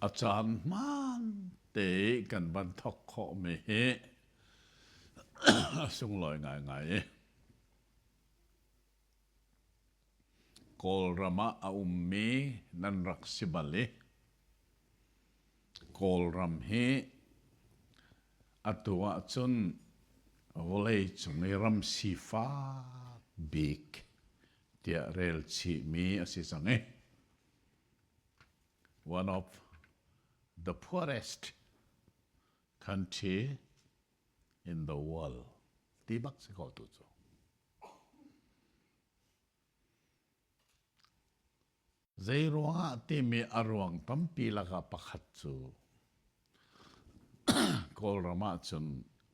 A caan hmaan te i kan van thawk khawhmi hi a sunglawi ngaingai i Kawlram ah a ummi nan rak si bal i Kawlram hi atu ahcun vawleicung i ram sifak bik tiah rel chihmi a si cang i one of the poorest country in the world ti bak si ko tu cu. Zei ruangah timi a ruang tampi lakah pakhat cu Kawlram ahcun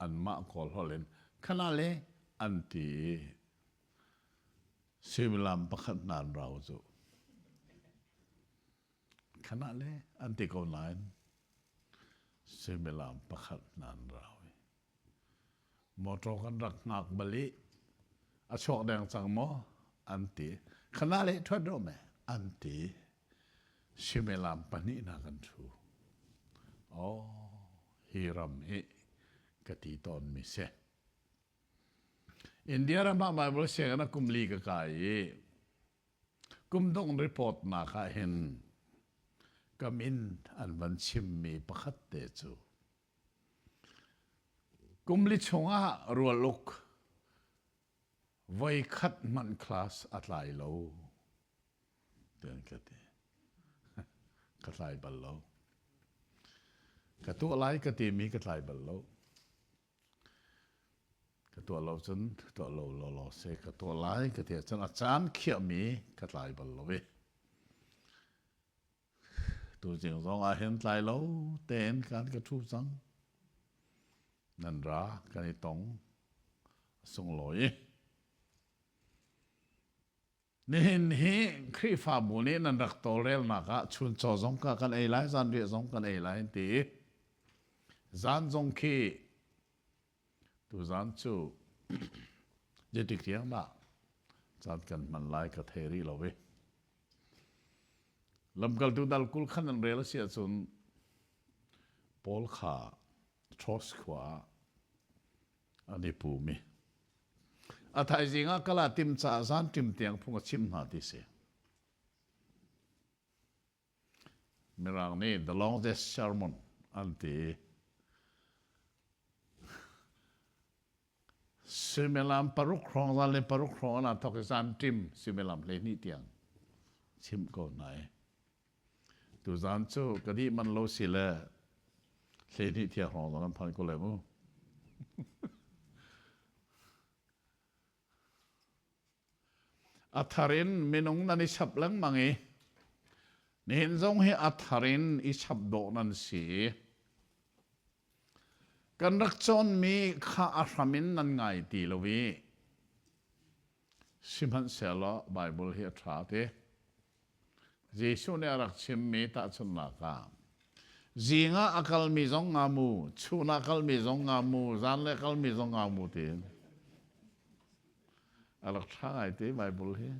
anmah Kawl holh in khana le an ti i suimilam pakhat hna an rau cu. Khana le an ti ko nain suimilam pakhat hna an rau i Motor kan rak hngak bal i a chuak deng cang maw an ti. Khana le ṭhuat rawh me an ti. Suimilam pahnih hna kan ṭhu. Oh, hi ram hi ka ti tawnmi si. India ram ah Bible sianginn ah kum li ka kai i kum dongh report nak ah hin ka min an van chimmi pakhat te cu kum li chungah rualuk voi khat hmanh class a tlai lo tian ka ti. Ka tlai bal lo. Ka tuah lai ka timi ka tlai bal lo. Ka tuah lo cun tuah lo lawlaw si. Ka tuah lai ka ti ahcun a caan khiahmi ka tlai bal lo i tuzing zong ah hin tlai lo tein kan ka ṭhu cang. Nan ra kan i tong a sunglawi. Nihin hi Khrihfabu nih nan rak tawlrelnak ah chuncaw zong ka kan ei lai, zanriah zong kan ei lai an ti. Zan zong khi tuzan cu zeitik tiang dah caan kan hman lai ka thei rih lo i. Lamkaltu dal 20 khan an rel a si ahcun Paul kha Troas khua ah an i pum i a thaizing ah kala tim caah zan ṭim tiang phung a chim hna ti si. Mirang nih the longest sermon an ti. Suimilam paruk hrawng zan le paruk hrawng an thok i zan ṭim suimilam 12 tiang chim ko hna i Tuzaan cu ka dih man lo si le 12 tiang hrawng zong an phan ko le mu. A thar in minung nan i chap lengmang i nihin zong hi a thar in i chap dawh nan si. Kan rak cawnmi kha a hram in nan ngai ti lo i sihmanhsehlaw Baibal hi a ṭha ti. Jesuh nih a rak chimmi tahchunhnak ah zing ah a kalmi zong nga mu, chun ah kalmi zong nga mu, zanlei a kalmi zong nga mu tiin a rak ṭha ngai te Baibal hi.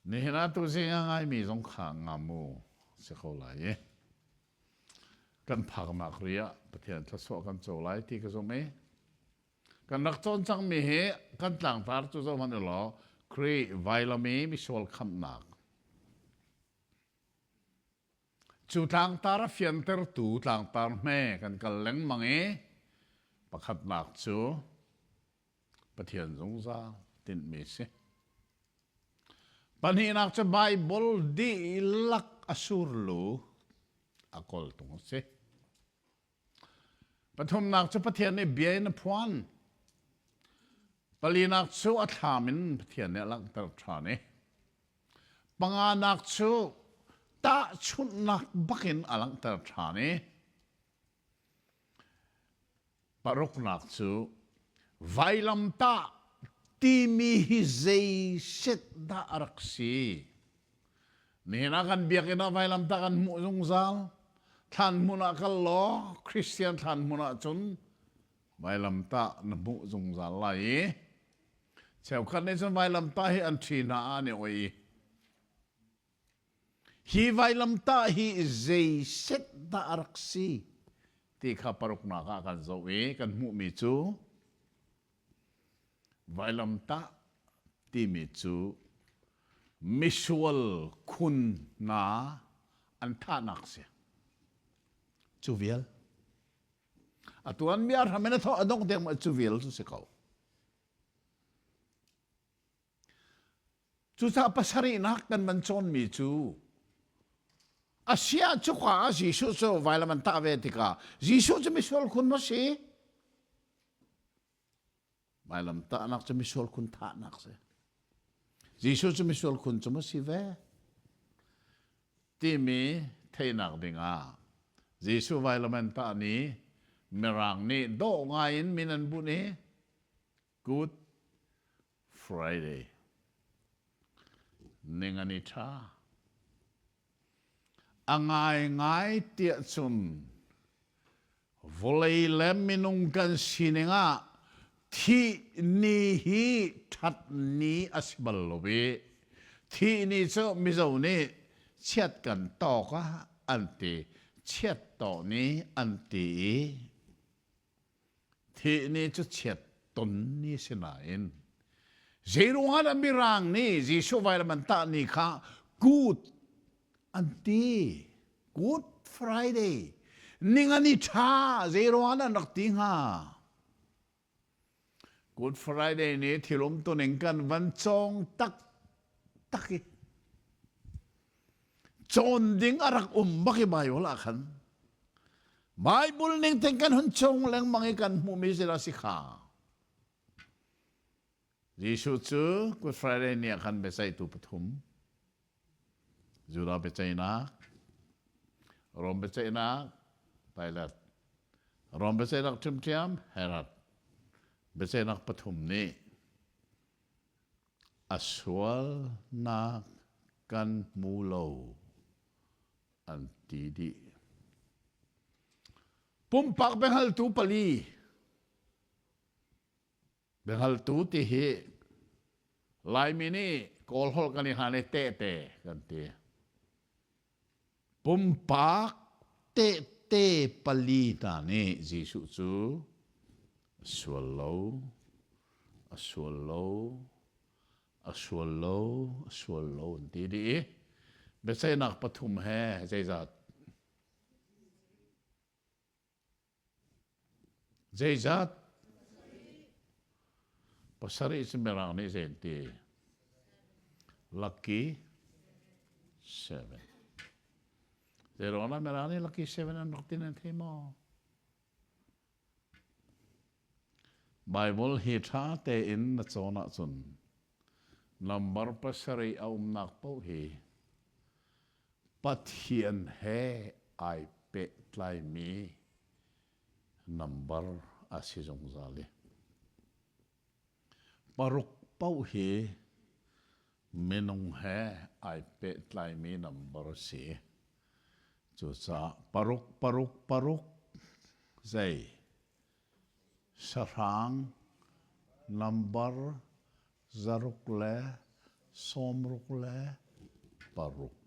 Nihin ah tuzing a ngaimi zong kha nga mu si ko lai i kan phaknak ri ah Pathian thluachuah kan co lai ti ka zumh i Kan rak cawn cangmi hi kan tlangtar cu zoh hmanh u law Khrih vailam i misual khamhnak. Cu tlangtar a fiantertu tlangtar hme kan kal lengmang i pakhatnak cu Pathian zungzal tinhmi si. Pahnihnak cu Baibal dihlak a surlu a kawltung a si. Pathumnak cu Pathian nih bia in a phuan. Palinak cu a thlam in Pathian nih a langhter ṭhan i panganak cu tahchunhnak bakin a langhter ṭhan i paruknak cu vailamtah timi hi zei set dah a rak si? Nihin ah kan biakinn ah vailamtah kan hmuh zungzal. Thlan hmun ah kal law Christian thlan hmun ah cun vailamtah na hmuh zungzal lai i cheukhat nih cun vailamtah hi an ṭhi hna ah an i oi i. Hi vailamtah hi zei set dah a rak si ti kha paruknak ah kan zoh i kan hmuhmi cu vailamtah timi cu misual khun hna an thahnak si. Cu vial. A tuan mi a hram in a thawh a dongh deng ma cu vial cu si ko. Cucaah pasarihnak kan van cawnmi cu a sia cuka ah Jesuh cu vailam an tah ve tikah Jesuh cu misual khun maw si? Vailam tahnak cu misual khun thahnak si. Jesuh cu misual khun cu maw si ve? Timi theihnak dingah Jesuh vailam an tah ni Mirang nih dawh ngai in min an bunh i Good Friday. Ning an i ṭha. A ngaingai tiah cun vawlei le minung kan sining ah thih ni hi ṭhat ni a si bal lo i thih ni cu Mizo nih chiat kan tawk ah an ti, chiat tawh ni an ti i Thih ni cu chiat ton ni si nain zeiruangah dah Mirang nih Jesuh vailam an tah ni kha Good an ti. Good Friday. Ningani ṭha zeiruangah dah an rak ti hnga? Good Friday ni thil umtuning kan van cawng taktak i cawn ding a rak um bak i Bible ah khan Bible ning ten kan hun cawng lengmang i kan hmuhmi zeidah si kha Jesuh cu Good Friday ni ah khan biaceihtu pathum Judah biaceihnak Rom biaceihnak Pilate Rom biaceihnak ṭhiamṭhiam Herod biaceihnak pathum nih A sualnak kan hmu lo an ti dih. Pumpak biahngaltu pali biahngaltu ti hi Laimi nih Kawl holh kan i hlan i tehte kan ti. Pumpak tehte pali hna nih Jesuh cu a sual lo, a sual lo, a sual lo, a sual lo an ti dih i biaceihnak pathum he zeizat Zeizat? Pasarih cu Mirang nih zei an ti? Lucky seven. Zeiruang dah Mirang nih lucky seven an rak ti nan thei maw? Bible hi ṭha tein na cawn ahcun number pasarih a umnak paoh hi Pathian he ai pehtlaimi nambar a si zungzal i paruk paoh hi minung he ai pehtlaimi nambar a si. Cucaah paruk paruk paruk zei sahrang nambar zaruk le sawmruk le paruk.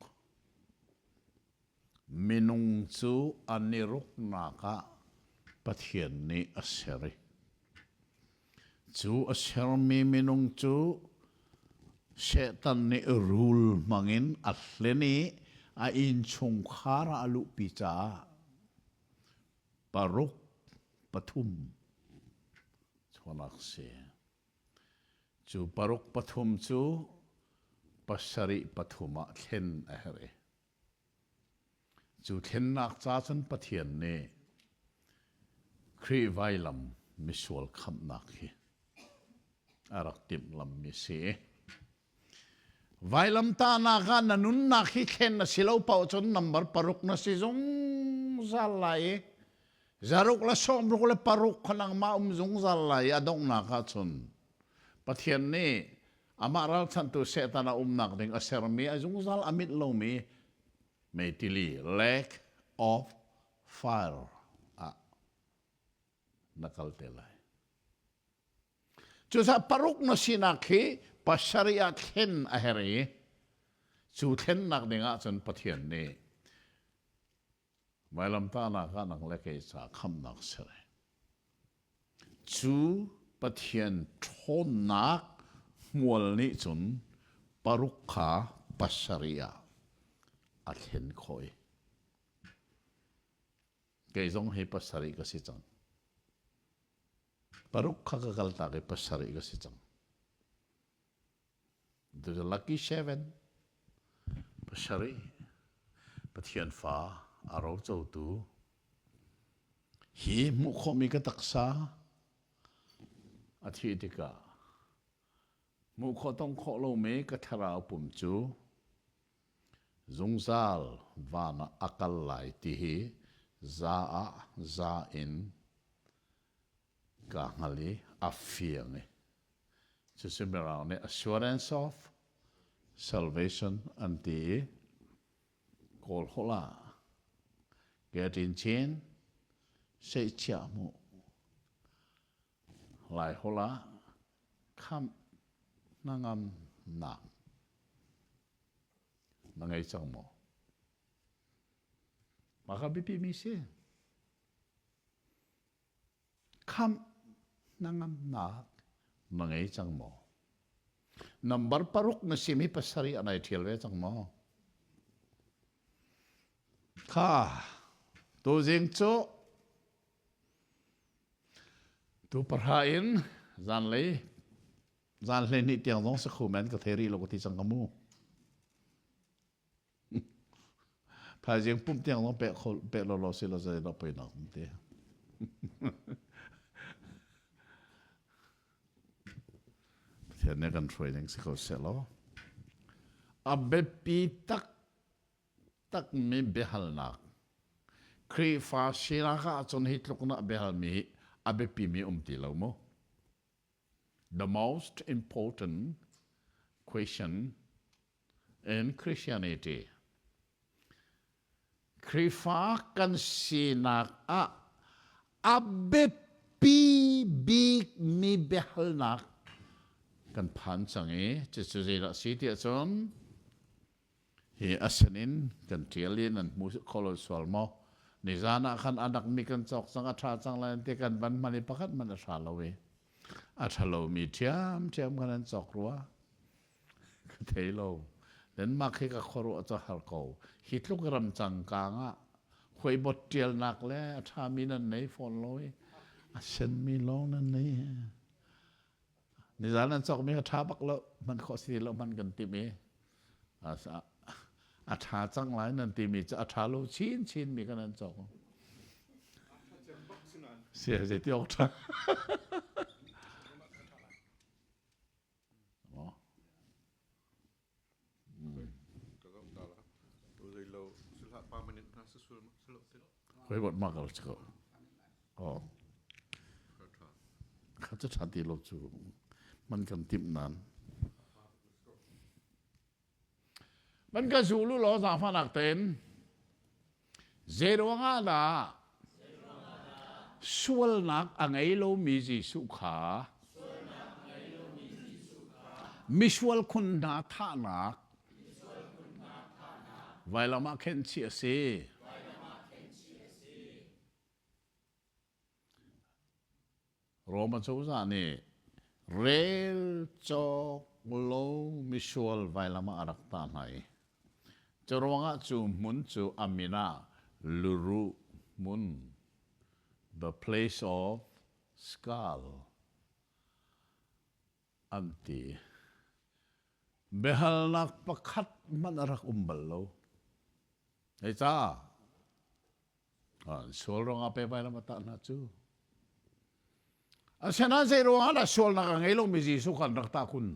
Minung cu an i ruknak ah Pathian nih a ser i cu a sermi minung cu Satan nih rul hmangin a hlen i a innchungkhar ah a luhpi caah paruk pathum chuanak si. Cu paruk pathum cu pasarih pathum ah thlen a herh i cu thlennak ca cun Pathian nih Khrih vailam misual khamhnak hi a rak timhlammi si. Vailamtahnak ah na nunnak hi thlen a si lo paoh cun number paruk na si zungzal lai i zaruk le sawmruk le paruk kha nangmah um zungzal lai i a donghnak ah cun Pathian nih amah ralchanhtu Satan a umnak ding a sermi a zungzal a mit lomi meitili lake of fire ah na kal te lai. Cucaah paruk na sinak hi pasarih ah thlen a herh i. Cu thlennak ding ahcun Pathian nih vailamtahnak ah nang le kei ca khamhnak ser. Cu Pathian ṭhawnnak hmual nih cun paruk kha pasarih ah a thlen khawh i kei zong hi pasarih ka si cang. Paruk kha ka kaltak i pasarih ka si cang. The lucky seven. Pasarih. Pathian fa a rocotu. Hi hmuh khawhmi ka taksa a thih tikah hmuh khawh tong khawh lomi ka thlarau pum cu zungzal van ah a kal lai ti hi za ah za in kaa hngal i a fiang i cucu Mirang nih assurance of salvation an ti i Kawl holh ah Keṭin Chin seihchiah hmuh Lai holh ah khamh hnangamnak na ngei cang maw? Mah kha biapi mi si. Khamh hnangamnak na ngei cang maw? Number paruk na simi pasarih ah nai ṭhial ve cang maw? Kha tuzing cu tu pahra in zanlei zan 12 tiang zong si kho men ka thei rih lo ka ti cang ka mu. Thaizing pumh tiang zong pek kho pek lo lo si lo zei lo poi nak ti. Pathian nih kan hruai ning si ko seh law. A biapi tak tak mi biahalnak Khrihfa sinak ah cun hi tluk na biahalmi hi a biapi mi um ti lo mu. The most important question in Christianity. Khrihfa kan sinak ah a biapi bikmi biahalnak kan phan cang i cucu zeidah si tiah cun hi a sinin kan ṭial i nan hmu kho lo sual maw nizan ah khan anak mi kan cawk cang a ṭha cang lai ti kan van hman i pakhat hmanh a ṭha lo i a ṭha lomi ṭhiamṭhiam khan an cawk rua Ka thei lo. Denmark hi ka khuaruah cu har ko. Hi tluk ram cangkang ah huaibot ṭialnak le a ṭhami nan nei fawn lo i a senmi lawng nan nei. Nizan an cawkmi kha ṭha bak lo. Hman khawh si lo hman kan timh i a ṭha cang lai nan timi cu a ṭha lo chinchin mi kan an cawk. Si zeiti awk ṭha. Khuaibawt ma kal ko. Oh. Kha cu ṭha ti lo cu man kan timh nan. Man ka zulu law zaangfahnak tein Zeiruangah dah sualnak a ngei lomi Jesuh kha misual khun hna thahnak vailam ah khenhchih a si? Rome cozah nih rel cawk lo misual vailam ah a rak tah hna i cu ruangah cu hmun cu a min ah Luruh hmun the place of skull an ti. Biahalnak pakhat hmanh a rak um bal lo. Hei ca Sual ruangah pe vailam a tah hna cu. Asinain zei ruangah dah sualnak a ngei lomi Jesuh kan rak tah kun?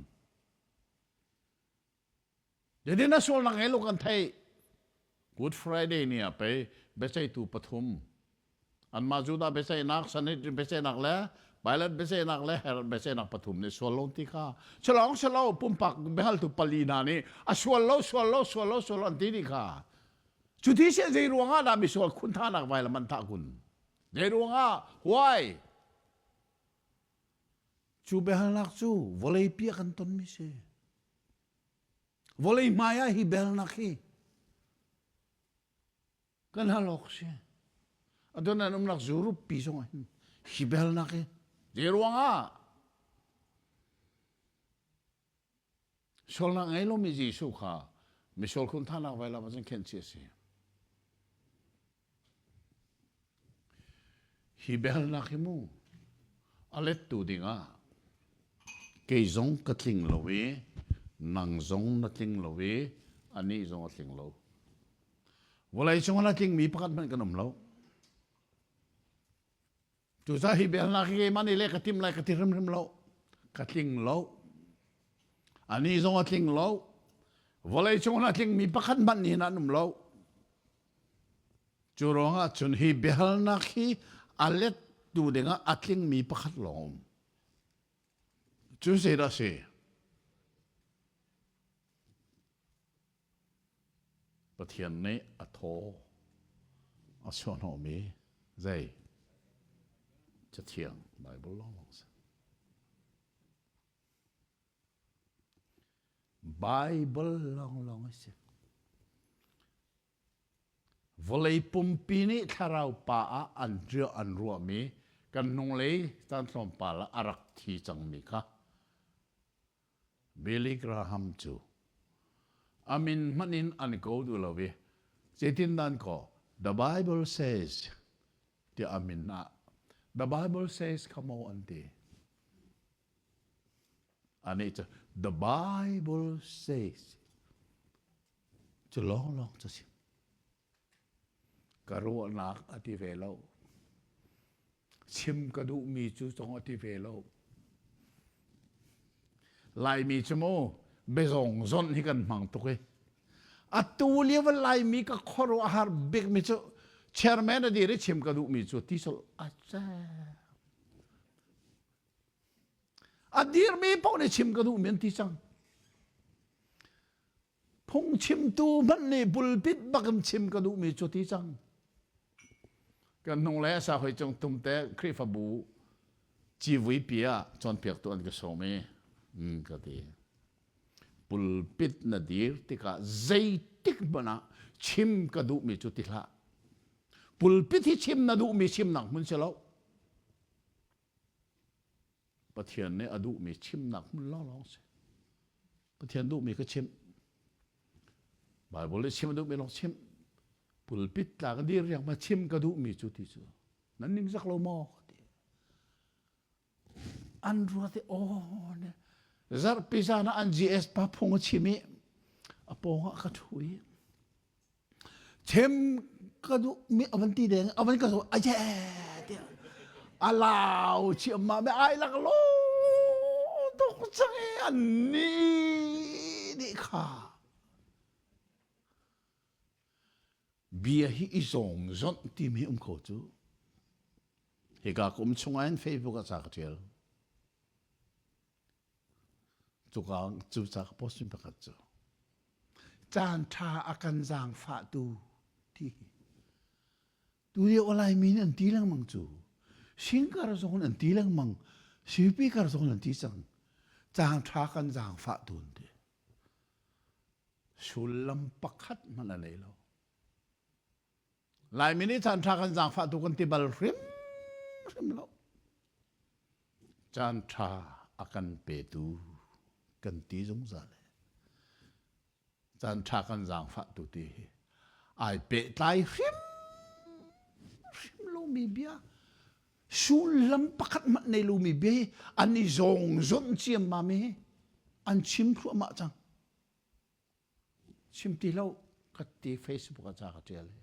Zeitin a sualnak ngei lo kan theih? Good Friday ni ah pei biaceihtu pathum anmah Judah biaceihnak, Sanhedrin biaceihnak le Pilate biaceihnak le Herod biaceihnak pathum nih sual lo ti kha silawng silo pumpak biahaltu pali hna nih a sual lo sual lo sual lo sual lo an ti dih kha Cu ti si zei ruangah dah misual khunthanak vailam an thah kun? Zei ruangah? Why? Cu biahalnak cu vawleipi ah kan tonmi si. Vawlei hmai ah hi belnak hi kan hal awk si. Atu nan umnak Europe pi zong ah hin hi belnak hi zei ruangah Sualnak ngei lomi Jesuh kha misual khun thanak vailam ah cun khenh chih a si. Hi biahalnak hi mu a lettu dingah kei zong ka tling lo i nang zong na tling lo i anih zong a tling lo. Vawlei cungah a tlingmi pakhat hmanh kan um lo. Cucaah hi biahalnak hi keimah nih le ka tim lai ka ti hrimhrim lo. Ka tling lo. Anih zong a tling lo. Vawlei cung a tlingmi pakhat hmanh nih an um lo. Cu ruangah cun hi biahalnak hi a lettu dingah a tlingmi pakhat lawng um. Cu zeidah a si? Pathian nih a thaw a chuahhnawhmi zei Cathiang Baibal lawnglawng a si. Baibal lawnglawng a si. Vawlei pumpi nih thlarau pa ah an riah an ruahmi kan hnunglei caan tlawmpal ah a rak thi cangmi kha Billy Graham cu a min hmanh in an ko duh lo i zeitindah an kawh? The Bible says tiah a min ah The Bible says kha maw an ti. Anih cu The Bible says cu lawnglawng cu si. Ka ruahnak a ti ve lo. Chim ka duhmi cu zong a ti ve lo. Laimi cu mu biazong zonh hi kan hmang tuk i atu lio Laimi ka khuaruahhar bikmi cu chairman a dir i chim ka duhmi cu ti sol a A dirmi paoh nih chim ka duhmi an ti cang. Phungchimtu hmanh nih pulpit bak in chim ka duhmi cu ti cang. Kan hnunglei a sa hoi cung tumte Khrihfabu civuipi ah cawnpiaktu an ka sawm i mm, ka ti. Pulpit na dir tikah zeitik hmanh ah chim ka duhmi cu ti hlah. Pulpit hi chim na duhmi chimnak hmun si lo. Pathian nih a duhmi chimnak hmun lawnglawng si. Pathian duhmi ka chimh. Bible nih chim a duhmi lawng chimh. Pulpit tla ka dir riang ma chim ka duhmi cu ti cu. Nan ningzak lo maw? Ka ti. An ruat i aw ne. Zarhpi zan ah an GS pa phung a chim i a pawng ah ka ṭhu i Chem ka duh mi avan ti deng avan ka so aje tiah a lau chiam ma me ai lak lo tuk cang i an ni dih kha bia hi i zawng zonh timi um kho cu hika ka um chungah hin Facebook ah ca ka ṭial Cuka cu ca ka post mi pakhat cu caan ṭha a kan zaangfahtu ti hi tu lio a Laimi nih an ti lengmang cu singkar zong in an ti lengmang speaker zong in an ti cang caan ṭha kan zaangfahtu an ti sullam pakhat hmanh a nei lo Laimi nih caan ṭha kan zaangfahtu kan ti bal hrimhrim lo. Caan ṭha a kan petu kan ti zungzal. Caan ṭha kan zaangfahtu ti hi ai pehtlai hrimhrim lomi bia sullam pakhat hmanh nei lomi bia hi an i zawng zonh ciammam hi an chim thluahmah cang. Chim ti lo ka ti Facebook ah ca ka ṭial i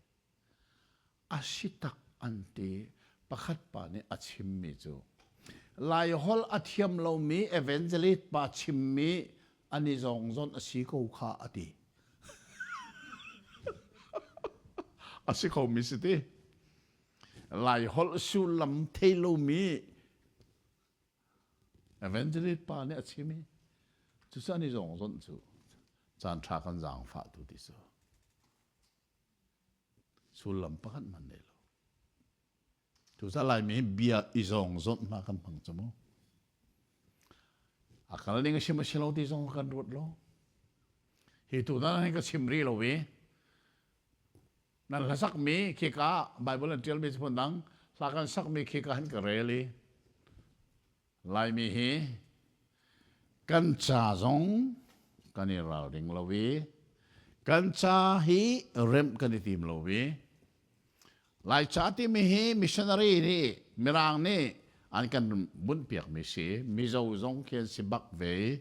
a si tak an ti. Pakhat pa nih a chimmi cu Laiholh a thiam lomi evangelist pa chimmi an i zawngzawnh a si ko kha a ti. A si khomi si ti. Laiholh sullam thei lomi Evangelist pa nih a chim i cucu an i zawngzonh cu caan ṭha kan zaangfah tu ti cu sullam pakhat hmanh nei lo. Cucaah Laimi hi bia i zawngzonh hna kan hmang cu mu. A kal ning a sim a si lo ti zong kan ruat lo. Hi tu nan hin ka chim rih lo i nan hlasakmi khika Bible an ṭialmi cu phundang hla kan sakmi khika hin ka rel i Laimi hi kan ca zong kan i ralring lo i kan ca hi remh kan i tim lo i Laica timi hi missionary nih Mirang nih an kan bunhpiakmi si. Mizo zong khi an si bak ve i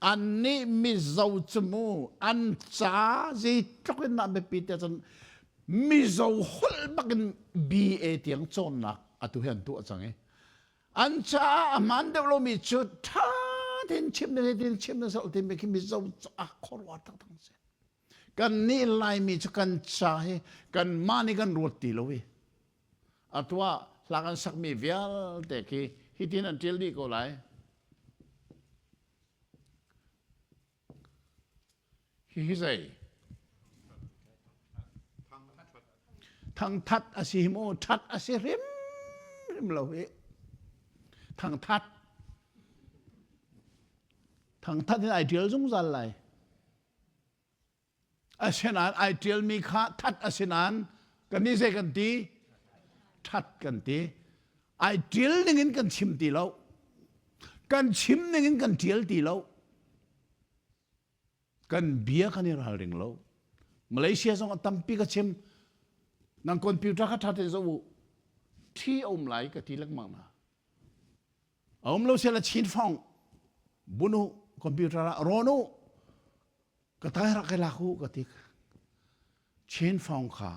annih Mizo cu mu an ca zeitluk in dah biapi tiah cun Mizo holh bak in BA tiang cawnnak atu hi an tuah cang i an caah a hmaan deuh lomi cu ṭha tein chim na tein chim na zoh timi khi Mizo caah khuaruah taktak si. Kannih Laimi cu kan ca hi kanmah nih kan ruat ti lo i atu ah hla kan sakmi vialte khi hitin an ṭial dih ko lai. Hihi zei? Thangthat a si maw? Ṭhat a si hrimhrim lo hi. Thangthat. Thangthat in ai ṭial zungzal lai. Asinain ai ṭialmi kha that a si nain kannih zei kan ti? Ṭhat kan ti. Ai ṭial ningin kan chim ti lo. Kan chim ningin kan ṭial ti lo. Kan bia kan i ralring lo. Malaysia zong a tampi ka chim. Nan computer kha ṭha tein zoh u. Ṭhi a um lai ka ti lengmang hna. A um lo sela chin fong bun u computer ah rawn u ka tai rak i lak u ka ti chin fong kha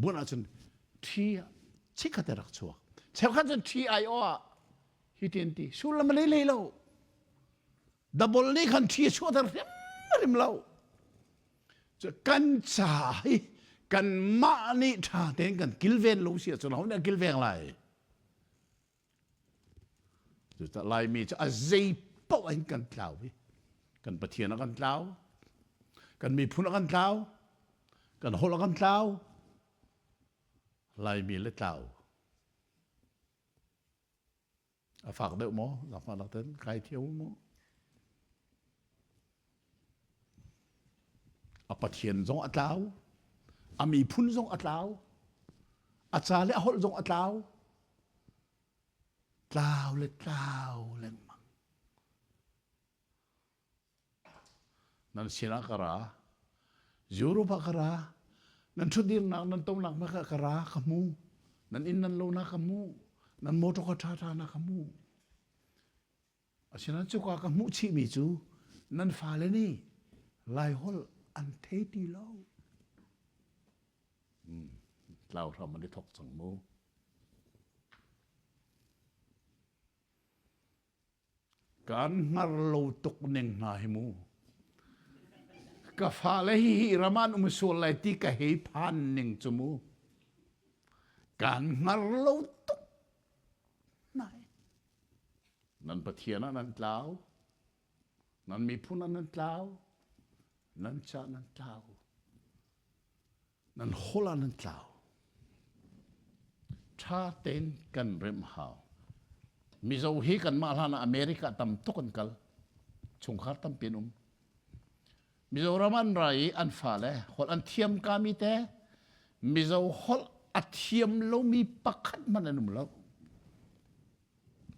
bun ahcun thi chikkhat rak chuak cheukhat cun thi ai o ah hi tin ti sullam lei lei lo double nih khan thi chuahter hrimhrim lo kan ca hi kan mah nih ṭha tein kan kilven lo si ahcun ho nih a kilveng lai Cucaah Laimi cu a zei paoh in kan tlau i kan Pathian a kan tlau, kan miphun a kan tlau, kan holh a kan tlau, Laimi le tlau. A fak deuh maw? Zaangfahnak ten kai thiam maw? A Pathian zong a tlau, a miphun zong a tlau, a ca le a holh zong a tlau. Tlau le tlau lengmang. Nan sinah ka ra, Europe ah ka ra, nan ṭhutdirnak nan tonak na ka ra ka hmu, nan inn nan lo na ka hmu, nan motor ka ṭha ṭha na ka hmu. Asinain cuka ka hmuh chihmi cu nan fale nih Laiholh an thei ti lo. Hmm, tlau hram an i thok cang mu. Kan hngar lo tuk ning hna hi mu. Ka fale hi hi ram an um sual lai ti ka hei phan ning cu mu. Kan hngar lo tuk nai. Nan Pathian ah nan tlau. Nan miphun ah nan tlau. Nan ca nan tlau. Nan holh ah nan tlau. Ṭha tein kan remh hau. Mizo hi kanmah hlan ah America tam tuk an kal. Chungkhar tampi an um. Mizoram an ra i an fale holh an thiam kami te Mizo holh a thiam lomi pakhat hmanh an um lo.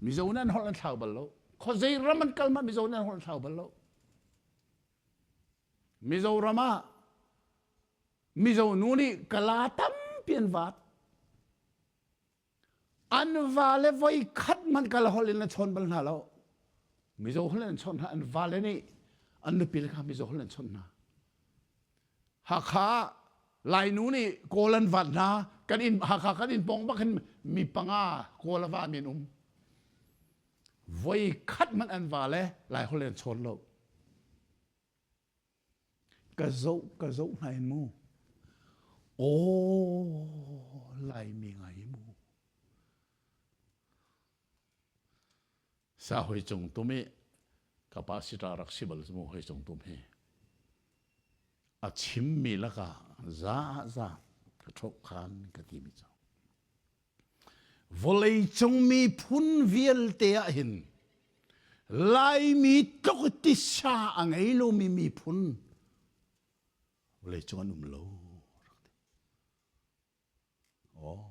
Mizo nih an holh an thlau bal lo. Khuazei ram an kal hmanh Mizo nih an holh an thlau bal lo. Mizoram ah Mizo nu nih kala tampi an vat. An vale voi khat hmanh kala holh in an chawn bal hna lo. Mizo holh in an chawn hna. An vale nih an nupi le kha Mizo holh in an chawn hna. Hakha Lainu nih Kawl an vat hna. Kan inn Hakha kan inn pawng bak hin mi panga Kawl a va mi an um. Voi khat hmanh an va le Lai holh in an chawn lo. Ka zoh ka zoh hna in mu. Aw Laimi ngai mu. Sa hoi cung tum i ka pa sita rak si bal mu hoi cung tum hi. A chimmi lakah za za ka ṭhok khan ka ti mi cu. Vawleicung miphun vialte ah hin Laimi tluk tisa a ngei lomi miphun. Vawlei cung an um lo rak ti. Oh,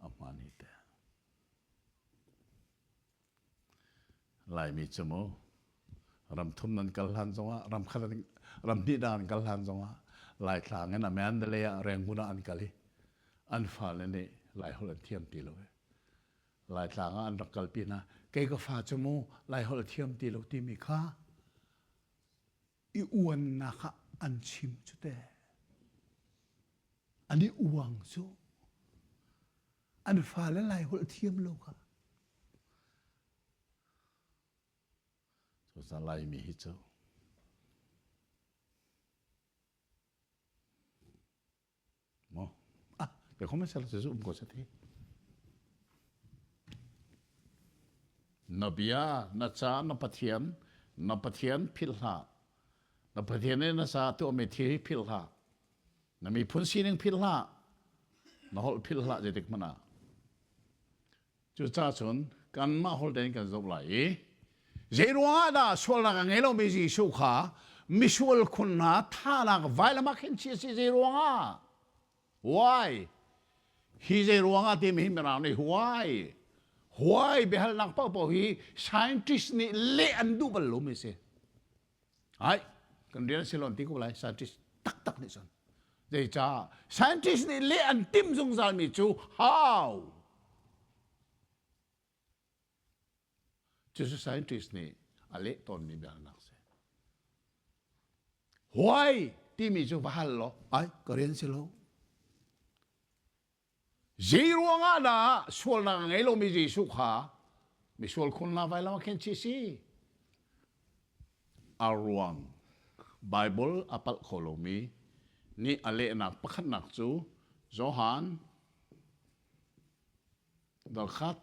a hmaan hi te. Laimi cu mu ram thum nan kal hlan zongah ram khat ram hnih dang an kal hlan zongah Laitlang in a Mandalay ah Rangoon ah an kal i an fale nih Laiholh an thiam ti lo i Laitlang ah an rak kalpi hna. Kei ka fa cu mu Laiholh a thiam ti lo timi kha i uannak ah an chim cu te. An i uang cu an fale Laiholh thiam lo kha. Cucaah Laimi hi cu Maw? Ah, ke khom sel cu um ko sa ti. Na bia, na ca, na Pathian, na Pathian philh hlah. Na Pathian nih na ca tuahmi thil hi philh hlah. Na miphun sining philh hlah. Na holh philh hlah zeitik hmanh ah. Cucaah cun kanmah holh tein kan zoh lai i zei ruangah dah sualnak a ngei lomi Jesuh kha misual khun hna thahnak vailam ah khin chiah a si zei ruangah? Why? Hi zei ruangah timi hi Mirang nih why? Why biahalnak paohpaoh hi scientist nih leh an duh bal lomi a si. Ai, kan rian si lon ti ko lai scientist taktak nih cun. Zeicah scientist nih leh an timh zungzalmi cu how? Cucu scientist nih a leh tawnmi biahalnak si. Why timi cu va hal law, ai ka rian si lo. Zei ruangah dah sualnak a ngei lomi Jesuh kha misual khunnak vailam ah khin chih si? A ruang Bible a palh kho lomi nih a lehnak pakhatnak cu Johan dal khat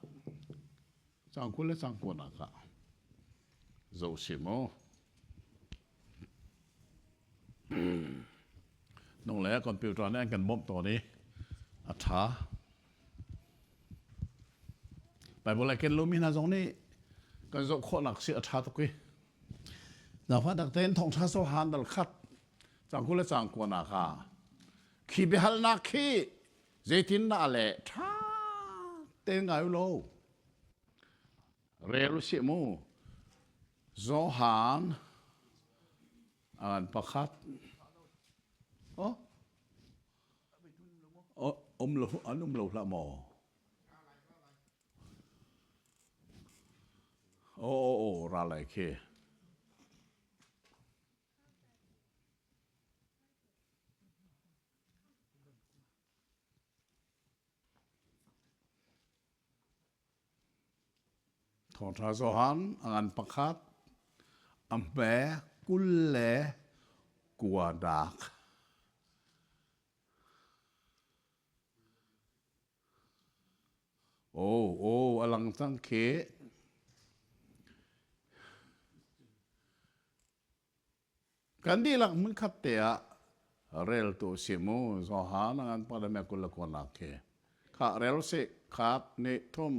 cang 20 le cang kuanak ah zoh si mu. Nung le computer nih an kan bawmh tawn i a ṭha. Bible ai ken lomi hna zong nih kan zoh khawhnak si a ṭha tuk i Nangfah tak tein thawngṭha Johan dal khat cang 20 le cang kuanak ah khi biahalnak khi zeitindah le ṭha tein ngai u law rel u sih mu. Johan an pakhat oh um lo an um lo hlah maw oh oh oh ra lai khi Thawngṭha Johan a ngan pakhat, a hme 29 nak. Oh, oh, a lang cang khi. Kan dihlak hmunkhat te ah reltu si mu Johan a ngan pakhat a 29 nak khi. Khah rel sih khat nih thum.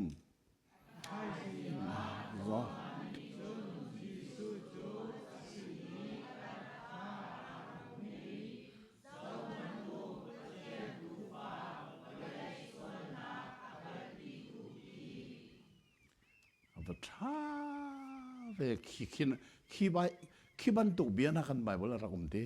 A va ṭha ve khi khin khi bai khi bantuk bia na kan Bible a rak um ti.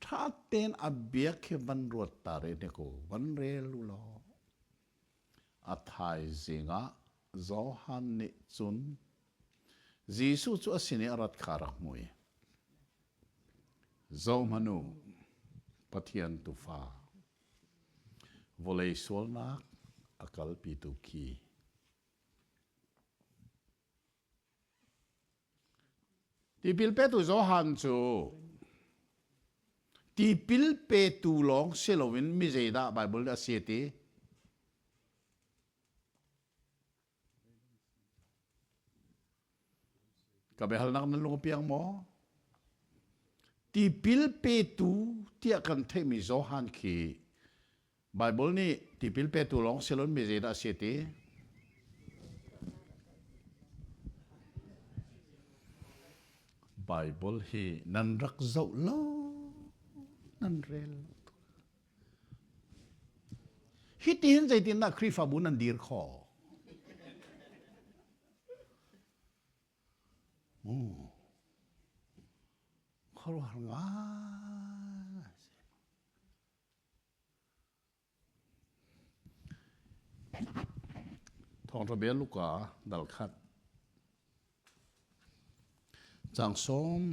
Ṭha tein a bia khi van ruat ta re ne ko van rel u law. A thaizing ah Johan nih cun Jesuh cu a sin i a rat kha a rak hmuh i Zohhmanh u, Pathian Tuufa Vawlei sualnak a kalpitu khi Tipil petu Johan cu tipil petu lawng si loin mi zeidah Baibal nih a si ti? Ka biahalnak nan lung a piang maw? Tipil petu tiah kan theihmi Johan khi Baibal nih tipil petu lawng si loin mi zeidah a si ti? Bible hi nan rak zoh lo, nan rel lo. Hi ti hin zeitindah Khrihfabu nan dir khawh? Khuaruahhar ngai a si. Thawngṭha bia Luka dal khat caang sawm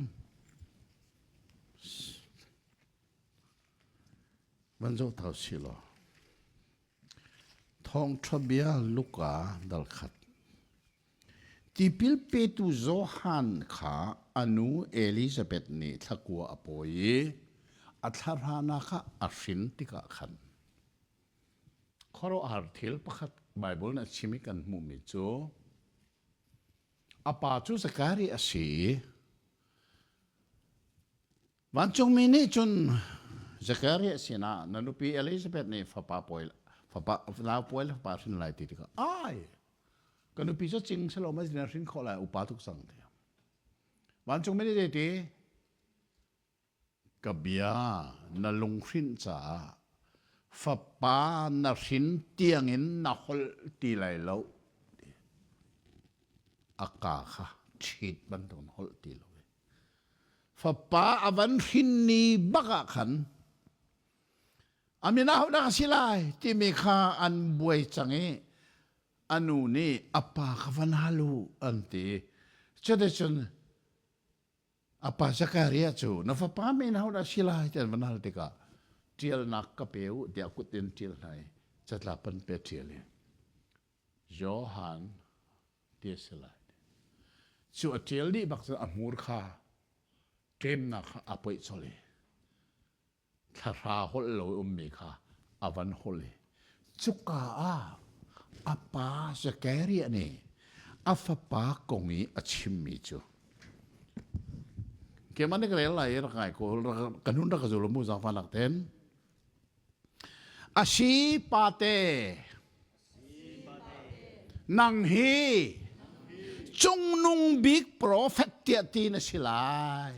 van zoh ta usih law. Thawngṭha bia Luka dal khat Tipil petu Johan kha a nu Elizabeth nih thlakua a pawi i a thlarhranak ah a hrin tikah khan khuaruahhar thil pakhat Baibal nih a chim i kan hmuhmi cu a pa cu Zakari a si i Vancungmi nih cun Zakariah sinah na nupi Elizabeth nih fapa pawi fapa nau pawi le fapa hrin lai ti tikah ai ka nupi cu cing selaw ma zin hrin khawh lai upa tuk cang ti. Vancungmi nih zeiti ka bia na lunghrinh caah fapa na hrin tiangin na holh ti lai lo ti. A ka kha ṭhit bantukin holh ti lo. Fapa a van hrin ni bak ah khan a min ahodah a si lai timi kha an buai cang i a nu nih a pa kha van hal u an ti. Cuticun a pa Zakaria cu na fapa min ahodah a si lai ti an van hal tikah ṭialnak ka pe u tiah kut in ṭial hna i catlap an pe ṭial i Johan ti a si lai. Cu a ṭial dih bak cun a hmur kha ṭemnak kha a poih colh i thlahra holh lo i ummi kha a van holh i cuka ah a pa Zakariah nih a fapa kong i a chimmi cu keimah nih ka rel lai i rak ngai ko kan hun rak ka zul mu zaangfahnak ten A si pate, nang hi cungnung bik profet tiah ti na si lai.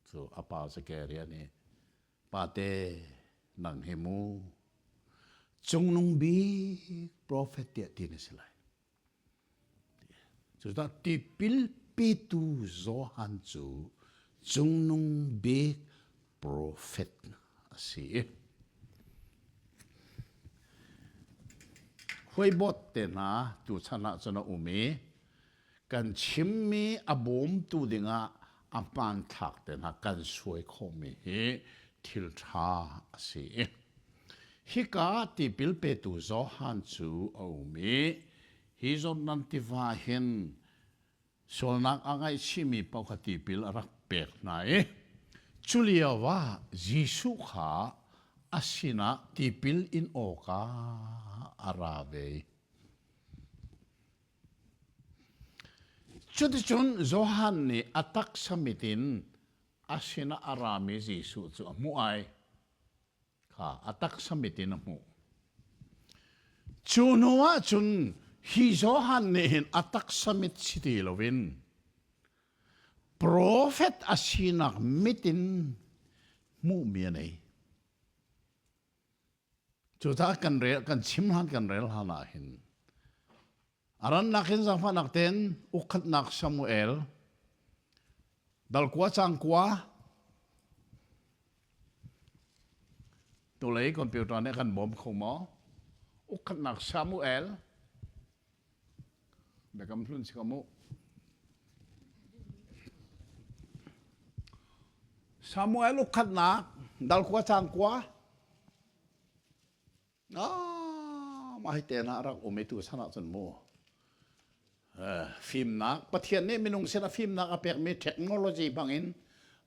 Cu a pa Zakaria nih, pate, nang hi mu cungnung bik profet tiah ti na si lai. Cucaah tipil petu Johan cu cungnung bik profet a si. Huaibawt te hna tuchan ah cun a um i kan chimmi a bawmtu dingah a hmanthlak te hna kan suai khawhmi hi thil ṭha a si. Hika tipil petu Johan cu a um i hi Jordan tiva hin sualnak a ngaihchihmi paoh kha tipil a rak pek hna i cu lio ah Jesuh kha a sinah tipil in awkah a ra ve. Cuticun Johan nih a taksa mit in a sinah a rami Jesuh cu a hmuh ai. Kha a taksa mit in a hmuh. Cu hnu ah cun hi Johan nih hin a taksa mit si ti loin profet a sinak mit in hmuhmi a nei. Cucaah kan rel kan chim hlan kan rel hlan ah hin A rannak in zaangfahnak tein ukkhatnak Samuel dal kua cang kua tulei computer nih kan bawm kho maw? Ukkhatnak Samuel biakam hlun si ko mu. Samuel ukkhatnak dal kua cang kua Ah, mah hi te hna rak um i tu chan ahcun mu fimnak Pathian nih minung sin a fimnak a pekmi technology bangin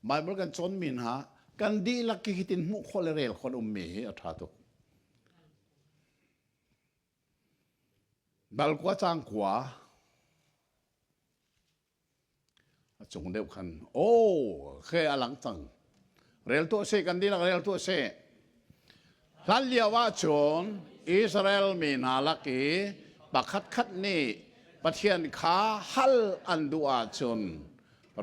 Bible kan cawnmi hna kan dihlak hi hitin hmuh khawh le rel khawh ummi hi a ṭha tuk. Dal kua cang kua A cung deuh khan aw khe a lang cang. Rel tuah seh kan dihlak rel tuah seh. Hlan lio ah cun Israel mi hna lak i Pakhatkhat nih Pathian kha hal an duh ahcun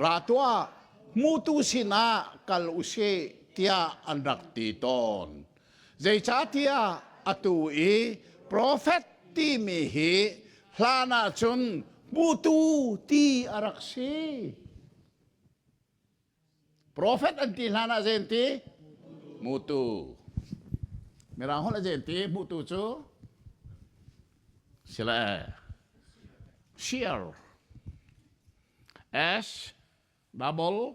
ra tuah, hmutu sinah kal u sih tiah an rak ti tawn. Zeicahtiah atu i profet timi hi hlan ahcun hmutu ti a rak si. Profet an ti hlan ah zei an ti? Mutu. Mirang holh ah zei an ti? Mutu cu sile seer. S double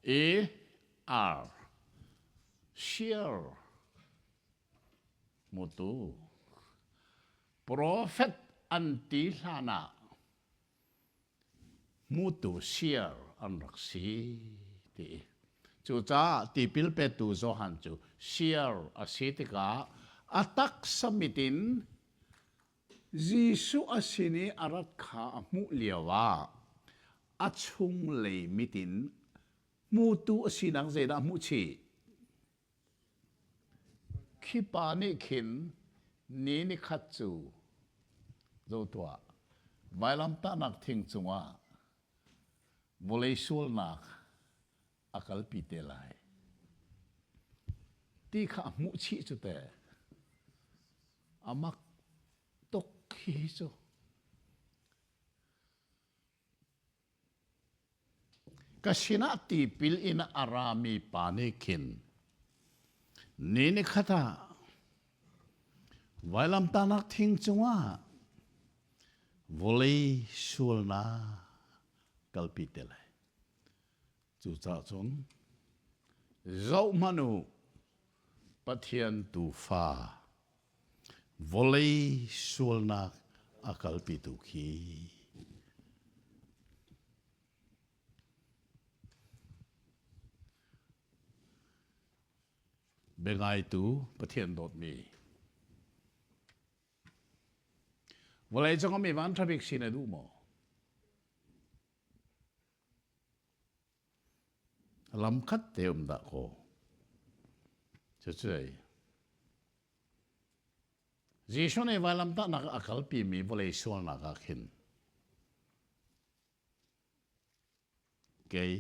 E R. Seer. Mutu. Profet an ti hlan ah Mutu siar an rak si ti. Cucaah tipil petu Johan cu siar a si tikah a taksa mit in Jesuh a sin i a rat kha a hmuh lioah a chunglei mit in hmutu a sinak zeidah a hmuh chih? Khi pa nih khin ni nikhat cu zoh tuah, vailamtahnak thing cungah vawlei sualnak a kalpi te lai ti kha a hmuh chih cu teh. A mak tuk hi cu. Ka sinah tipil in a rami pa nih khin ni nikhat ah vailamtahnak thing cungah vawlei sualnak kalpi te lai. Cucaah cun zohhmanh u, Pathian Tuufa Vawlei sualnak a kalpitu khi biangaitu Pathian dawtmi vawlei cung ah mi van ṭha bik si na duh maw? Lam khat te um dah kaw. Cucu Jesuh nih vailamtahnak a kalpimi vawlei sualnak ah khin kei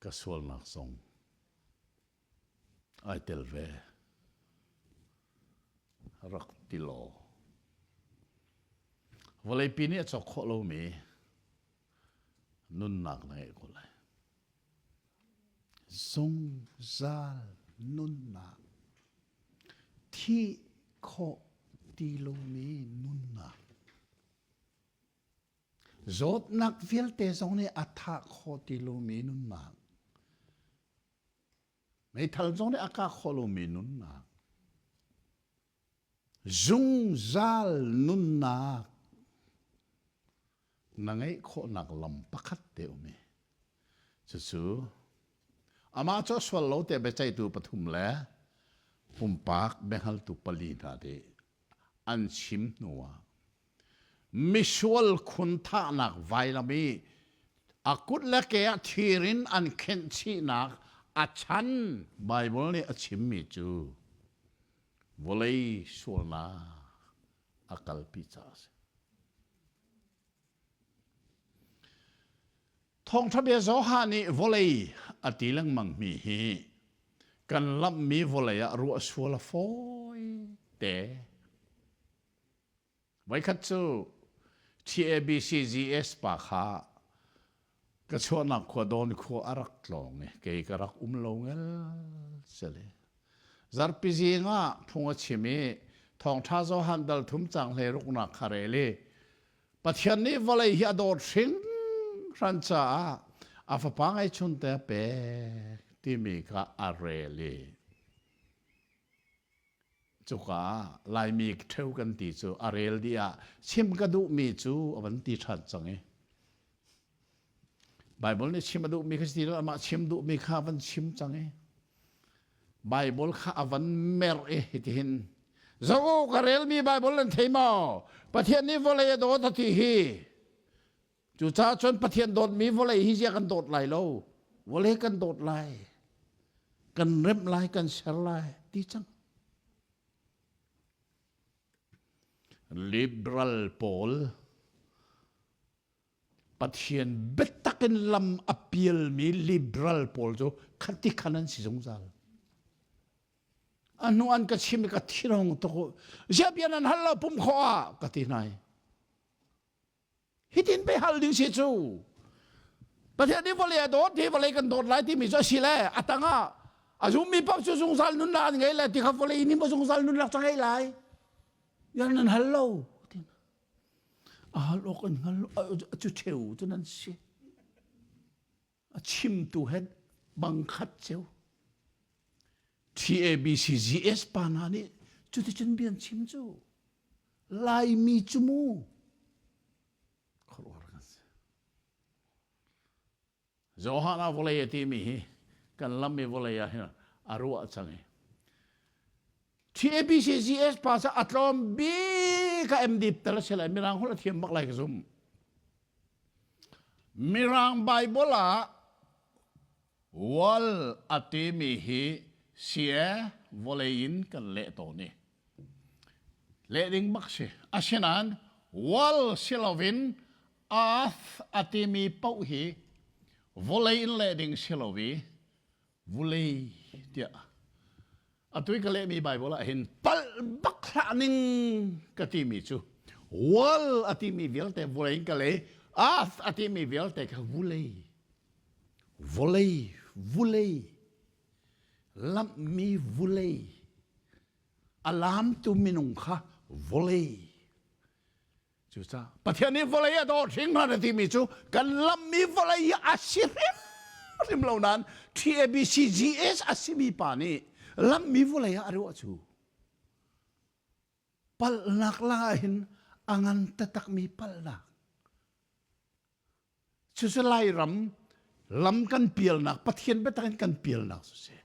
ka sualnak zong ai tel ve. Rak ti law. Vawleipi nih a cawk khawh lomi nunnak na ngeih ko lai. Zungzal nunnak, thih khawh ti lomi nunnak. Zawtnak vialte zong nih a thah khawh ti lomi nunnak. Meithal zong nih a kah khawh lomi nunnak. Zungzal nunnak na ngeih khawhnak lam pakhat te um i cucu amah cu a sual lo te biaceihtu pathum le pumpak biahngaltu pali hna nih an chim hnuah misual khun thahnak vailam i a kut le ke ah thir in an khenh chihnak a chan Baibal nih a chimmi cu vawlei sualnak a kalpi caah a si. Thawngṭha bia Johan nih vawlei a ti lengmangmi hi kan lamhmi vawlei ah ruah sual a fawi te. Voikhat cu TABCGS pa kha ka chuahnak khua Dawn khua a rak tlawng i kei ka rak um lo ngel sele. Zarpi zing ah phung a chim i thawngṭha Johan dal thum cang hlei ruknak kha rel i Pathian nih vawlei hi a dawt hringhran caah a fapa ngeihchun te a pek timi kha a rel i Cuka ah Laimi ṭheu kan ti cu a rel dih ah chim ka duhmi cu a van ti ṭhan cang i Baibal nih chim a duhmi kha si ti lo amah chim duhmi kha a van chim cang i Baibal kha a van merh i hitihin zoh u ka relmi Baibal nan thei maw Pathian nih vawlei a dawt a ti hi Cucaah cun Pathian dawtmi vawlei hi zia kan dawt lai lo. Vawlei kan dawt lai. Kan remh lai, kan ser lai ti cang. Liberal pawl Pathian biatak in lam a pialmi liberal pawl cu khati khan an si zungzal. A hnu an ka chim i ka thirong tuk. Ziah bia nan hal lo pum khawh ah ka ti hna. Hitin pe hal ding si cu. Pathian nih vawlei a dawt hi vawlei kan dawt lai timi cu a si le a tangah a zummi paoh cu zungzal nunnak an ngei le ti kha vawlei nih maw zungzal nunnak cu ngei lai. Yan nan hal lo. A hal awk an hngal cu cheu cu nan si. A chimtu he bang khat ceu. TABCGS pa hna nih cuticun bia an chim cu. Laimi cu mu. Khuaruahhar kan si. Johan ah vawlei a timi hi kan lam i vawlei ah hin a ruah cang i TABCGS pa cu a tlawm bik a MD tel a si lai Mirang holh a thiam bak lai ka zum. Mirang Bible ah wal a timi hi sie vawlei in kan leh tawn i leh ding bak si. Asinain wal si loin earth a timi paoh hi vawlei in leh ding si lo i vulei tiah atu i ka lehmi Bible ah hin palh bak hlah ning ka timi cu wal a timi vialte vawlei in ka leh earth a timi vialte kha vulei vawlei vulei lamhmi vulei a lamtu minung kha vawlei Cucaah Pathian nih vawlei a dawt hringhran a timi cu kan lammi vawlei hi a si hrimhrim lo nain TABCGS a simi pa nih lammi vawlei ah a ruah cu palhnak lang ah hin a ngan taktakmi palhnak. Cucu Lairam lam kan pialnak Pathian biatak in kan pialnak cu si.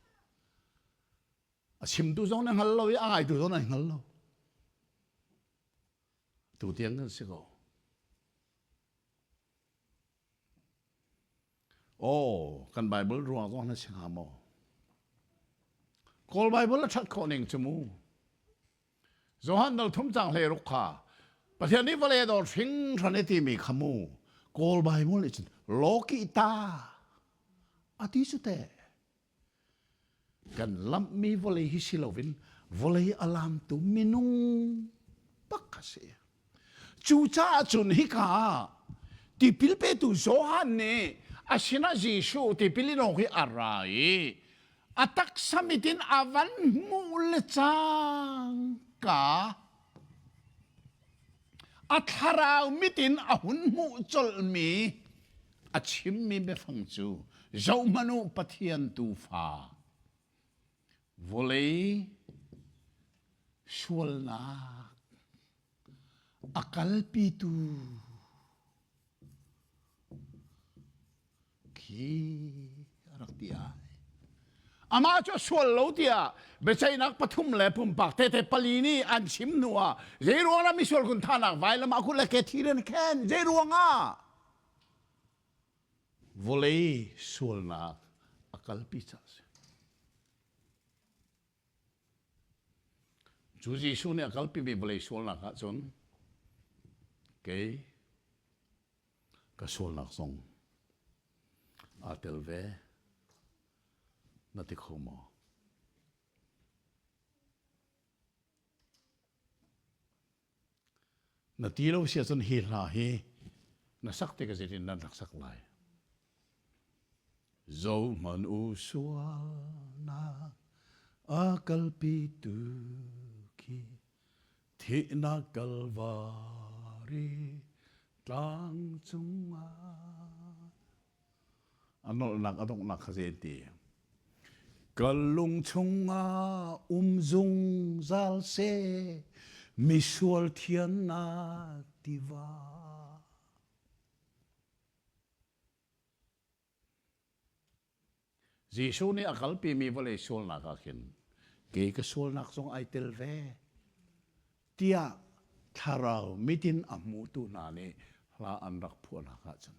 A chimtu zong na hngal lo i a ngaitu zong na hngal lo. Tu tiang kan si ko. Oh, kan Bible ruang zong na si hnga maw? Kawl Bible a ṭhat khawh ning cu mu. Johan dal thum cang hlei ruk kha Pathian nih vawlei dawr hringhran i timi kha mu. Kawl Bible nih cun loki ta a ti cu teh. Kan lamhmi vawlei hi si loin vawlei a lamtu minung bak a si. Cucaah cun hika ah tipil petu Johan nih a sinah Jesuh tipil in awk hi a ra i a taksa mit in a van hmuh le cangka a thlarau mit in a hun hmuh colhmi A chimmi biafang cu zohhmanh u Pathian tuufa vawlei sualnak a kalpitu khi a rak ti ai. Amah cu a sual lo tiah biaceihnak pathum le pumpak tehte pali nih an chim hnu ah zei ruangah misual kun thahnak vailam ah kut le ke thi an khen zei ruangah vawlei sualnak a kalpi caah a si. Cu Jesuh nih a kalpimi vawlei sualnak ahcun kei ka sualnak zong aa tel ve na ti kho maw? Na ti lo si ahcun hi hla hi na sak tik zeitin nan rak sak lai? Zohmanh u sualnak a kalpitu khi thihnak Kalvari tlang cungah a nolhnak a donghnak kha zei ti ka lung chungah um zungzal seh misual thiannak tiva Jesuh nih a kalpimi vawlei sualnak ah khin kei ka sualnak zong ai tel ve tiah thlarau mit in a hmutu hna nih hla an rak phuahnak ahcun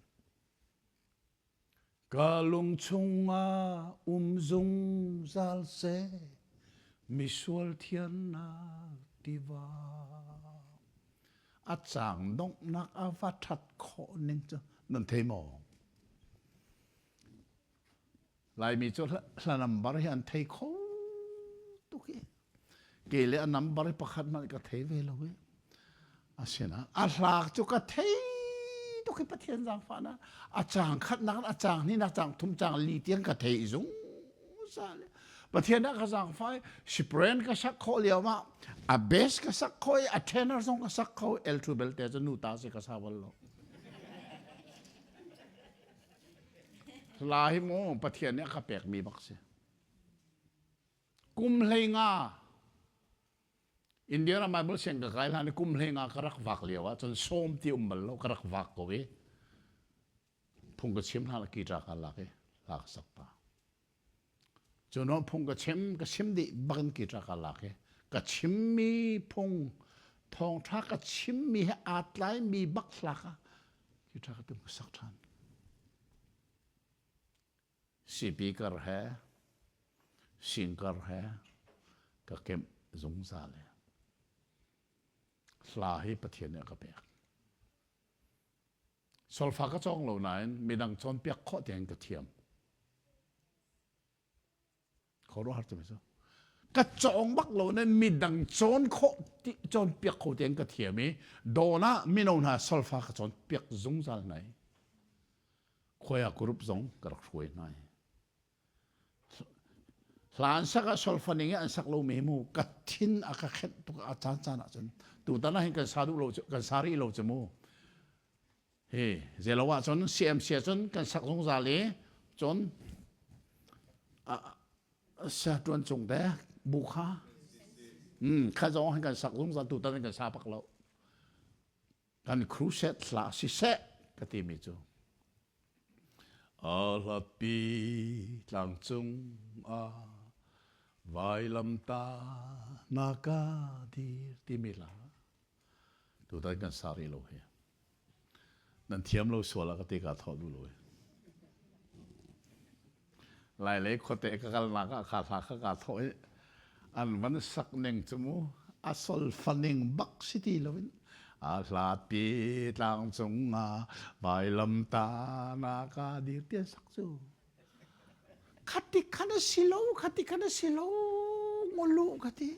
ka lung chungah um zungzal seh misual thiannak tiva. A caang donghnak a va ṭhat khawh ning cu nan thei maw? Laimi cu hla nambar hi an thei kho tuk i kei le a nambar hi pakhat hmanh ka thei ve lo i asinain a hla cu ka thei tuk i Pathian zaangfahnak a caang khatnak a caang hnihnak caang thum caang li tiang ka thei zungzal Pathian ah ka zaangfah i sipren ka sak khawh lio ah a bass ka sak khawh i a tenor zong ka sak kho L2 belte cu nu ta si ka sa bal lo Hla hi mu Pathian nih a ka pekmi bak si. Kum hlei nga India ram Bible siang ka kai hlan i kum hlei nga ka rak vak lio ah cun sawm ti um bal lo ka rak vak ko i phung ka chim hlan ah guitar ka lak i hla ka sak ta. Cu nawn phung ka chim ka chim dih bak in guitar ka lak i ka chimmi phung thawngṭha ka chimmi he aa tlaimi bak hla kha guitar ka tum ka sak ṭhan. Speaker he singer he ka kemh zungzal i hla hi Pathian nih a ka pek. Solfa ka cawng lo nain midang cawnpiak khawh tiang ka thiam. Khuaruahhar cu cu. Ka cawng bak lo nain midang cawn khawh ti cawnpiak kho tiang ka thiam i dawn ah mino hna solfa ka cawnpiak zungzal hna i khuai ah group zong ka rak hruai hna i Hla an sak ah solfa ning i an sak lomi mu ka thin a ka khenh tuk a caan caan ahcun tutan ah hin kan sa duh lo kan sa rih lo cu mu. Hi zelo ahcun CMC ahcun kan sak zungzal i cun sa tuan cung te bu kha kha zong hin kan sak zungzal tutan hin kan sa bak lo. Kan crusade hla siseh ka timi cu A hlatpi tlangcung ah vailamta na ka dir timi hla tutan kan sa rih lo hi. Nan thiam lo sual ah ka ti kaa thawh duh lo hi. Lailei khuate ka kalnak ah kha hla kha kaa thawh i an van sak ning cu mu a solfa ning bak si ti loin a hlapi tlang cung ah vailamta na ka dir ti an sak cu khati khan a si lo khati khan a si lo ngolu ka ti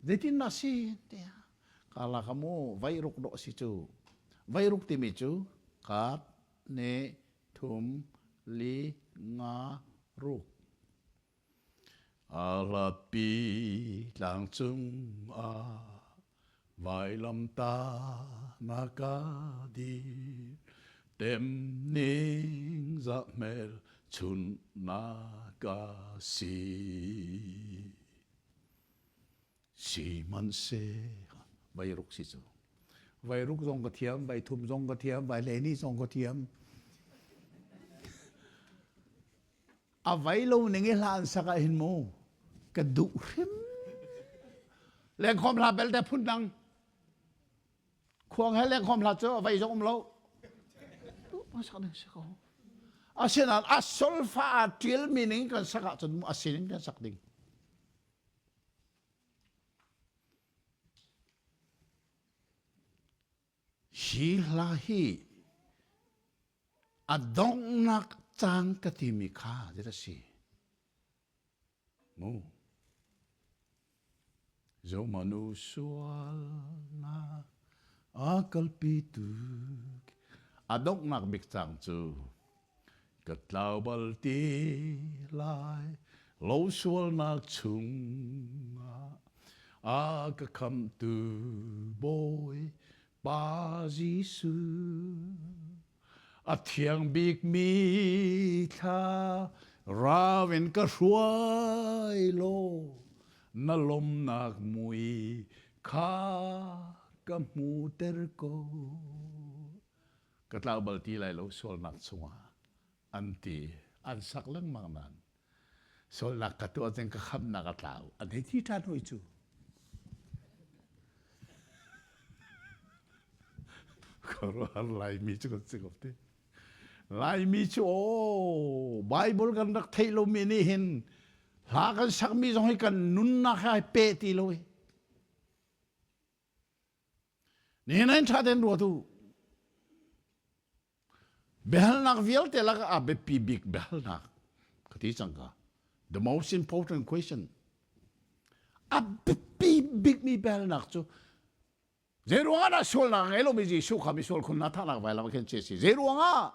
zeitin na si tiah kala ka mu vairuk dawh si cu vairuk timi cu kat ne thum li nga ruk A hlatpi tlangcung ah vailamta na ka dir tem ning za hmel chun na ka si Sihmanhseh vairuk si cu. Vairuk zong ka thiam, vaithum zong ka thiam, vaileni zong ka thiam. A vai lo ning i hla an sak ah hin mu ka duh hrim. Lengkhawm hla belte phun dang. Khuang he lengkhawm hla cu a vai zong um lo. Sak ding si ko. Asinain a solfa a ṭial mi ning kan sak ahcun mu a sining kan sak ding. Hi hla hi a donghnak caan ka timi kha zeidah a si? Mu. Zomanu sualnak a kalpitu a donghnak bik cang cu Ka tlau bal ti lai lo sualnak chungah a ka khamhtu Bawi Pa Jesuh a thiang bikmi thla rau in ka hruai law na lawmnak mui kha ka hmuter ko. Ka tlau bal ti lai lo sualnak chungah an ti an sak lengmang nain sualnak ka tuah cang ka khamnak a tlau an hei thi ṭhan hoi cu. Khuaruahhar Laimi cu kan si ko ti. Laimi cu aw Bible kan rak theih lomi nih hin hla kan sakmi zong hi kan nunnak he ai pe ti lo hi. Nihin ah ṭha tein ruat u. Biahalnak vialte lakah a biapi bik biahalnak ka ti cang ka. The most important question. A biapi bikmi biahalnak cu zei ruangah dah sualnak a ngei lomi Jesuh kha misual khun na thahnak vailam ah khin si si. Zei ruangah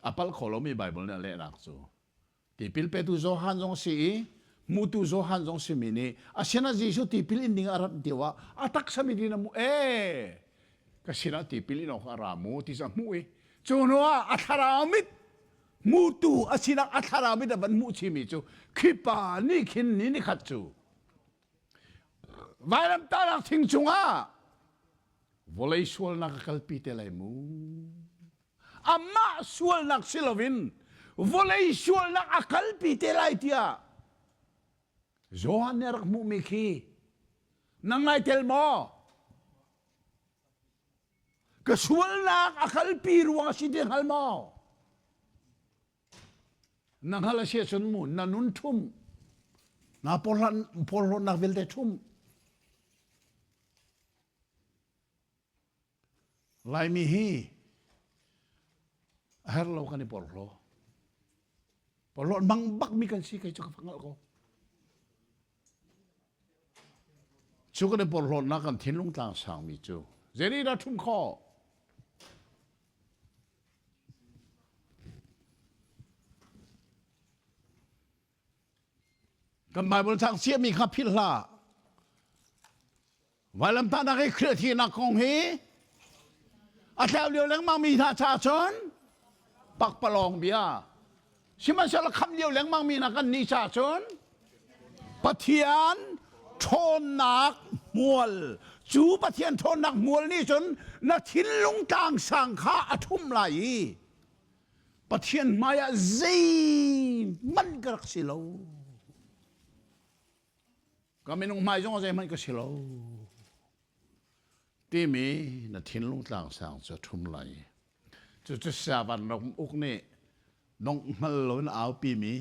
a palh kho lomi Bible nih a lehnak cu Tipil petu Johan zong si i hmutu Johan zong simi nih a sinah Jesuh tipil in ding a rat lio ah a taksa mit in a hmuh ee ka sinah tipil in awk a ra mu ti a hmuh i cu hnu ah a thlarau mit hmutu a sinah a thlarau mit a van hmuh chimi cu khi pa nih khin ni nikhat cu vailamtahnak thing cungah vawlei sualnak a kalpi te lai mu amah sualnak si loin vawlei sualnak a kalpi te lai tiah Johan nih a rak hmuhmi khi na ngai tel maw? Ka sualnak a kalpi ruang a si ti hngal maw? Na hngal a si ahcun mu na nun ṭhum na porhlawtnak vialte ṭhum Laimi hi a herh lo kan i porhlaw. Porhlawt mang bakmi kan si kei cu ka hngalh ko. Cu kan i porhlawtnak kan thinlung tlang sangmi cu zei dah ṭhum khawh? Kan Bible cang siami kha philh hlah. Vailamtahnak i Khrih thihnak kong hi a tlau lio lengmang mi hna caah cun pakpalawng bia. Sihmanhsehlaw khamh lio lengmang mi hna kan nih caah cun Pathian ṭhawnnak hmual cu Pathian ṭhawnnak hmual nih cun na thinlung tlangsang kha a ṭhum lai i Pathian hmaiah zeihmanh ka rak si lo. Ka minung hmai zong zeihmanh ka si lo. Timi na thinlung tlangsang cu a ṭhum lai. Cucu Savan ram uk nih dongh hngal loin aupimi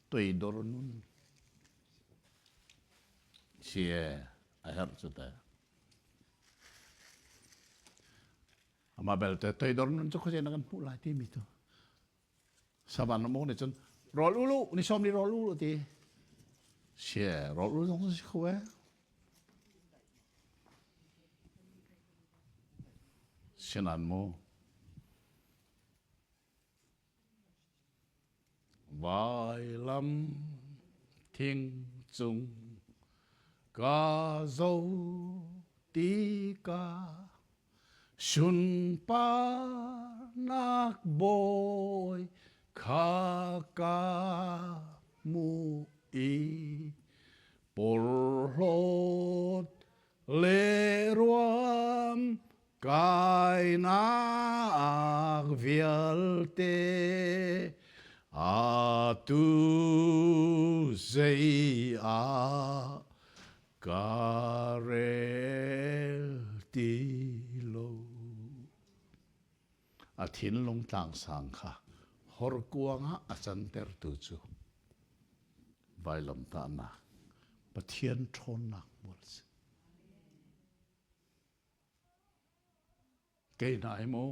toidor nun si a herh cu teh. Amah belte toidor nun cu khuazei na kan hmuh lai timi tu savan ram uk nih cun rawl ulu ni sawm ni rawl ulu ti sie rawl ulu zong si kho e sinan mu Vailam thing cung ka zo tikah sunparnak bawi kha ka hmuh i porhlawt le ruam Kainak vialte atu zei ah ka rel ti lo. A thinlung tlangsang kha horkuang ah a cantertu cu vailamtahnak Pathian ṭhawnnak hmual a si. Kei hna hi mu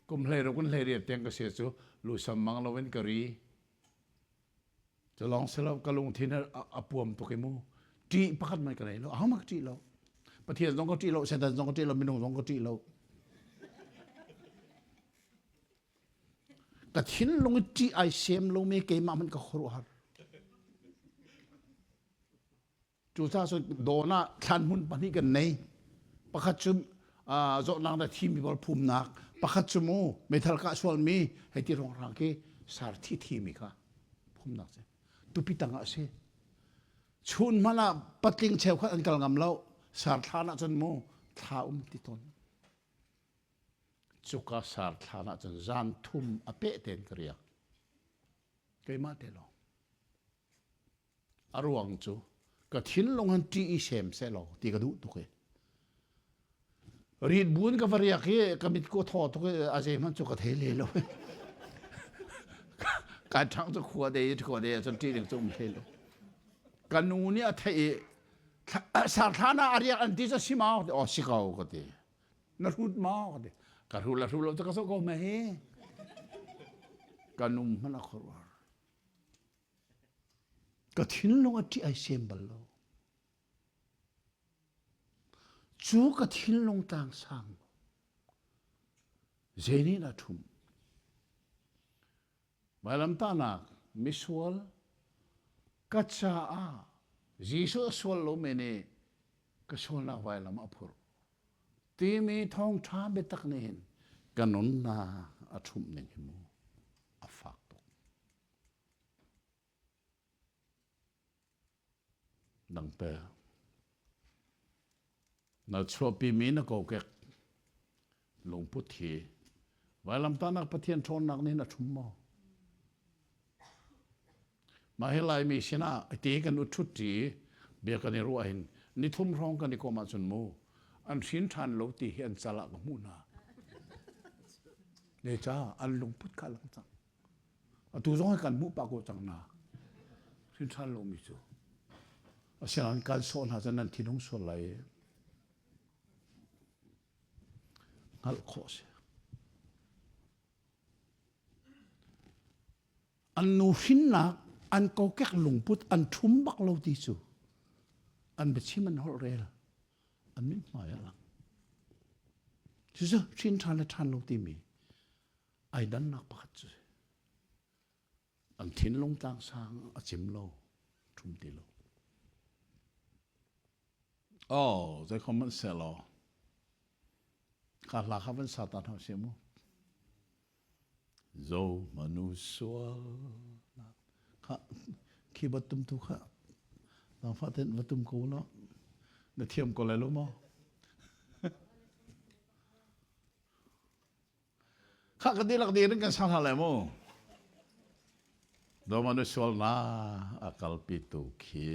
kum 16 in 18 tiang ka si cu lusam mang loin ka ri. Cu lawng si lo ka lungthin a puam tuk i mu. Ṭih pakhat man ka nei lo. Ahohmanh ka ṭih lo. Pathian zong ka ṭih lo, Satan zong ka ṭih lo, minung zong ka ṭih lo. Ka thinlung i ṭih ai sem lomi keimah hmanh ka khuaruahhar. Cucaah cun dawn ah thlanhmun pahnih kan nei. Pakhat cu zawtnak le thimi pawl phumnak, pakhat cu mu meithal kah sualmi hei ti ruangrang khi sar thi thimi kha phumnak si. Tupi tang ah a si. Chun hmanh ah patling cheukhat an kal ngam lo. Sar thlan ah cun mu thla um ti tawn. Cuka sar thlan ah cun zan thum a peh tein ka riak. Keimah te lawng. A ruang cu ka thinlung han ṭih i sem sehlaw ti ka duh tuk i rit buin ka va riak i ka mit ko thaw tuk i a zeihmanh cu ka thei le lo. Kai ṭhang cu khua dei khua dei cun ṭih ding cu um hlei lo. Ka nu nih a theih i. Sarthlan ah a riak an ti cu si maw? Aw si ko ka ti. Na hrut maw? Ka ti. Ka hru la hru lo cu ka zoh ko me hi. Ka num hmanh a khuaruahhar. Ka thinlung a ṭih ai sem bal lo. Cu ka thinlung tlang sang zei nih dah ṭhum? Vailamtahnak misual ka caah Jesuh a sual lomi nih ka sualnak vailam a phurh timi thawngṭha biatak nih hin ka nunnak a ṭhumh ning hi mu a fak tuk. Dangte na chuahpimi na kokek lungput hi vailamtahnak Pathian ṭhawnnak nih na ṭhum maw? Mah hi Laimi sinah ti kan ut ṭhut bia kan i ruah hin nithum hrawng kan i komh ahcun mu an hrin ṭhan lo ti hi an cal ah ka hmuh hna. Ne ca an lungput kha lang cang. Atu zong hi kan hmuh pah ko cang na. Hrin ṭhan lomi cu. Asinain kan sawh hna cun nan thinhung sual lai i hngalh khawh a si. An nu hrinnak, an kokek lungput an ṭhum bak lo ti cu an biachim an holh rel an mithmai a lang. Cucu hrin ṭhan le ṭhan lo timi ai dannak pakhat cu an thinlung tlangsang a cim lo ṭhum ti lo oh zeikhom hmanh selaw ka hla kha van sa ta hna seh mu zo manu sual kha khi bat tum tu kha nangfah ten va tum ko lo na thiam ko lai lo maw Khah kan dihlak dir in kan sang hna lai mu. Dawmanu sualnak a kalpitu khi.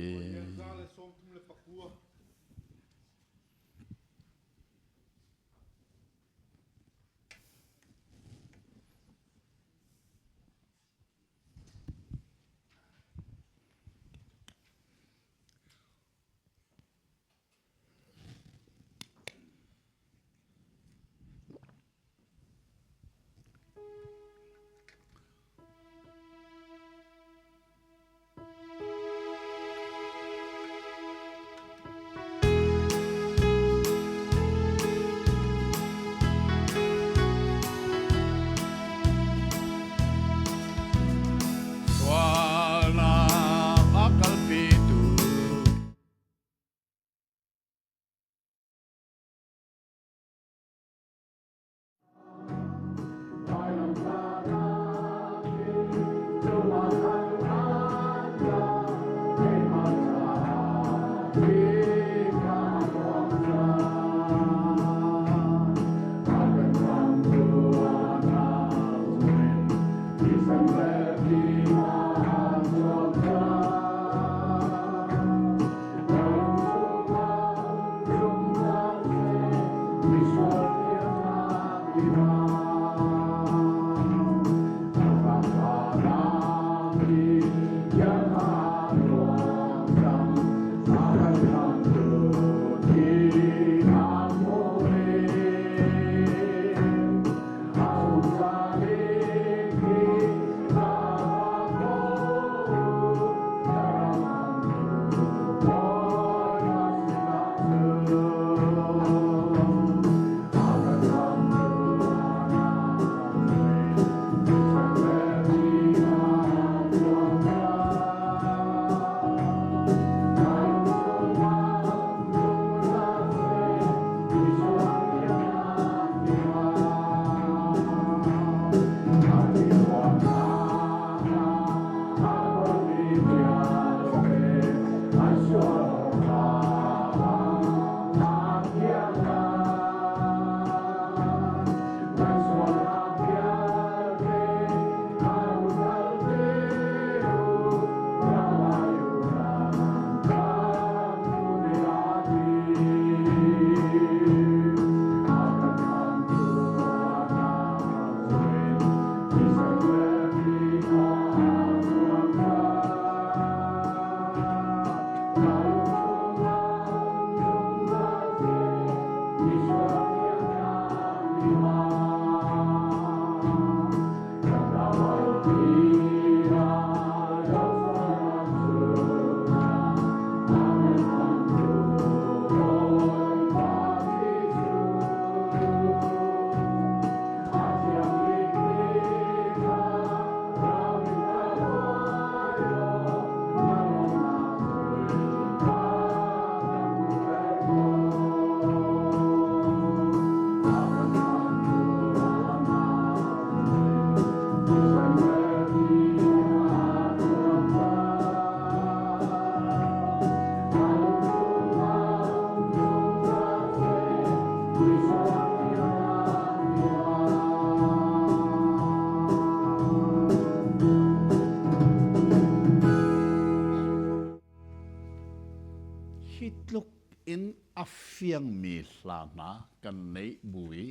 in a fiangmi hla hna kan neih bu i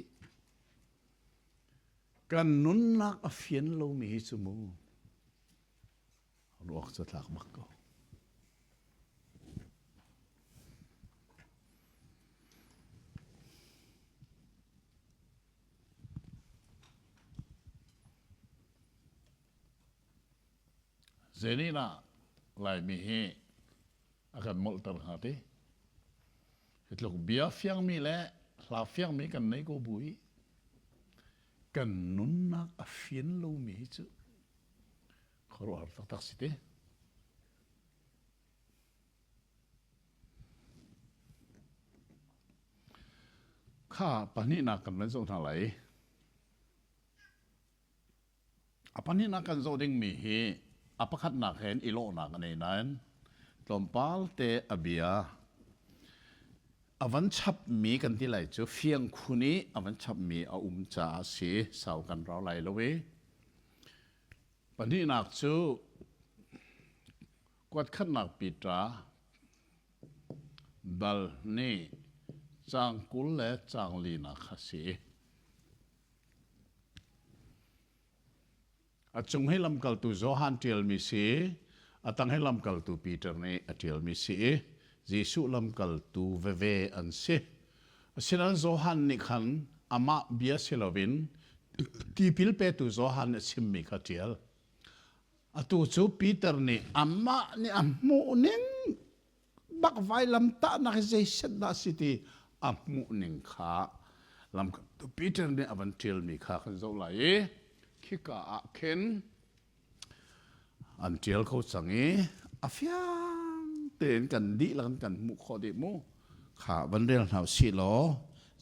kan nunnak a fian lomi hi cu mu ruak cu tlak bak ko. Zenih dah Laimi hi a kan molhter hnga ti? Hi tluk bia fiangmi le hla fiangmi kan nei ko bu i kan nunnak a fian lomi hi cu khuaruahhar taktak si ti. Kha pahnihnak kan van zoh hna lai. A pahnihnak kan zoh dingmi hi a pakhatnak he i lawhnak a nei nain tlawmpal te a bia a van chapmi kan ti lai cu fiang khun i a van chapmi a um caah a si sau kan rau lai lo i pahnihnak cu kuatkhatnak Peter dal nih caang 20 le caang linak kha si. A cung hi lamkaltu Johan ṭialmi si, a tang hi lamkaltu Peter nih a ṭialmi si i Jesuh lamkaltu veve an si. Asinain Johan nih khan amah bia si loin tipil petu Johan nih a chimmi kha ṭial. Atu cu Peter nih amah nih a hmuh ning bak vailamtahnak hi zeiset dah si ti a hmuhning kha lamkaltu Peter nih a van ṭialmi kha kan zoh lai i khika ah khin an ṭial kho cang i a fiang tein kan dihlak in kan hmuh khawh dih mu kha van rel hna usih law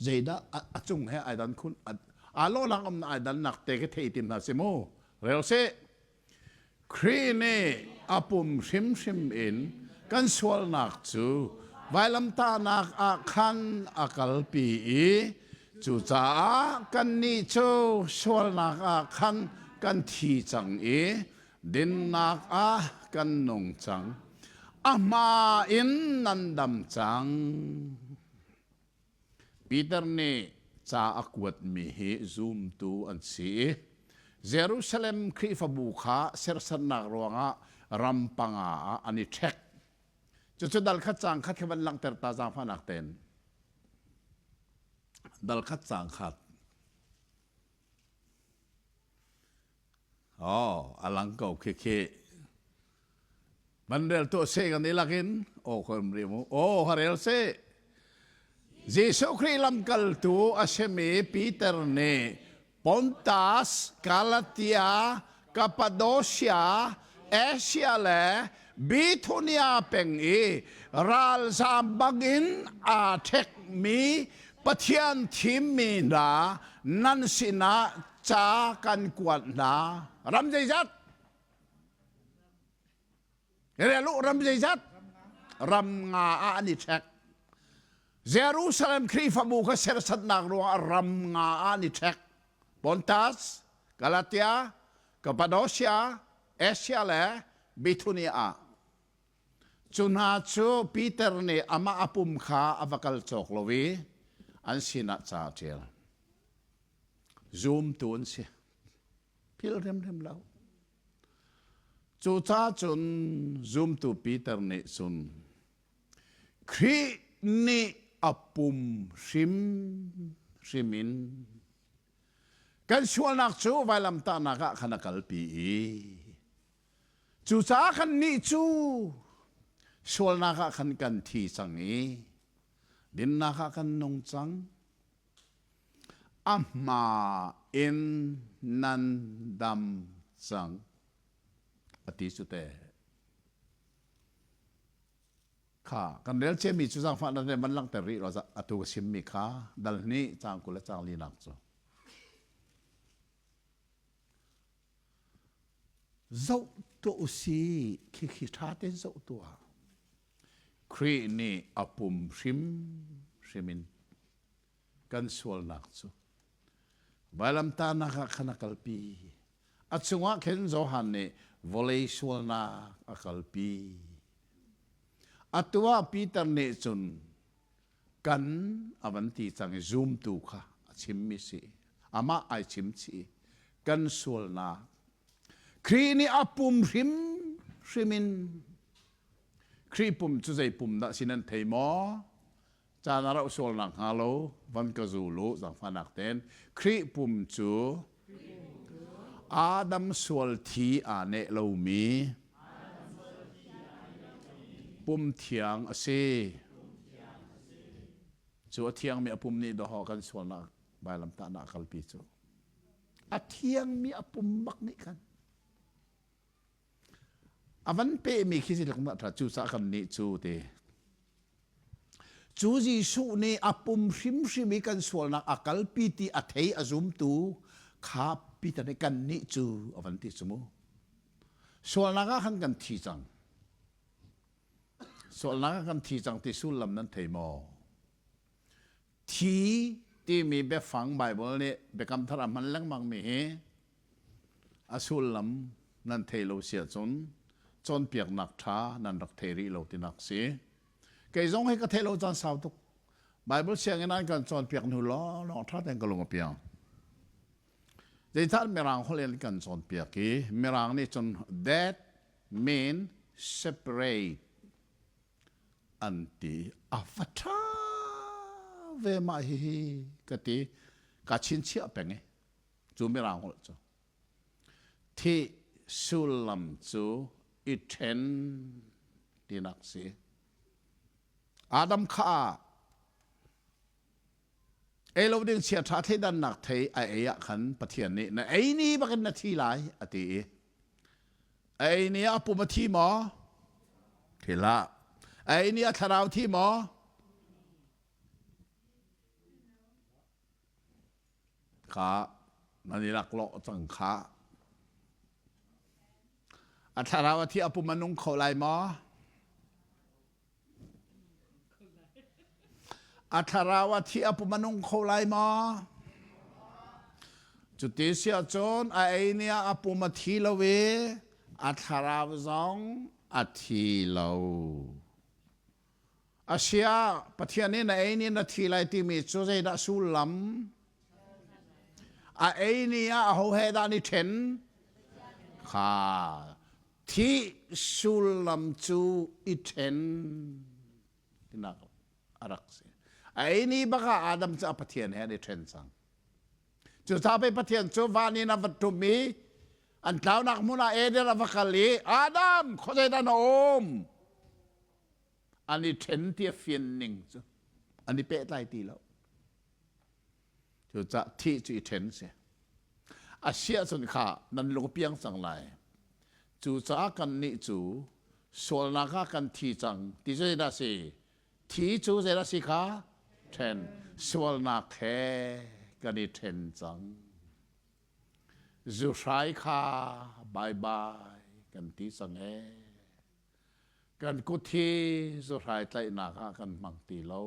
zeidah a cung he ai dan khun aa lawhnak um na ai dannak te khi thei tim hna si mu rel sih Khrih nih a pum hrimhrim in kan sualnak cu vailamtahnak ah khan a kalpi i cucaah kannih cu sualnak ah khan kan thi cang i dinnak ah kan nung cang. A hma in nan dam cang. Peter nih ca a kuatmi hi zumtu an si i Jerusalem Khrihfabu kha serhsatnak ruangah ram panga ah an i ṭhek. Cucu dal khat caang khat kha van langhter ta zaangfahnak tein. Dal khat caang khat. Oh, a lang ko khi khi. Van rel tuah se kan i lakin aw khom ri mu. Aw ha rel se. Jesuh Khrih lamkaltu a simi Peter nih Pontus, Galatia, Cappadocia, Asia le Bithunia peng i ralzaam bangin aa ṭhekmi Pathian thimmi hna nan sinah ca kan kuat hna. Ram zeizat? Relu ram zeizat? Ram nga ah an i ṭhek. Jerusalem Khrihfabu kha serhsatnak ruangah ram nga ah an i ṭhek. Pontus, Galatia, Cappadocia, Asia le Bithunia ah. Cu hna cu Peter nih amah a pum kha a va kal cawk lo i an sinah ca a ṭial. Zumtu an si. Philh hrimhrim lo. Cucaah cun zumtu Peter nih cun Khrih nih a pum hrimhrim in kan sualnak cu vailamtahnak ah khan a kalpi i cucaah kannih cu sualnak ah khan kan thi cang i dinnak ah kan nung cang. A hma in nan dam cang a ti cu te. Kha kan rel ciami cu zaangfah na van langhter rih law atu ka chimmi kha dal hnih caang 20 le caang linak cu. Zoh tuah usih khi khi ṭha tein zoh tuah. Khrih nih a pum hrimhrim in kan sualnak cu vailamtahnak ah khan a kalpi. A chungah khin Johan nih vawlei sualnak a kalpi. Atu ah Peter nih cun. Kan a van ti cang i zumtu kha a chimmi si. Amah ai chim chih. Kan sualnak. Khrih nih a pum hrimhrim in Khrih pum cu zei pum dah si nan thei maw? Caan a rauh sual nak hnga lo van ka zul u zaangfahnak ten Khrih pum cu Adam sual thi aa neh lomi pum thiang a si. Cu a thiangmi a pum nih dawhawh kan sualnak vailamtahnak a kalpi cu. A thiangmi a pum bak nih khan A van pehmi khi zeitluk dah ṭha cucaah kan nih cu ti. Cu Jesuh nih a pum hrimhrim i kan sualnak a kalpi ti a thei a zumtu kha Peter nih kan nih cu a van ti cu mu. Sualnak ah khan kan thi cang. Sualnak ah kan thi cang ti sullam nan thei maw? Thi timi biafang Baibal nih Biakam Thar a hman lengmangmi hi A sullam nan thei lo si ahcun cawnpiaknak ṭha nan rak thei rih lo tinak si. Kei zong hi ka theih lo caan sau tuk. Bible sianginn an kan cawnpiak hnu lawnglawng ṭha tein ka lung a piang. Zeicah Mirang holh in kan cawnpiak i Mirang nih cun that mean separate an ti. A va ṭha ve mah hihi ka ti. Ka chinchiah peng i. Cu mirang holh cu thih sullam cu i ṭhen tinak si. Adam kha ei lo ding chia ṭha thleidannak thei a ei ah khan Pathian nih na ei ni bakin na thi lai a ti i a ei ni ah a pum a thi maw? Thi hlah. A ei ni a thlarau thi maw? Kha nan i laklawh cang kha. A thlarau a thi a pum a nung kho lai maw? A thlarau a thi a pum a nung kho lai maw? Cuti si ahcun a ei ni ah a pum a thi lo i a thlarau zong a thi lo. Asiah Pathian nih na ei ni na thi lai timi cu zeidah sullam? A ei ni ah aho he dah ni ṭhen? Kha thih sullam cu i ṭhen tinak a rak si. A ei ni bak ah Adam cu a Pathian he an i ṭhen cang. Cucaah pei Pathian cu van in a va ṭum i an tlaunak hmun ah Eden a va kal i Adam khuazei dah na um? An i ṭhen ti a fian ning cu an i pehtlai ti lo. Cucah thih cu i ṭhen si. A si ahcun kha nan lung piang cang lai. Cucaah kannih cu sualnak ah kan thi cang ti cu zeidah si? Thi cu zeidah si kha? Ṭhen. Sualnak he kan i ṭhen cang. Zuhrai kha bye bye kan ti cang ee. Kan kut hi zuhrai tlaihnak ah kan hmang ti lo.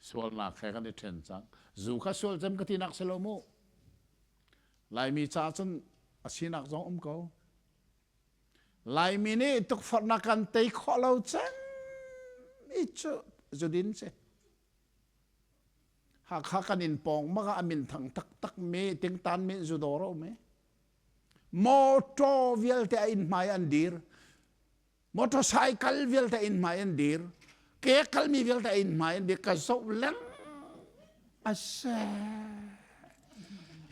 Sualnak he kan i ṭhen cang. Zu kha sual cem ka tinak si lo mu. Laimi caah cun a sinak zong um ko. Laimi nih tukforhnak kan tei khawh lo cem i cu zudin si. Hakha kan inn pawng bak ah a minthang taktak mi tingtan mi zudawr a um i Motor vialte a inn hmai an dir. Motorcycle vialte inn hmai an dir. Ke kalmi vialte inn hmai an dir. Ka zoh leng a se.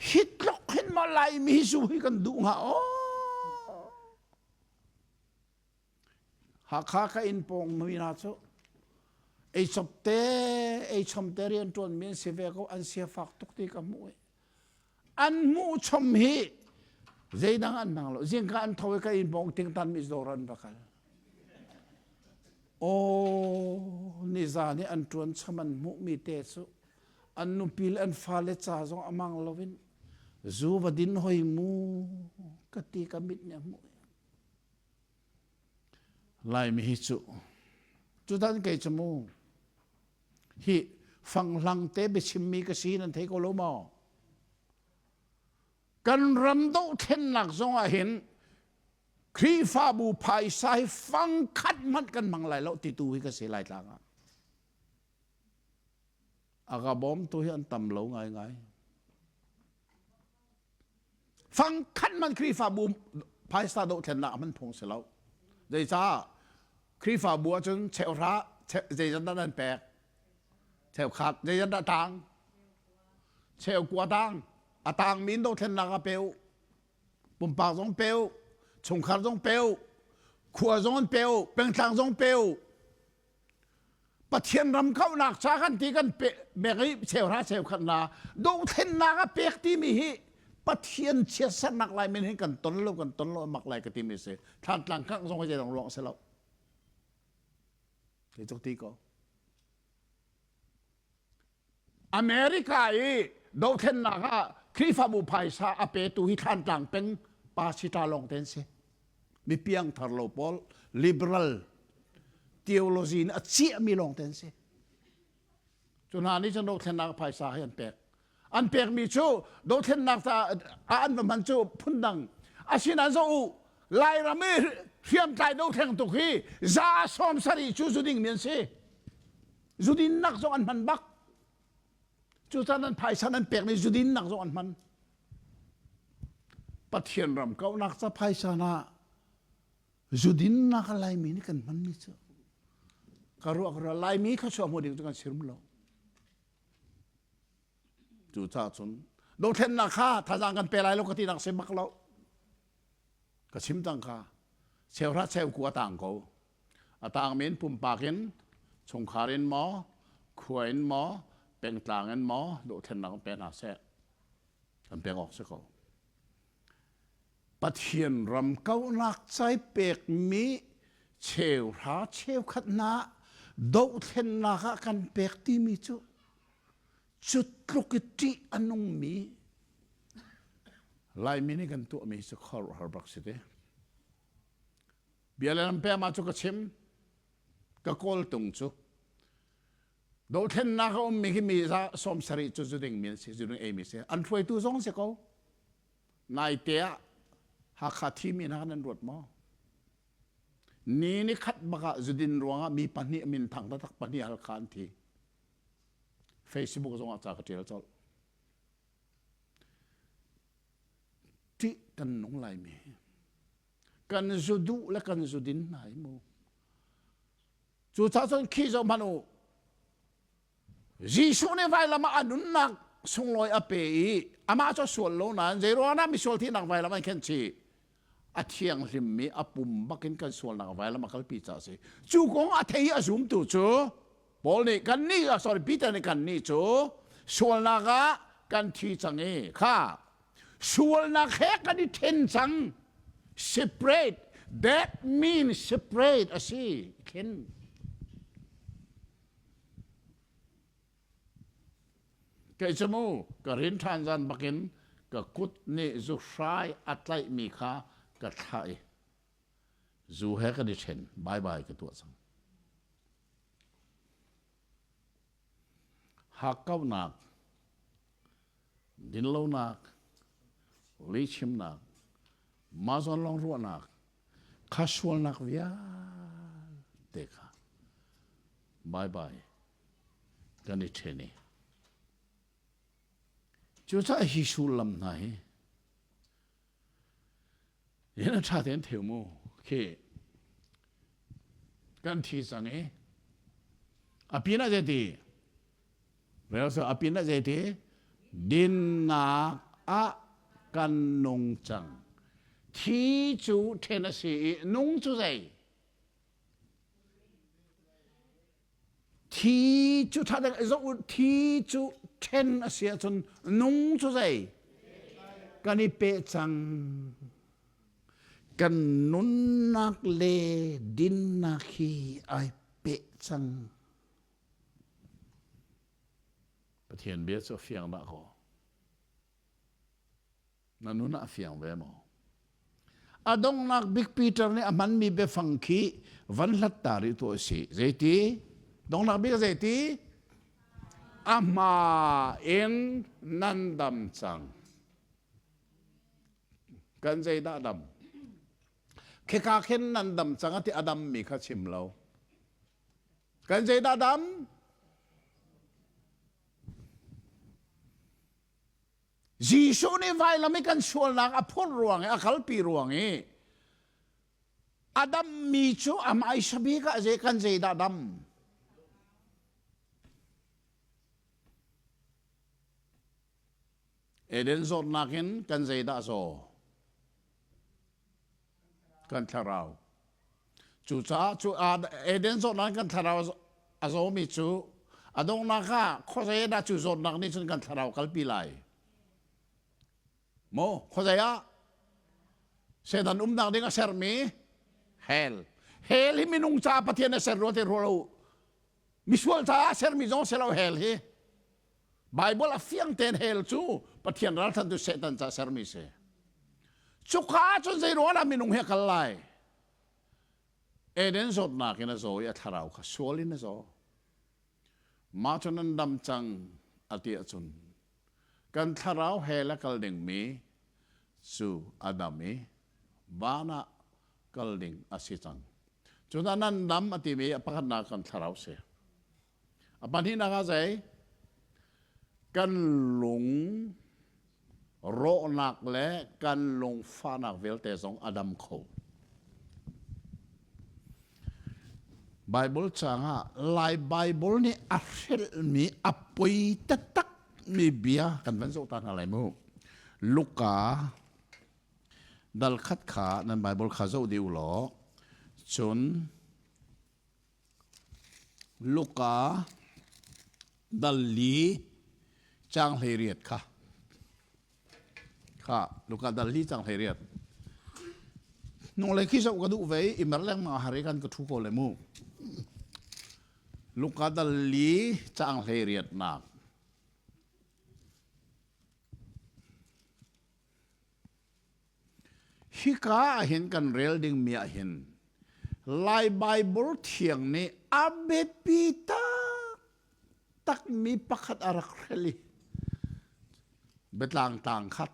Hi tluk hin maw Laimi zu hi kan duh hnga aw. Hakha ka inn pawng mi hna cu ei chop te ei chom te rian ṭuan mi an si ve ko an sia fak tuk ti ka hmuh i an hmuh chom hi zeidang an hmang lo zingka an tho i ka inn pawng tingtan mi dawr an va kal aw nizan i an ṭuan chom an hmuh mi te cu an nupi le an fale ca zong a mang lo in zu va din hoi mu ka ti ka mit nih a hmuh Laimi hi cu cutan kei cu mu hi fanghlang te biachimmi ka si nan thei ko lo maw? Kan ram dohthlennak zong ah hin Khrihfabu phaisa hi fangkhat hmanh kan hmang lai lo titu hi ka si lai tlang ah. A ka bawmtu hi an tam lo ngaingai. Fangkhat hmanh Khrihfabu phaisa dohthlennak a hman phung si lo. Zeicah Khrihfabu ahcun cheuhra zeizat dah nan pek? Cheukhat zeizat dah tang? Cheukua tang. A tang min dohthlennak ah pe u. Pumpak zong pe u. Chungkhar zong pe u. Khua zong an pe u. Pengtlang zong pe u. Pathian ram kauhnak ca kan ti kan pe mek i cheuhra cheukhat na dohthlennak a pek timi hi Pathian chiatsernak lai men hin kan ton lo kan ton lo mak lai ka timi si thlantlang kangh zong hi zeidang ruang si lo ti cuk ti ko America i dohthlennak ah Khrihfabu phaisa a petu hi Thlantlang peng pa sita lawng te an si. Mi piangthar lo pawl liberal theology in a ciahmi lawng te an si. Cu hna nih cun dohthlennak phaisa hi an pek. An pekmi cu dohthlennak caah an va hman cu phundang. Asinain zoh u, Lairam i hriamtlai dohthleng tuk hi za 70 cu zu dingmi an si. Zudinnak zong an hman bak. Cucaah nan phaisa nan pekmi zudinnak zong an hman. Pathian ram kauhnak ca phaisa na zudinnak a Laimi nih kan hmanmi cu ka ruah ka ruah Laimi thluachuah hmu ding cu kan sirum lo. Cucaah cun dothlennak kha thazaang kan pe lai lo ka tinak si bak lo. Ka chim cang kha. Cheuhra cheuku a tang ko. A tang men pumpak in, chungkhar in maw, khua in maw, pengtlang in maw dohthlennak pe hna seh. Kan pek awk si ko. Pathian ram kauhnak cai pekmi cheuhra cheukhat hna dohthlennak ah kan pek timi cu cu tluk i ṭih a nungmi Laimi nih kan tuahmi cu khuaruahhar bak si te. Bia le lam pema cu ka chim ka kawltung cu dothlennak a ummi khi mi za 70 cu zu ding mi an si zu ding ei mi si an hruaitu zong si ko naite ah Hakha thimi hna nan ruat maw ni ni khat bak ah zudin ruangah mi pahnih min thang taktak pahnih Halkha an thi Facebook zong ah ca ka tial colh ṭih kan nung laimi kan zu duh le kan zu din hna hi mu cucaah cun khi zoh hmanh u Jesuh nih vailam ah a nunnak sunglawi a pe i amah cu a sual lo nain zeiruang dah misual thihnak vailam an khenh chih a thianghlimmi a pum bakin kan sualnak vailam a kalpi caah a si cu kong a thei i a zumtu cu Paul nih kan nih sorry Peter nih kan nih cu sualnak ah kan thi cang i kha Sualnak he kan i then cang. Separate. That means separate a si. Then. Kei cu mu ka rin ṭhan zan bakin ka kut nih zu hrai a tlaihmi kha ka thlah i zu he kan i ṭhen. Bye bye ka tuah cang. Hakkauhnak dinlonak, lihchimnak, mah zawn lawng ruahnak, kha sualnak vialte kha bye bye kan i ṭhen i cucaah hi sullam hna hi Hin a ṭha tein theu mu. Khi kan thi cang i a pin ah zeiti? Rel so a pin ah zeiti? Dinnak ah kan nung cang. Thi cu ṭhen a si i nung cu zei? Thi cu ṭha deng zoh u thi cu ṭhen a si ahcun nung cu zei kan i peh cang kan nunnak le dinnak hi ai peh cang Pathian bia cu a fiang dah kaw Na nun ah a fiang ve maw? A donghnak bik Peter nih a hmanmi biafang khi van hlat ta rih tuah si. Zeiti? Donghnak bik zeiti? A hma in nan dam cang. Kan zeidah dam? Khika khin nan dam cang a ti a dammi kha chim lo. Kan zeidah dam? Jesuh nih vailam i kan sualnak a phurh ruang i a kalpi ruang i a dammi cu a hmaisa bik ah zei kan zeidah dam? Eden zawtnak in kan zeidah zaw? Kan thlarau. Cucaah cu Eden zawtnak in kan thlarau a zawmi cu a donghnak ah khuazei dah cu zawtnak nih cun kan thlarau kalpi lai? Maw khuazei ah? Satan umnak ding a sermi hell. Hell hi minung caah Pathian a ser rua te rua lo. Misual caah a sermi zong si lo hell hi. Bible a fiang tein hell cu Pathian ralchantu Satan ca sermi si. Cuka ahcun zei ruang ah minung hi a kal lai? Eden zawtnak in a zaw i a thlarau kha sual in a zaw. Mah cu nan dam cang a ti ahcun kan thlarau hell a kal dingmi cu a dam i van ah kal ding a si cang. Cucaah nan dam a timi a pakhatnak kan thlarau si. A pahnihnak ah zei? Kan lung rawhnak le kan lungfahnak vialte zong a dam kho. Bible caang ah Lai Bible nih a hrelhmi a poi taktak mi bia kan van zoh ta hna lai mu. Luka dal khat kha nan Bible kha zoh dih u law cun Luka dal li caang 18 kha kha Luka dal li caang 18 hnunglei khi zoh ka duh ve i mer lengmang a har i kan ka ṭhu ko le mu. Luka dal li caang 18 nak. Hika ahhin kan rel dingmi ahhin Lai Baibal thiang nih a biapi taktakmi pakhat a rak hrelh i biatlang tlang khat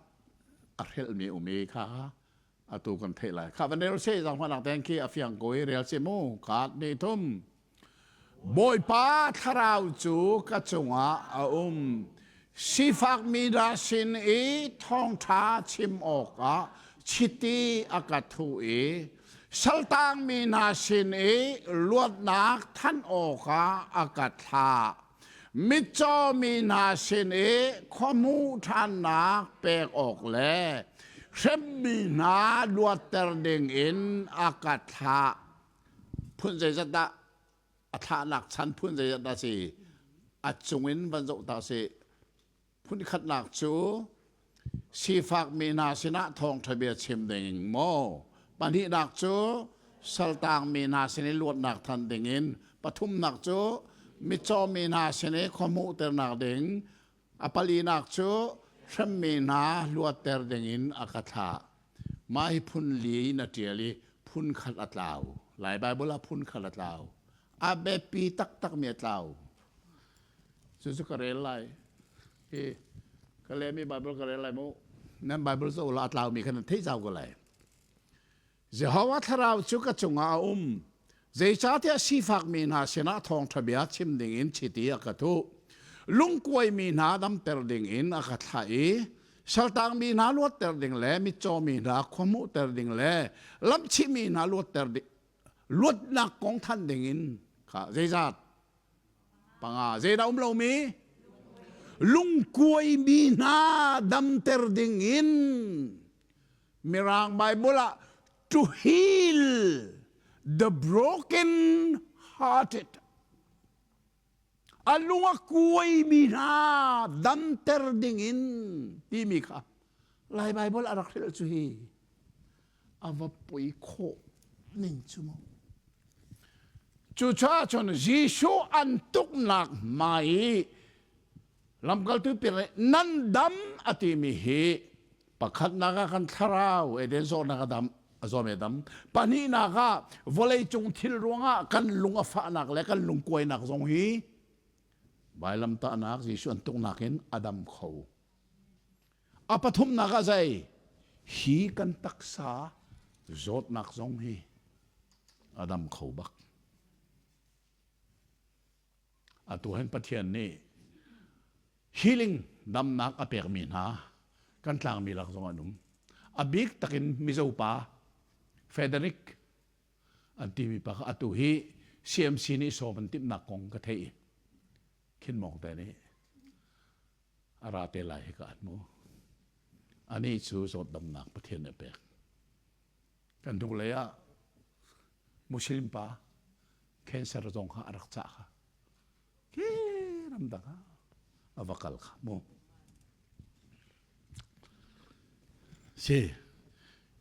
a hrelhmi um i kha atu kan theih lai. Kha van rel seh zaangfahnak tein khi a fiang ko i rel seh mu. Kaat nih thum. Bawipa thlarau cu ka cungah a um. Sifakmi dah sin i thawngṭha chim awkah chiti a ka thuh i saltangmi hna sin i luatnak thanh awkah a ka thlah. Mitcaw mi hna sin i khuahmuh ṭhannak pek awk le hremmi hna luatter dingin a ka thlah. Phun zeizat dah a thlahnak chan phun zeizat dah si a cung in van zoh ta si phun khatnak cu sifakmi hna sinah thawngṭha bia chim ding maw pahnihnak cu saltangmi hna sin i luatnak than ding in pathumnak cu mitcawmi hna sin i khuahmuhternak ding A palinak cu hremmi hna luatter dingin a ka thlah. Mah hi phun li in a ṭial i phun khat a tlau. Lai Baibal ah phun khat a tlau. A biapi taktakmi a tlau. Cucu ka rel lai. Hi ka lehmi Baibal ka rel lai mu. Nan Baibal zoh la a tlaumi kha nan theih zau ko lai. Jehovah thlarau cu ka cungah a um. Zeicahtiah sifakmi hna sinah thawngṭha bia chim dingin chiti a ka thuh. Lungkuaimi hna damter dingin a ka thlah i saltangmi hna luatter ding le mitcawmi hna khuahmuhter ding le lamhchihmi hna luatter ding luatnak kong thanh dingin kha zeizat panga zeidah um lomi lungkuaimi hna damter dingin Mirang Bible ah to heal the broken hearted a lung a kuaimi hna damter dingin timi kha Lai Bible a rak hrilh cu hi a va poi khawh ning cu mu cucaah cun Jesuh an tuknak hmai i lamkaltu Peter nih nan dam a timi hi Pakhatnak ah kan thlarau Eden zawtnak a dam a zawm a dam. Pahnihnak ah vawleicung thil ruangah kan lung a fahnak le kan lungkuainak zong hi vailamtahnak Jesuh an tuknak in a dam kho. A pathumnak ah zei? Hi kan taksa Zawtnak zong hi a dam kho bak. Atu hin Pathian nih healing damnak a pekmi hna kan tlangmi lak zong an um. A bik takin Mizo pa Frederick an timi pa kha atu hi CMC nih sawm an timhnak kong ka theih. Khin Mawng te nih a ra te lai hi ka an mu. Anih cu zawtdamnak Pathian nih a pek. Kan hnulei ah Muslim pa cancer zong kha a rak cah kha. Ke ramdang ah a va kal kha mu. Si,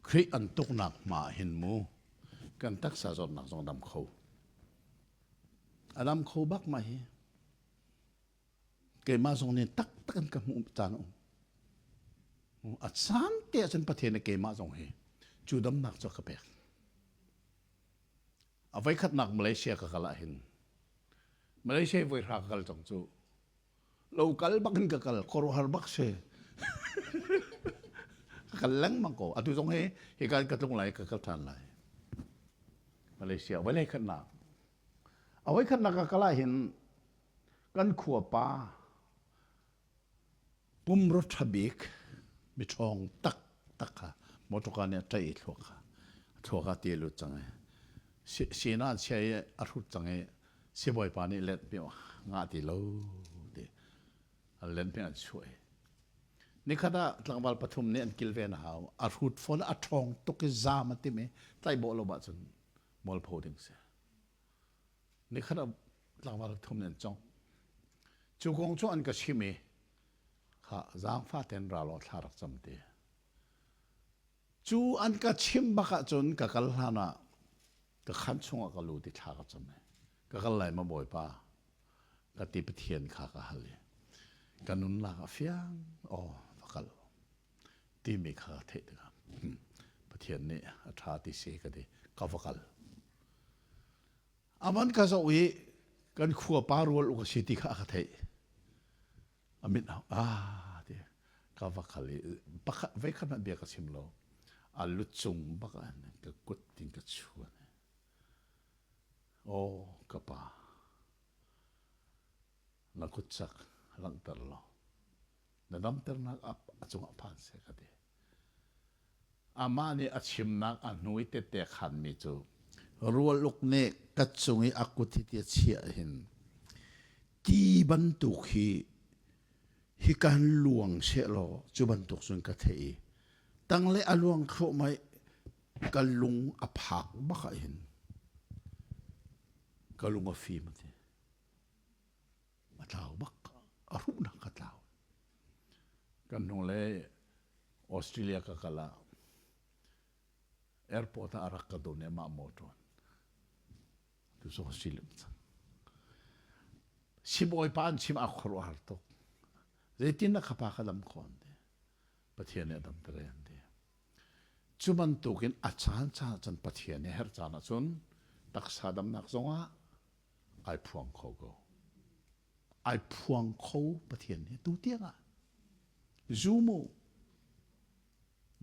Khrih an tuknak hma hin mu kan taksa zawtnak zong dam kho. A dam kho bak ma hi. Keimah zong nih taktak in ka hmuh caan a um. A caan te ahcun Pathian nih keimah zong hi cu damnak cu a ka pek. A voikhatnak Malaysia ka kal ahhin Malaysia i voihra ka kal cang cu lo kal bak in ka kal khuaruahhar bak si. Ka kal lengmang ko. Atu zong hi hika in ka tlung lai ka kal ṭhan lai. Malaysia vawlei khatnak. A voikhatnak ka kal ahhin Kan khua pa pumrua ṭha bik miṭhawng taktak kha mawṭawka nih a ṭaih i thluak kha a thluak ah ti a lut cang i sinah an chiah i a hrut cang i sibawipa nih let mi ngah ti lo ti an let mi an chuah i nikhat ah tlangval pathum nih an kilven a hau a hrut fawn a ṭhawng tuk i zaam a tim i tlaihbawh lo ahcun mualpho ding si. Nikhat ah tlangval thum nih an congh. Cu kong cu an ka chimh i kha zaangfah tein ra law thla rak cam ti. Cu an ka chimh bak ahcun ka kal hlan ah ka khan chungah ka lut i thla ka cam i ka kal lai ma Bawipa ka ti Pathian kha ka hal i ka nunnak a fiang aw va kal timi kha ka theih tikah Pathian nih a ṭha ti si ka ti ka va kal. Aman ka zoh i kan khua pa rual uk a si ti kha a ka theih. A mit ah ti ka va kal i pakhat veikhat hmanh bia ka chim lo. A lu cung bak ah ka kut tin ka chuan. Aw ka pa na kut cak langhter law na damternak a cungah phan seh ka ti. Amah nih a chimnak a hnu i tette khanmi cu rualuk nih ka cung i a kut hi ti a chiah hin ti bantuk hi hi kan luang sehlaw cu bantuk cun ka theih i tangle a luang thluahmah i ka lung a phak bak ah hin ka lung a fim a ti. A tlau bak a hruhnak ka tlau. Kan hnung le Australia ka kal ah airport ah a rak ka don i amah motor tu zong si lim cang. Sibawipa an chim a khuaruahhar tuk. Zeitin na khapa ka dam khon ti. Pathian nih a damter an ti. Cu bantukin a caan caan cun Pathian nih herh caan ahcun taksa damnak zongah ai phuang kho ko. Ai phuang kho Pathian nih tu tiangah. Zu mu.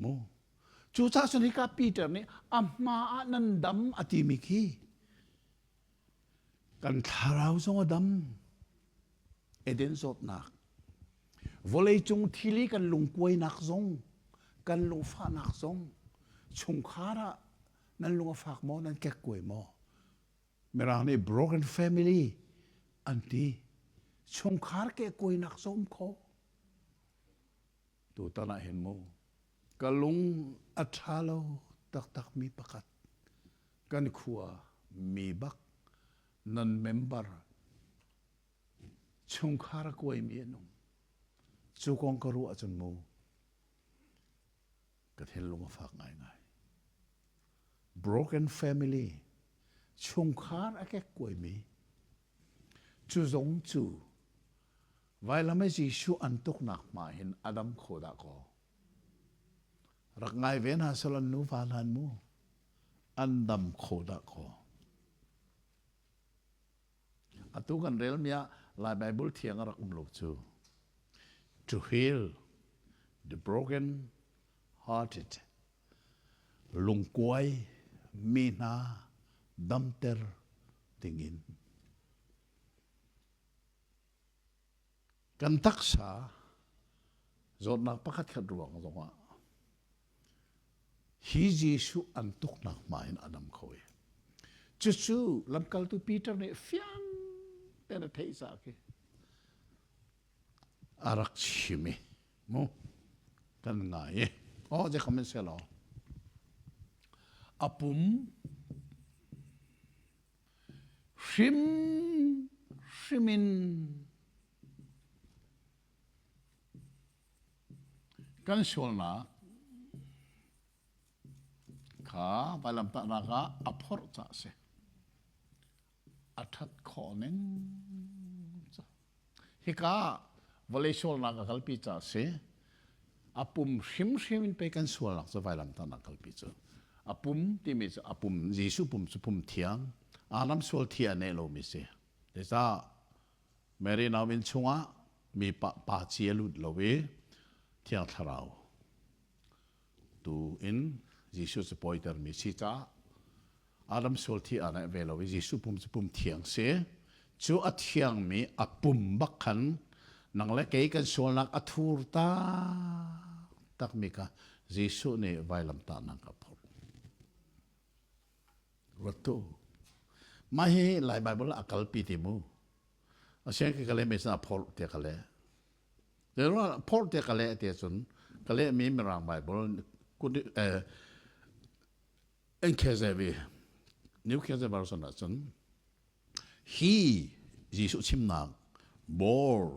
Mu. Cucaah cun hika Peter nih a hma ah nan dam a timi khi kan thlarau zong a dam. Eden zawtnak. Vawleicung thil i kan lungkuainak zong, kan lungfahnak zong, chungkhar ah nan lung a fak maw, nan kekkuai maw? Mirang nih broken family an ti. Chungkhar kehkuainak zong um kho. Tutan ah hin mu ka lung a ṭha lo taktakmi pakhat kan khua mi bak nan member chungkhar a kuaimi an um. Cu kong ka ruah ahcun mu ka thinlung a fak ngaingai. Broken family, chungkhar a kekkuaimi, cu zong cu vailam i Jesuh an tuknak hma hin a dam kho dah kaw. Rak ngai ve hna sel an nuva hlan mu, an dam kho dah kaw. Atu kan relmi ah Lai Bible thiang a rak um lo cu. To heal the broken hearted. Lungkuai mi hna damter dingin. Kan taksa zawtnak pakhat khat ruang zongah hi Jesuh an tuknak hma in a dam kho i cucu lamkaltu Peter nih fiang tein a theih caah khi a rak chim i mu kan ngai i oh je comment selaw a pum Hrimhrim in kan sualnak kha vailamtahnak ah a phorh caah a si. A ṭhat khawh ning cu. Hika vawlei sualnak a kalpi caah a si. A pum hrimhrim in pei kan sualnak cu vailamtahnak kalpi cu. A pum timi cu a pum Jesuh pum cu pum thiang Adam sual thi a neh lomi si. Zeicah Mary nau inn chungah mi pa, pa ci a lut lo i Thiang Thlarau tu in Jesuh cu pawitermi si caah Adam sual thi aa neih ve lo i Jesuh pum cu pum thiang si. Cu a thiangmi a pum bak khan nang le kei kan sualnak a thur taktakmi kha Jesuh nih vailamtahnak a phurh. Ruat tu. Mah hi Lai Bible a kalpi ti mu. Asian ka kale me sa phorh te ka le. Phorh te ka le te cun ka le mi Mirang Bible kut eh NKJV New King James Version ahcun hi Jesuh chimnak bore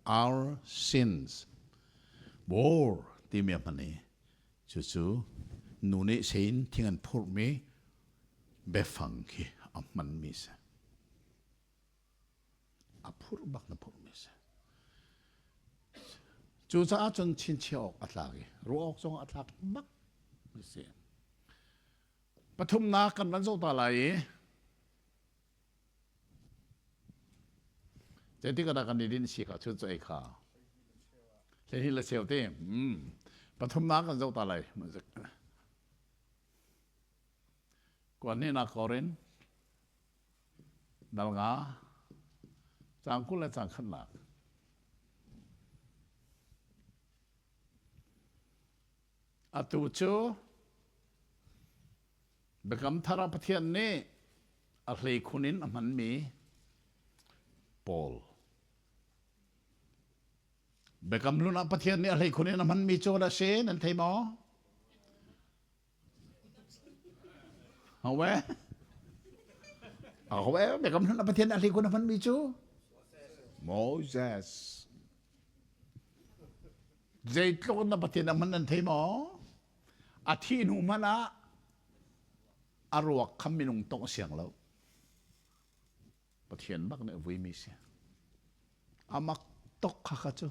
our sins bore timi a hman i cucu nu nih sein thing an phurhmi biafang khi a hmanmi si. A phurh bak na phurhmi si. Cucaah cun chinchiah awk a tlak i ruah awk zong a tlak bak mi si. Pathumnak kan van zoh ta lai i zeitik ah dah kan i dinh si kha chun cu ei kha hlei le cheu te pathumnak kan zoh ta lai kuan nih nak korin Dal nga, caang 20 le caang khatnak. Atu cu Biakam Thar ah Pathian nih a hleikhun in a hmanmi Paul. Biakam Hlun ah Pathian nih a hleikhun in a hmanmi cu a si, nan thei maw? Hawe. Hawe biakam hlun Pathian a hlikhun a hmanmi cu Moses. Zeitluk na Pathian a hman nan thei maw? A thi hnu hmanh ah a ruak kha minung tongh siang lo. Pathian bak nih a vuimi si. A mak tuk kha kha cu.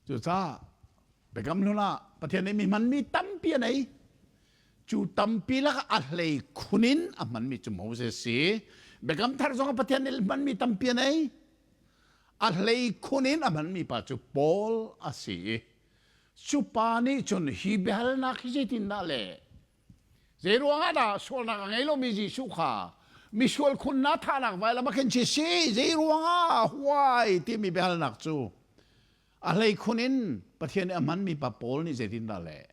Cucaah Biakam Hlun ah Pathian nih mi hmanmi tampi a nei. Cu tampi lakah a hlei khun in a hmanmi cu Moses si. Biakam Thar zong ah Pathian nih hmanmi tampi a nei. A hlei khun in a hmanmi pa cu Paul a si i cu pa nih cun hi biahalnak hi zeitindah le Zeiruangah dah sualnak a ngei lomi Jesuh kha misual khunnak thahnak vailam a khin chi si zeiruangah huai timi biahalnak cu a hleikhun in Pathian nih a hmanmi pa Paul nih zeitindah leh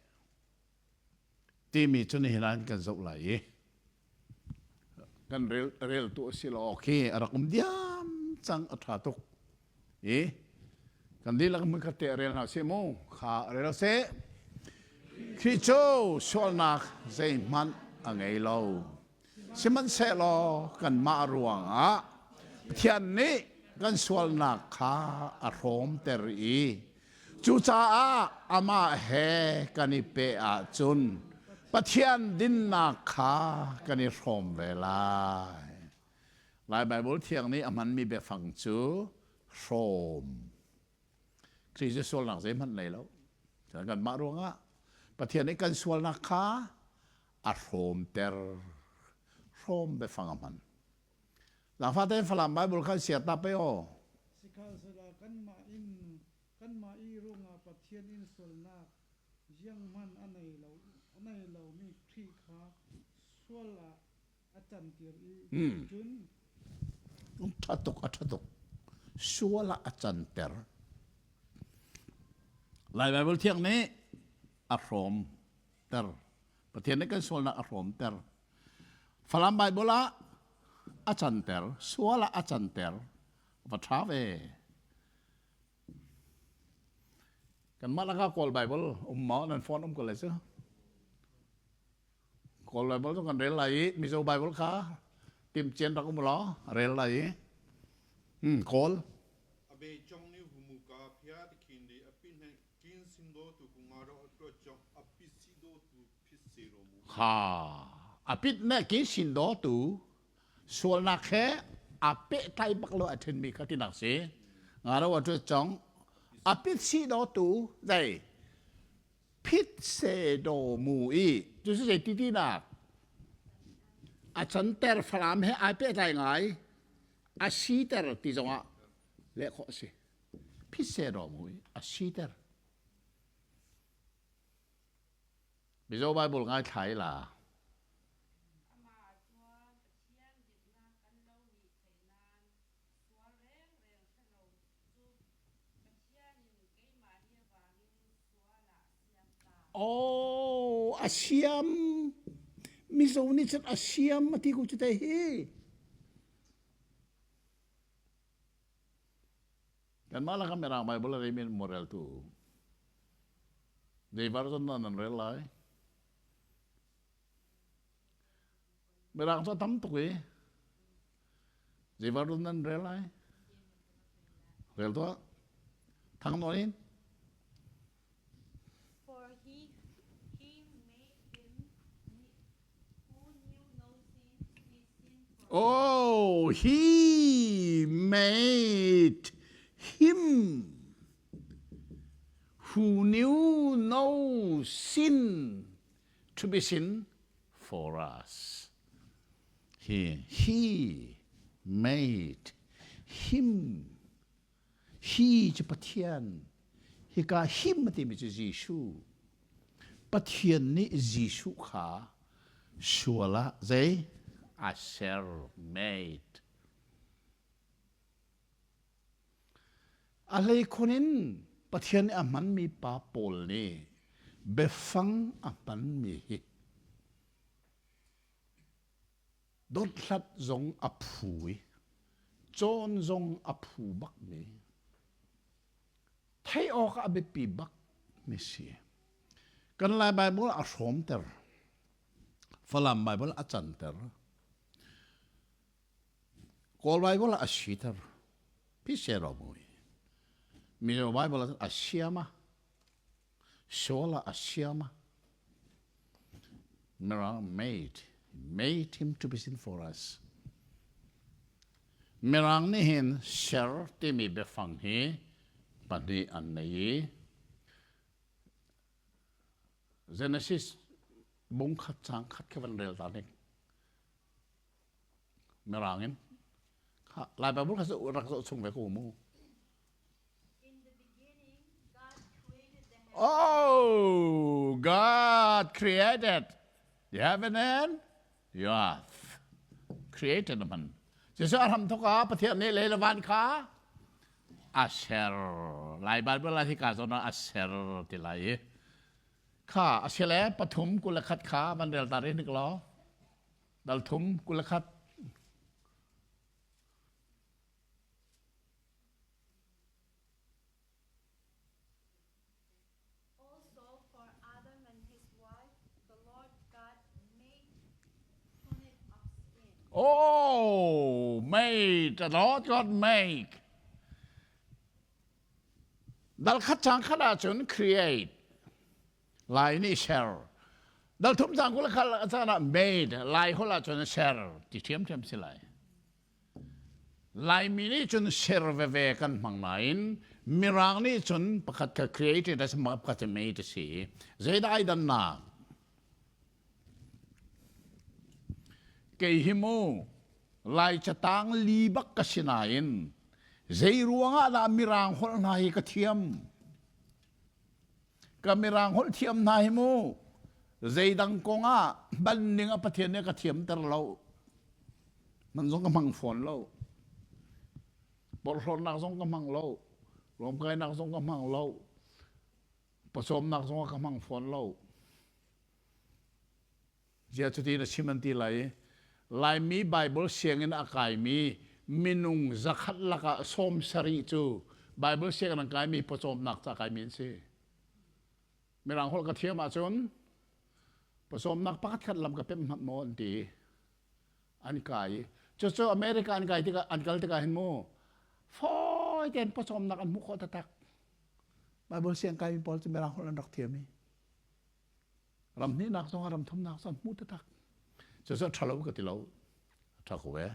timi cu nihin ah kan zoh lai i kan rel reltu a si lo khi a rak um diam cang a ṭha tuk I kan dihlak hmunkhat te rel hna sih mu kha rel seh. Khrih cu sualnak zeihmanh a ngei lo. Sihmanhsehlaw kanmah ruangah Pathian nih kan sualnak kha a hrawmter i cucaah amah he kan i peh ahcun Pathian dinnak kha kan i hrawm ve lai. Lai Baibal Thiang nih a hmanmi biafang cu hrawm. Khrih cu sualnak zeihmanh nei lo. Kanmah ruangah Pathian nih kan sualnak kha a hrawmter. Hrawm biafang a hman. Zaangfah tein Falam Bible kha siat ta pe aw. Sihmanhsehlaw kanmah in kanmah i ruangah Pathian in sualnak zianghmanh a nei lo. nei lomi Khrih kha sual ah a canter i cun Ṭha tuk, a ṭha tuk. Sual ah a canter. Lai Baibal Thiang nih a hrawmter. Pathian nih kan sualnak a hrawmter. Falam Baibal ah a canter, sual ah a canter. Va ṭha ve. Kanmah lakah Kawl Baibal um maw nan phone um ko lai cu? Kawl Baibal cu kan rel lai i Mizo Baibal kha timcian rak um law rel lai i hmm, Kawl. Abe chong ni humu ka phia tikhin li api hne kin sin do tu ku nga ro atro chong api si do tu phit se ro mu. Ha apit ne ki sin do tu sualnak he a pehtlai bak lo a ṭhenmi kha tinak si nga ro a ṭu cong a pit si do tu zei phit se do mu i cu si zei ti tinak a canter falam he ai pehtlai ngai a siter ti zongah leh khawh a si phit se do mu i a siter Mizo Bible ngai thlai la. Amah chuan Pathian diknak kan lo nih theih nan sual rengreng hre lo cu Pathian in keimah ni avangin sual ah a siam ta. Oh, a siam. Mizo nih cun a siam a ti ko cu te hi. Kanmah lakah Mirang Bible a relmi an rel tu. Zei version dah nan rel lai? Mirang cu a tam tuk i zei version nan rel lai? Rel tuah. Thang nawn in. For he, he made him who knew no sin to be sin for Oh, he made him who knew no sin to be sin for us. He, he made him. Hi cu Pathian. Hika him a timi cu Jesuh. Pathian nih Jesuh kha sual ah zei a ser made. A hleikhun in Pathian nih a hmanmi pa Paul nih biafang a hmanmi hi dothlat zong a phu i cawn zong a phu bakmi theih awk a biapi bakmi si. Kan Lai Baibal a hrawmter. Falam Baibal a canter. Kawl Bible ah a siter. Pise ro mui. Mizo Bible ah a siama. Sual ah a siama. Mirang made made him to be sin for us. Mirang nih hin ser timi biafang hi pahnih an nei i Genesis bung khat cang khat kha van rel ta ning. Mirang in Lai Bible kha rak zoh chung ve ko mu. Oh, God created the heaven and the earth. Created man. Jesuh a hram thok ah Pathian nih lei le van kha a ser. Lai Bible ah hika zawn ah a ser ti lai i. Kha a si le pathum 21 kha van rel ta rih hnik law. Dal thum 21. Also for Adam and his wife, the Lord God made tunic of skin. Oh, made, the Lord God make. Dal khat cang khat ahcun create. Lai nih ser. Dal thum cang kul khal caan ah made Lai holh ahcun ser ti ṭhiamṭhiam si lai. Laimi nih cun ser veve kan hmang nain Mirang nih cun pakhat kha created a si pakhat cu made a si. Zeidah ai dannak? Kei hi mu Lai catang li bak ka si nain zei ruangah dah Mirang holh hna hi ka thiam? Ka Mirang holh thiam hna hi mu. Zeidang kong ah hman ning a Pathian nih a ka thiamter lo. Man zong ka hmang fawn lo. Porhlawtnak zong ka hmang lo. Ruamkainak zong ka hmang lo. Pawcawmnak zong ka hmang fawn lo. Ziah cuti na chim an ti lai i Laimi Baibal sianginn a kaimi minung zakhat lakah 70 cu Baibal sianginn an kaimi pawcawmnak ca kaimi an si. Mirang holh ka thiam ahcun pawcawmnak pakhat khat lam ka pemh hmanh maw an ti. An kai. Cucu America an kai tikah an kal tikah hin mu fawi tein pawcawmnak an hmuh khawh taktak. Baibal siang kaimi pawl cu Mirang holh an rak thiam i ram hnihnak zong ah ram thumnak zong hmuh taktak. Cucu a ṭha lo ka ti lo. A ṭha ko ee.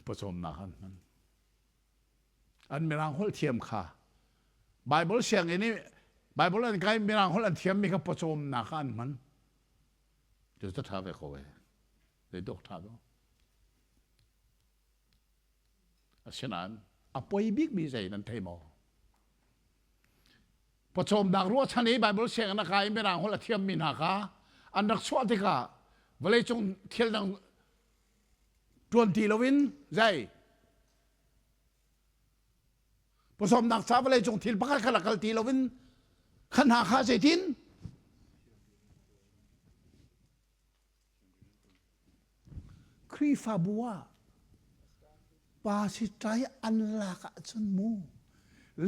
Pawcawmnak an hman. An Mirang holh thiam kha Bible sianginn i Bible an kai Mirang holh an thiammi kha pawcawmnak ah an hman. Cucu ṭha ve ko ee. Zeitluk ṭha ve. Asinain a poi bikmi zei nan thei maw? Pawcawmnak ruahchan i Bible sianginn a kai i Mirang holh a thiammi hna kha an rak chuah tikah vawleicung thil dang ṭuan ti loin zei pawcawmnak ca vawleicung thil pakhat kha rak kal ti loin kha hna kha zeitin Khrihfabu ah pa siṭai an lak ahcun mu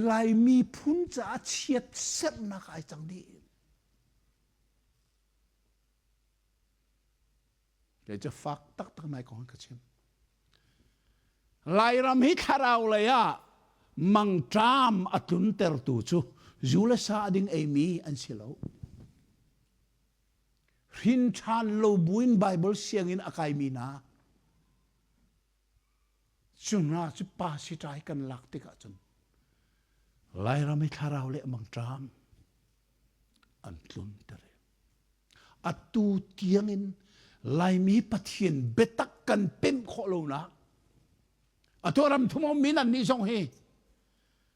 Laimi phun caah chiatserhnak ai cang dih. Kei cu fak taktak nai kong ka chim. Lairam hi thlarau lei ah mangṭam a tluntertu cu zu le sa a ding eimi an si lo. Hrin ṭhan lo buin Baibal sianginn a kaimi hna cu hna cu pa siṭai kan lak tikah cun Lairam i thlarau le mangṭam an tlunter. Atu tiangin Laimi Pathian biatak kan pemh khawh lonak atu ram thum ummi nan nih zong hi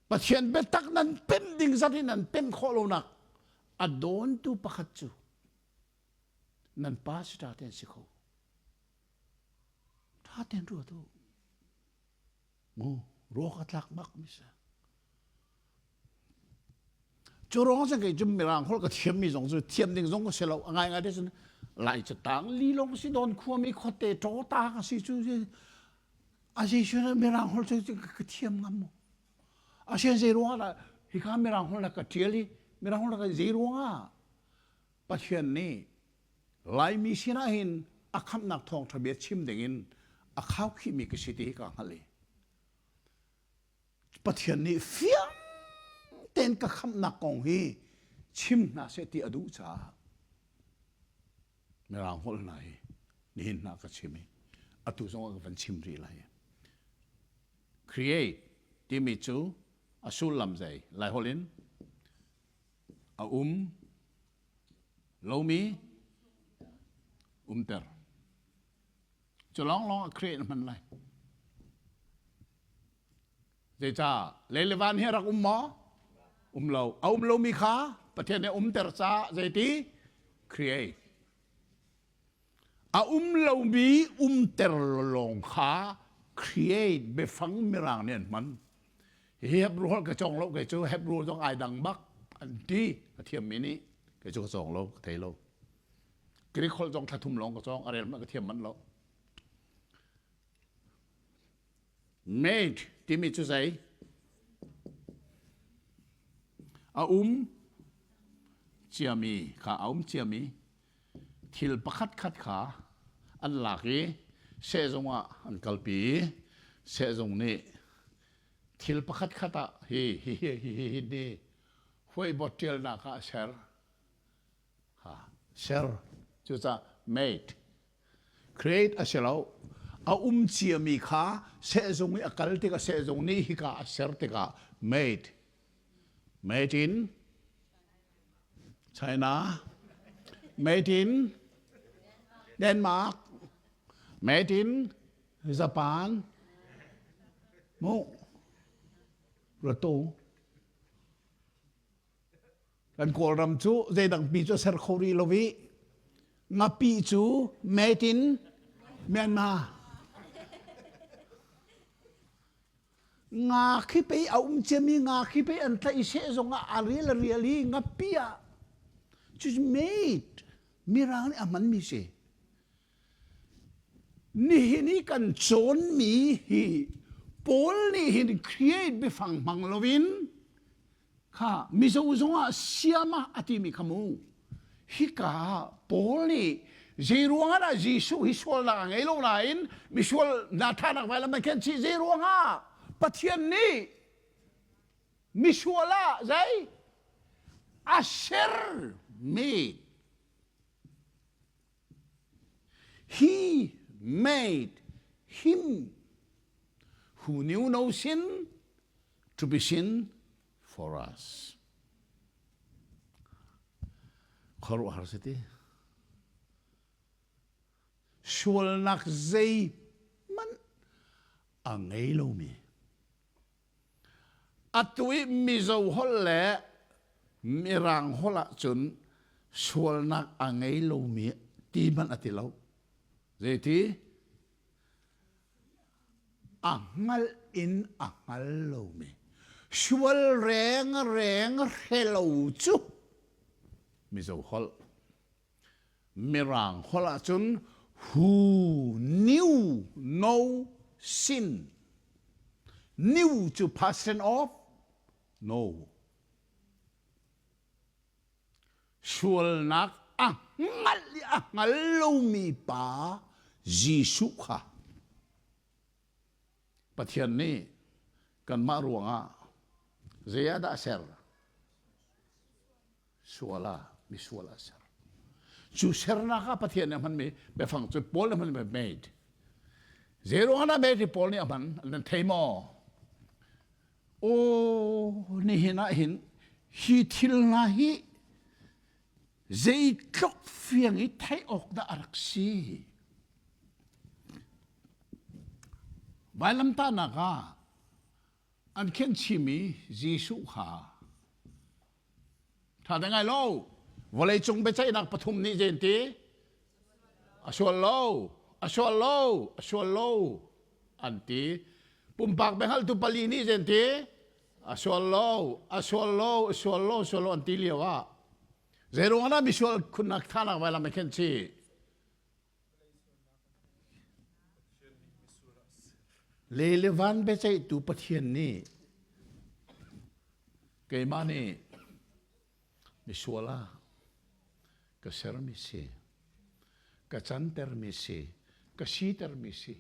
Pathian biatak nan pemh ding zat in nan pemh khawh lonak a dawntu pakhat cu nan pa si ṭha tein si kho. Ṭha tein ruat u. Mu ruak a tlak bak mi si. Cu ruang cun kei cu mirang holh ka thiammi zong cu thiam ding zong ka si lo. A ngaingai te cun lai cu tang li lawng si dawn khuami khuate ṭawta ka si cu a Jesuh nih mirang holh cu ka thiam ngam mu. Asian zei ruang ah hika mirang holh na ka ṭial i mirang holh na ka zei ruang ah Pathian nih Laimi sinah hin a khamhnak thawngṭha bia chim dingin a khaukhihmi ka si ti hi ka hngalh i Pathian nih fiang tein ka khamhnak kong hi chim hna seh ti a duh caah Mirang holh hna hi nihin hna ka chim i atu zong ah ka van chim rih lai. Create timi cu a sullam zei Laiholh in a um lomi umter. Cu lawnglawng a create hman lai. Zeicah lei le van hi rak um maw? Um lo. A um lomi kha Pathian nih umter caah zeiti? Create. A um lomi umter lawng kha create biafang mirang nih an hman. Hi Hebrew holh ka cawng lo kei cu Hebrew zong ai dang bak an ti a thiammi nih kei cu ka cawng lo ka thei lo. Greek holh zong thla thum lawng ka cawng a rel hmanh ka thiam manh lo. Made timi cu zei? A um ciami kha a um ciami thil pakhat khat kha an lak i sehzung ah an kalpi i sehzung nih thil pakhat khat ah hi hi hi hi hi hi ni huaibawt ṭialnak ah a ser. Ha, ser. Cucaah made. Create a si lo. A um ciami kha sehzung i a kal tikah sehzung nih hika a ser tikah made. Made in China. Made in Denmark. Made in Japan. Mu. Rato. Kan Kawlram cu zeidang pi cu ser kho rih lo i ngapi cu made in Myanmar. Nga khi pei a um ciami nga khi pei an tlaih i seh zong ah a rial a rial i ngapi ah cu made Mirang nih a hmanmi si. Nihin i kan cawnmi hi Paul nih hin create biafang hmang loin kha Mizo zongah siama a timi kha mu. Hika ah Paul nih zei ruangah dah Jesuh hi sualnak a ngei lo nain misual na ṭhanak vailam an khen chih zei ruangah Pathian nih misual ah zei a ser made He made him who knew no sin to be sin for us. Khuaruahhar si ti. Sualnak zeihmanh a ngei lomi. Atu i Mizo holh le Mirang holh ahcun sualnak a ngei lomi ti hmanh a ti lo. Zeiti? A hngalh in a hngal lomi. Sual reng reng hre lo cu Mizo holh. Mirang holh ahcun who knew no sin. Knew cu past tense of no. Sualnak a hngalh i a hngal lomi pa Jesuh kha Pathian nih kanmah ruangah zei ah dah a ser? Sual ah misual ah ser. Cu sernak ah Pathian nih a hmanmi biafang cu Paul nih a hmanmi made. Zei ruangah dah made hi Paul nih a hman? Nan thei maw? Aw, nihin ah hin hi thil hna hi zeitluk fiang i theih awk dah a rak si. Vailamtahnak ah an khen chimi Jesuh kha ṭha te ngai lo vawleicung biaceihnak pathum nih zein ti a sual lo a sual lo a sual lo an ti pumpak biahngaltu pali nih zein ti a sual lo a sual lo a sual lo sual lo an ti lio ah zeiruang ah misual khunnak thanak vailam a khen chih Le le van biaceihtu Pathian nih keimah nih misual ah ka sermi si, ka cantermi si, ka sitermi si,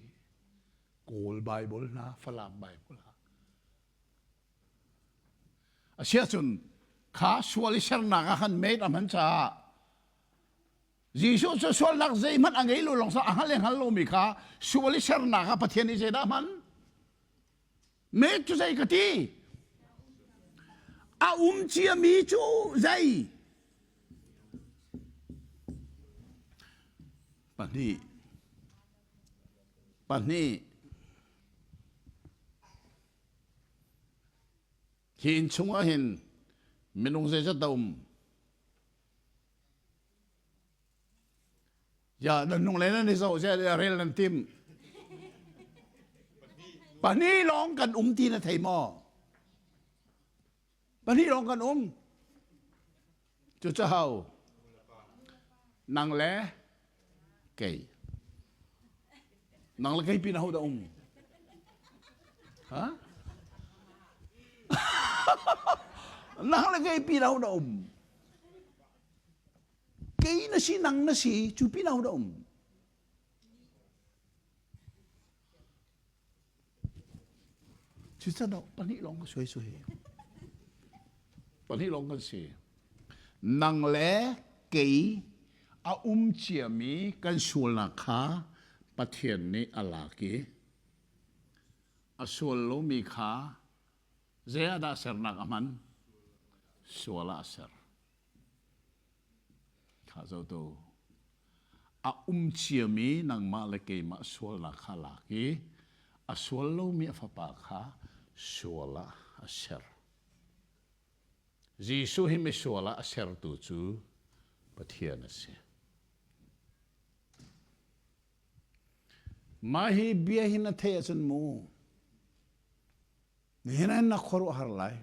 Kawl Baibal hna, Falam Baibal ah. Asiahcun kha sual i sernak ah khan made a hman caah Jesuh cu sualnak zeihmanh a ngei lo lawng sa a hngal le hngal lomi kha sual i sernak ah Pathian nih zeidah a hman? Me cu zei ka ti? A um ciami cu zei? Pahnih. Pahnih. Hi inn chungah hin minung zeizat dah um? Ya, nan nung le nan i zoh sia rel nan tim. Pahnih lawng kan um ti na thei maw? Pahnih lawng kan um. Cucahau nang le kei. Nang le kei pin aho dah um? Ha? Nang le kei pin aho dah um? Kei na si nang na si cu pin aho dah um? Cucaah pahnih lawng ka suai suai. Pahnih lawng kan si. Nang le kei a um ciami kan sualnak kha Pathian nih a lak i a sual lomi kha zei ah dah sernak a hman? Sual ah a ser. Kha zotu a um ciami nangmah le keimah sualnak kha lak i a sual lomi a fapa kha sual ah a ser. Jesuh hi misual ah a sertu cu Pathian a si. Mah hi bia hi na theih ahcun mu, nihin ah na khuaruahhar lai.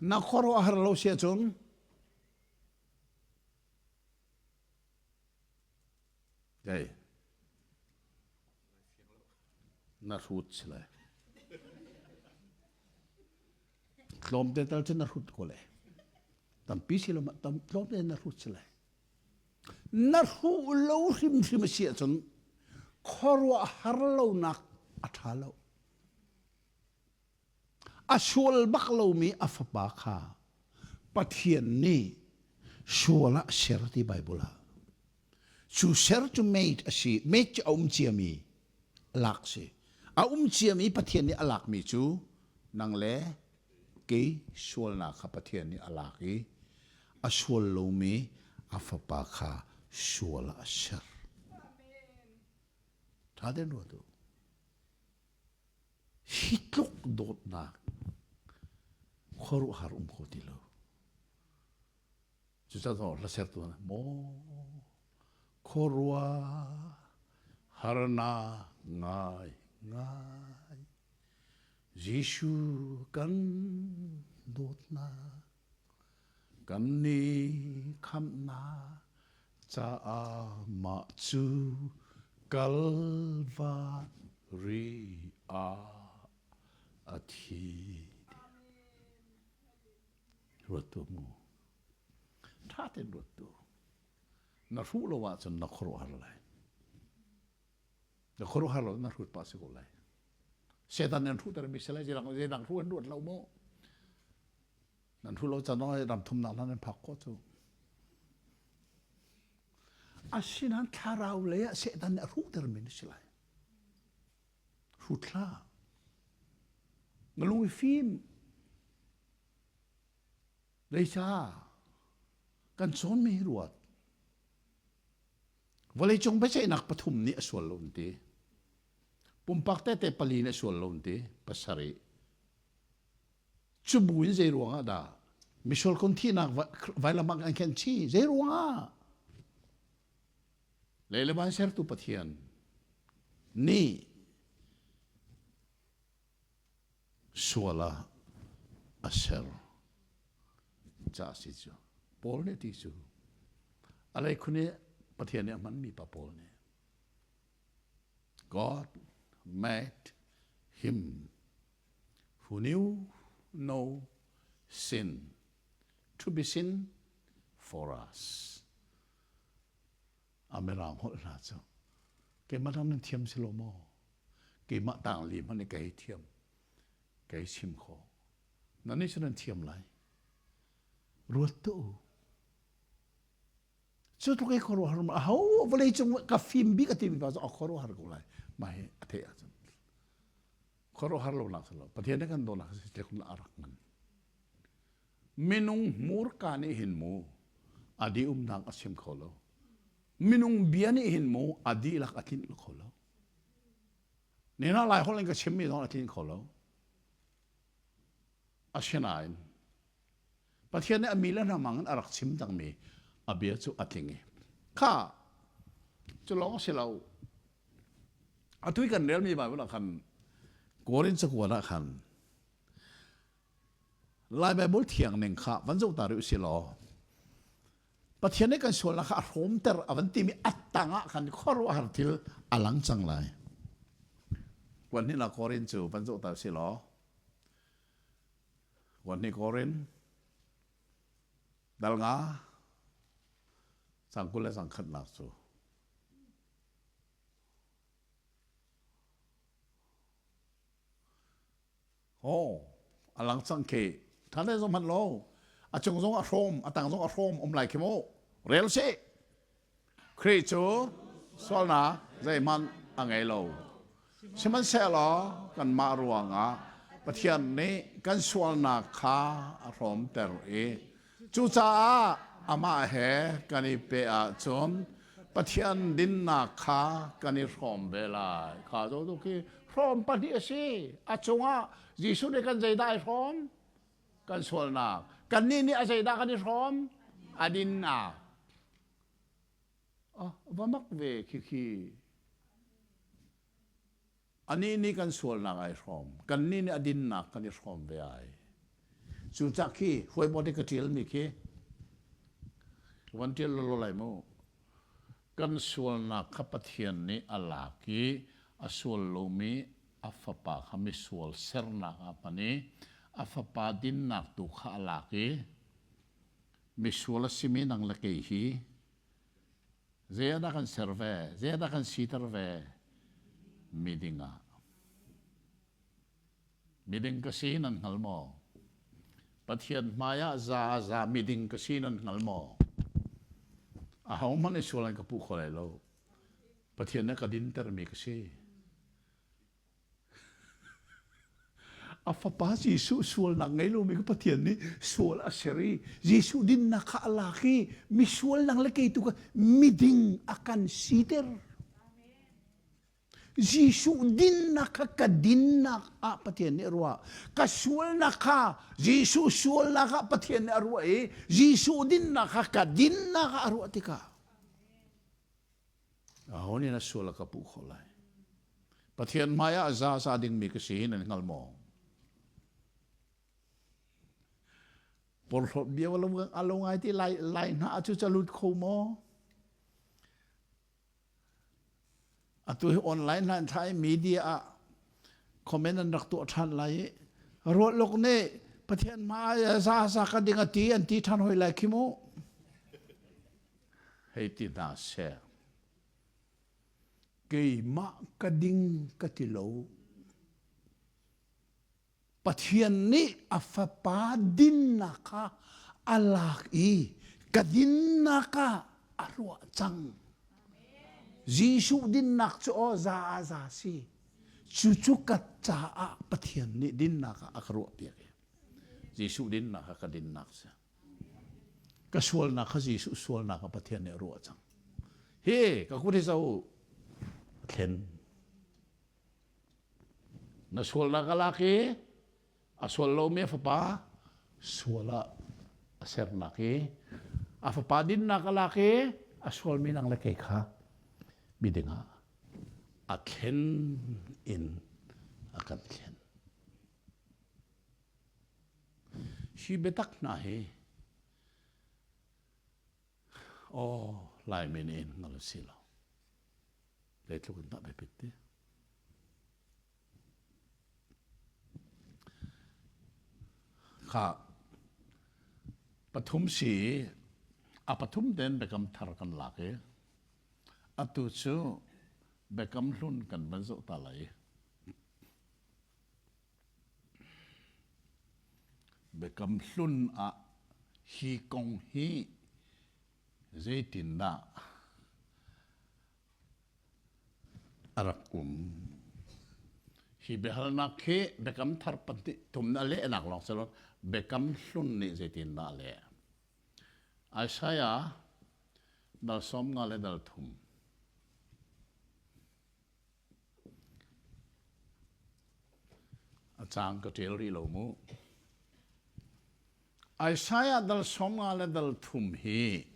Na khuaruahhar lo si ahcun Hei, na hrut si lai. Tlawmte tal cu na hrut ko le. Tampi si lo ma tam tlawmte na hrut si lai. Na hruh lo hrimhrim a si ahcun khuaruah har lonak a ṭha lo. A sual bak lomi a fapa kha Pathian nih sual ah ser ti Bible ah. Cu ser cu mate a si. Mate cu a um ciami lak si. A um ciami Pathian nih a lakmi cu nang le kei sualnak kha Pathian nih a lak i a sual lomi a fapa kha sual ah a ser. Ṭha tein ruat u. Hi tluk dawtnak khuaruahhar um kho ti lo. Cucaah hlasertu hna maw khuaruah harnak ngai ngai Jesuh kan dawtnak kan nih khamhnak caah mah cu Kalvari ah a thi. Ruat tu mu. Ṭha tein ruat tu. Na hruh lo ahcun na khuaruahhar lai. Na khuaruahhar lo na hrut pah si ko lai. Satan an hruhter mi si lai zeidang zeidang hruh an ruat lo mu. Nan hruh lo can ram thumnak hna nan phak khawh cu. Asinain thlarau lei ah Satan nih a hruhter mi na si lai. Hrut hlah. Na lung i fim. Leisa kan cawnmi hi ruat. Vawleicung biaceihnak pathum nih a sual lo ti. Pumpak tete pali nih a sual lo ti. Pasarih. Cu bu in zei ruangah dah misual kun thihnak vailam ah kan khen chih? Zei ruangah? Lei le van sertu Pathian nih sual ah a ser ca si cu Paul nih ti cu a lei khun i Pathian nih a hmanmi pa Paul nih God made him who knew no sin to be sin for us. A mirang holh hna cu keimah dang nan thiam si lo maw? Keimah tang li hmanh kei thiam kei chim kho. Nan nih cu nan thiam lai. Ruat tu. Cu tluk i khuaruahhar ma aho vawlei cung ka fim bik a timi pa cu a khuaruahhar ko lai. Mah hi a theih ahcun. Khuaruahhar lo nak lo. Pathian nih kan dawnak si tlek a rak ngan. Minung hmurka nih hin mu a di umnak a chim kho lo. Minung bia nih hin mu a dihlak a tlinh kho lo. Nina lai holh in ka chimmi zong a tlinh kho lo. Asinain Pathian nih a mi le hna mang in a rak chim cangmi a bia cu a tling i kha cu lawng si lo atu i kan relmi Bible ah khan Korin cakuat ah khan Lai Bible thiang ning kha van zoh ta rih usih law Pathian nih kan sualnak kha a hrawmter a van timi a tang ah khan khuaruahhar thil a lang cang lai. Kuan hnih Korin cu van zoh ta usih law Kuan hnih Korin dal nga cang 20 le cang khatnak cu Oh, a lang cang khi. Tha le zong hman lo. A cung zong a hrawm, a tang zong a hrawm um lai khi mu. Rel sih. Khrih cu sualnak zeihmanh a ngei lo. Sihmanhsehlaw kanmah ruangah Pathian nih kan sualnak kha a hrawmter i cucaah amah he kan i peh ahcun. Pathian dinnak kha kan i hrawm ve lai. Kha zo tu khi hrawm pahnih a si. A cungah Jesuh nih kan zeidah ai hrawm? Kan sualnak. Kannih nih a zeidah kan i hrawm? A dinnak. Ah, va mak ve khi khi. Anih nih kan sualnak ai hrawm. Kannih nih a dinnak kan i hrawm ve ai. Cucah khi huaibawt i ka ṭialmi khi van ṭial lawlaw lai mu. Kan sualnak kha Pathian nih a lak i a sual lomi a fapa kha misual sernak ah hman i a fapa dinnak tu kha a lak i misual a simi nang le kei hi Zeidah kan ser ve? Zeidah kan siter ve? Miding ah. Miding ka si nan hngal maw? Pathian hmai ah za za miding ka si nan hngal maw? Ahohmanh i sual an ka puh kho lai lo. Pathian nih a ka dintermi ka si. A fapa Jesuh sualnak ngei lomi kha Pathian nih sual a ser i Jesuh dinnak kha a lak i misual nang le kei tu kha miding a kan siter. Jesuh dinnak kha ka dinnak ah Pathian nih a ruah. Ka sualnak kha Jesuh sualnak ah Pathian nih a ruah i Jesuh dinnak kha ka dinnak ah a ruah tikah Aho nih na sual a ka puh khawh lai? Pathian hmai ah za za dingmi ka si hi nan hngal maw? Porhlawt bia a lo ngai ti lai lai hna cu ca lut kho maw? Atu hi online hlan thla i media ah comment an rak tuah ṭhan lai i ruahluk nih Pathian hmai ah za za ka ding a ti an ti ṭhan hoi lai khi mu. Hei ti hna seh. Keimah ka ding ka ti lo. Pathian nih a fapa dinnak kha a lak i ka dinnak ah a ruah cang. Jesuh dinnak cu aw za a za si. Cucu ka caah Pathian nih dinnak ah a ka ruahpiak i Jesuh dinnak kha ka dinnak si. Ka sualnak kha Jesuh sualnak ah Pathian nih a ruah cang. Hi ka kut hi zo a thlen. Na sualnak a lak i a sual lomi a fapa sual ah a sernak i a fapa dinnak a lak i a sualmi nang le kei kha miding ah a thlen in a kan thlen. Hi biatak hna hi aw Laimi nih in hngal a si lo. Zeitluk in dah biapit ti. Kha pathum si a pathum ten biakam thar kan lak i atu cu biakam hlun kan van zoh ta lai. Biakam Hlun ah hi kong hi zeitindah a rak um? Hi biahalnak hi Biakam Thar pahnih thum na lehnak lawng si lo, Biakam Hlun nih zeitindah a leh? Isaiah dal 50 le dal thum. A caang ka ṭial rih lo mu. Isaiah dal 50 le dal thum hi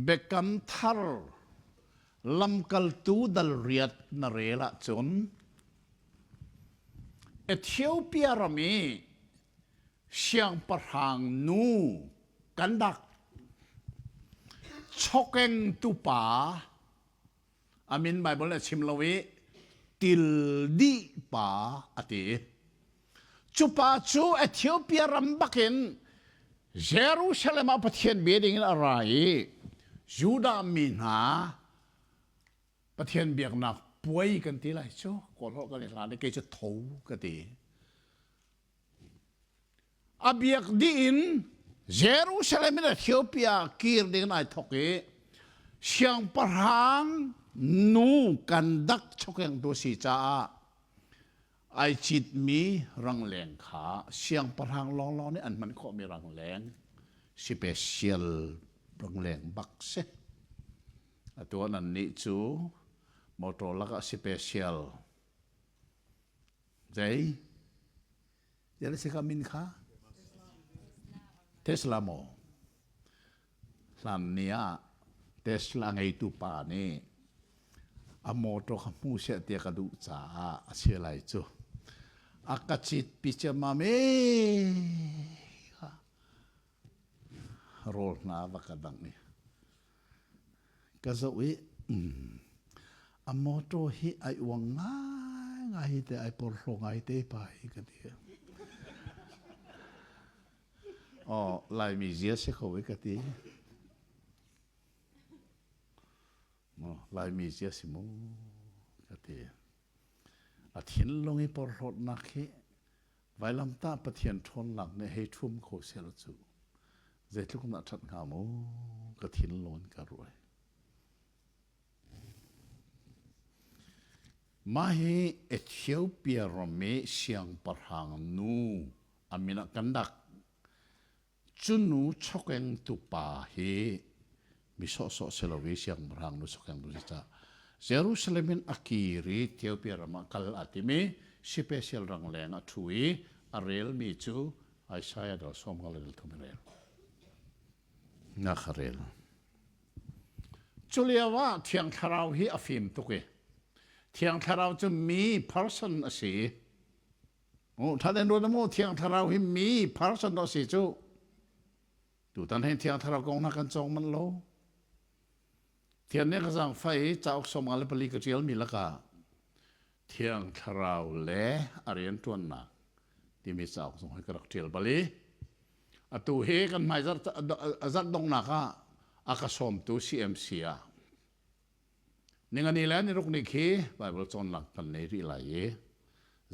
Biakam thar lamkaltu dal riat na rel ahcun Ethiopia ram i siangpahrang nu kan dak chokeng tupa a min Bible nih a chim lo i tildi pa a ti. Cu pa cu Ethiopia ram bakin Jerusalem ah Pathian bia ding in a ra i Judah mi hna Pathian biaknak puai kan ti lai cu kawl holh kan i hlan i kei cu tho ka ti. A biak dih in Jerusalem in Ethiopia kir ding in ai thawk i siangpahrang nu Kandak chokengtu a si caah ai citmi rangleng kha siangpahrang lawnglawng nih an hman khawhmi rangleng special Rangleng bak si. Atu ah nannih cu motor lakah special zei Zei si ka min kha? Tesla maw? Hlan ni ah Tesla ngeitu pa nih a motor kha hmu seh tiah ka duh caah a si lai cu. A ka cit pi ciammam i rawl hna va ka dangh i ka zoh i a mawṭaw hi ai uang ngaingai hi teh ai porhlaw ngai te pa hi ka ti. Aw Laimi zia si ko i ka ti. Laimi zia si mu ka ti. A thinlung i porhlawtnak hi Vailamtah Pathian ṭhawnnak nih hei ṭhum kho seh cu zeitluk in dah ṭhat hnga mu ka thinlung in ka ruai. Mah hi Ethiopia ram i siangpahrang nu a min ah kan dak Cu nu chokeng tupa hi mi sawhsawh si lo i siangpahrang nu chokeng tu si caah Jerusalem in a kir i Ethiopia ram ah kal aa tim i special rangleng a ṭhu i a relmi cu Isaiah dal sawm nga le dal thum a rel. Na kha rel. Cu lio ah Thiang Thlarau hi a fim tuk i Thiang Thlarau cu mi person a si i Ṭha ruat mu Thiang Thlarau hi mi person dawh si cu. Tutan hin Thiang Thlarau kong hna kan cawng manh lo. Thian nih ka zaangfah i cauk 54 ka ṭialmi lakah Thiang Thlarau le a rianṭuannak timi cauk zong hi ka rak ṭial bal i atu hi kan hmai zarh donghnak ah a ka sawmtu CMC ah Ningani le niruk ni khi Baibal cawnnak kan nei rih lai i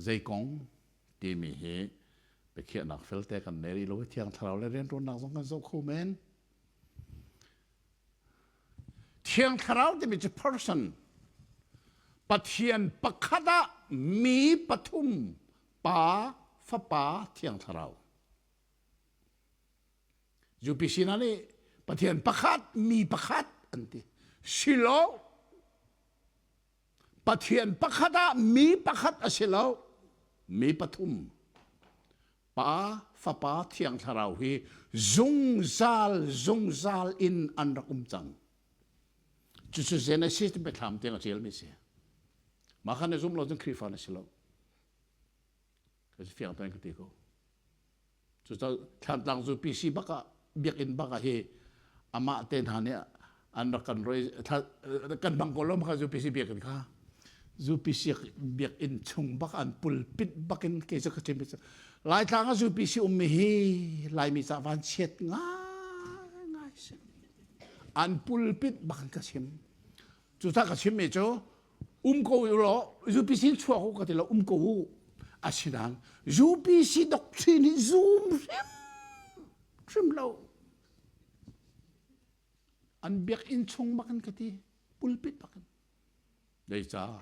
zei kong timi hi biakhiahnak felte kan nei rih lo i Thiang Thlarau le rianṭuannak zong kan zoh kho men. Thiang Thlarau timi cu person Pathian pakhat ah mi pathum Pa, Fapa, Thiang Thlarau. UPC hna nih Pathian pakhat mi pakhat an ti. Silo Pathian pakhat ah mi pakhat a si lo mi pathum Pa Fapa Thiang Thlarau hi zungzal zungzal in an rak um cang. Cucu Genesis biathlam tiang a ṭialmi si. Mah kha na zum lo cun Khrihfa na si lo. Ka fiang tein ka ti ko. Cucaah Thlantlang cu PC bak ah biakinn bak ah hi amah te hna nih an rak kan roi kan hmang ko lo kha UPC biakinn kha UPC biakinn chung bak an pulpit bakin kei cu ka chim Laitlang ah UPC ummi hi Laimi ca van chiat ngai ngai si an pulpit bak in ka chim cucah ka chimmi cu um ko u law UPC in chuak u ka ti lo um ko u asinain UPC doctrine hi zum hrim hrim lo an biakinn chung bakin ka ti pulpit bakin Zeicah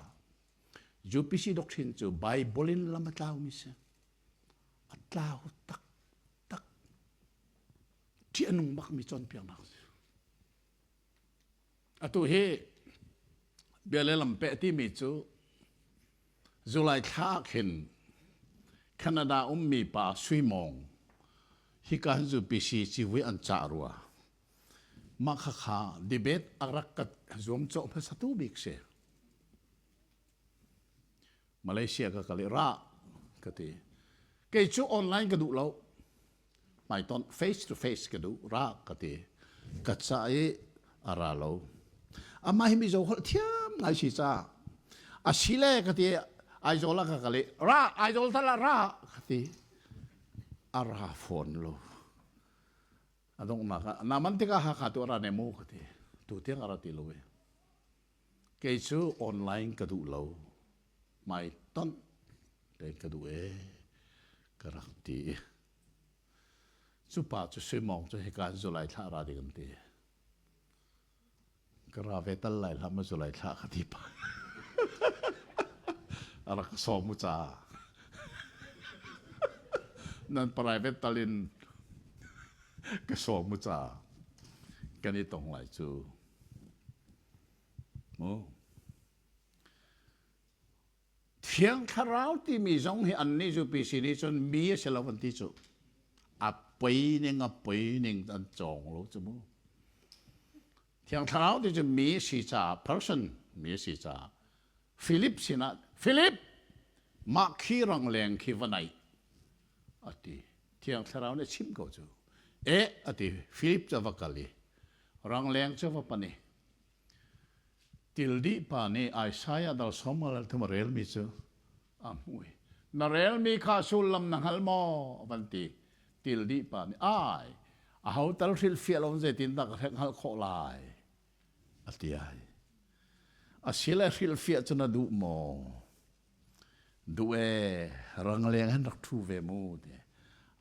UPC doctrine cu Bible in lam a tlaumi si a tlau tak tak ṭih a nung bakmi cawnpiaknak si Atu hi bia le lam peh timi cu July thla ah khin Canada ummi pa Sui Mawng hika hin cu PC civui an cah rua. Mah khakha debate a rak ka zuamcawh hmasatu bik si. Malaysia ka kal i ra ka ti. Kei cu online ka duh lo. Hmaitonh face to face ka duh ra ka ti. Ka ca i a ra lo. Amah hi Mizo holh thiam ngai si ca. A si le ka ti Aizawl ah ka kal i ra Aizawl tal ah ra ka ti. A ra fawn lo. A donghnak ah naman tikah Hakha tu a ra ne mu ka ti. Tu tiang a ra ti lo i. Kei cu online ka duh lo. Hmaitonh tein ka duh ee ka rak ti. Cu pa cu Suimawng cu hika in July thla ra ding an ti. Ka ra ve tal lai hlah ma July thla ka ti pa. A rak sawm mu ca. Nan private tal in ka sawm mu ca. Kan i tong lai cu. Mu. Thiang Thlarau timi zong hi annih cu PC nih cun mi a si lo an ti cu. A poi ning a poi ning an cawng lo cu mu. Thiang Thlarau ti cu mi si caah person mi si caah Philip sinah Philip mah khi rangleng khi va naih a ti. Thiang Thlarau nih a chimh ko cu. Eh a ti Philip cu a va kal i rangleng cu va pan i Tildih pa nih Isaiah dal sawmngal thum a relmi cu a hmuh i na relmi kha sullam na hngal maw? a van ti. Tildih pa nih ai aho tal hrilhfiah lo zeitindah ka hngalh khawh lai? a ti ai. Asile hrilhfiah cu na duh maw? Duh ee, rangleng hin rak ṭhu ve mu ti.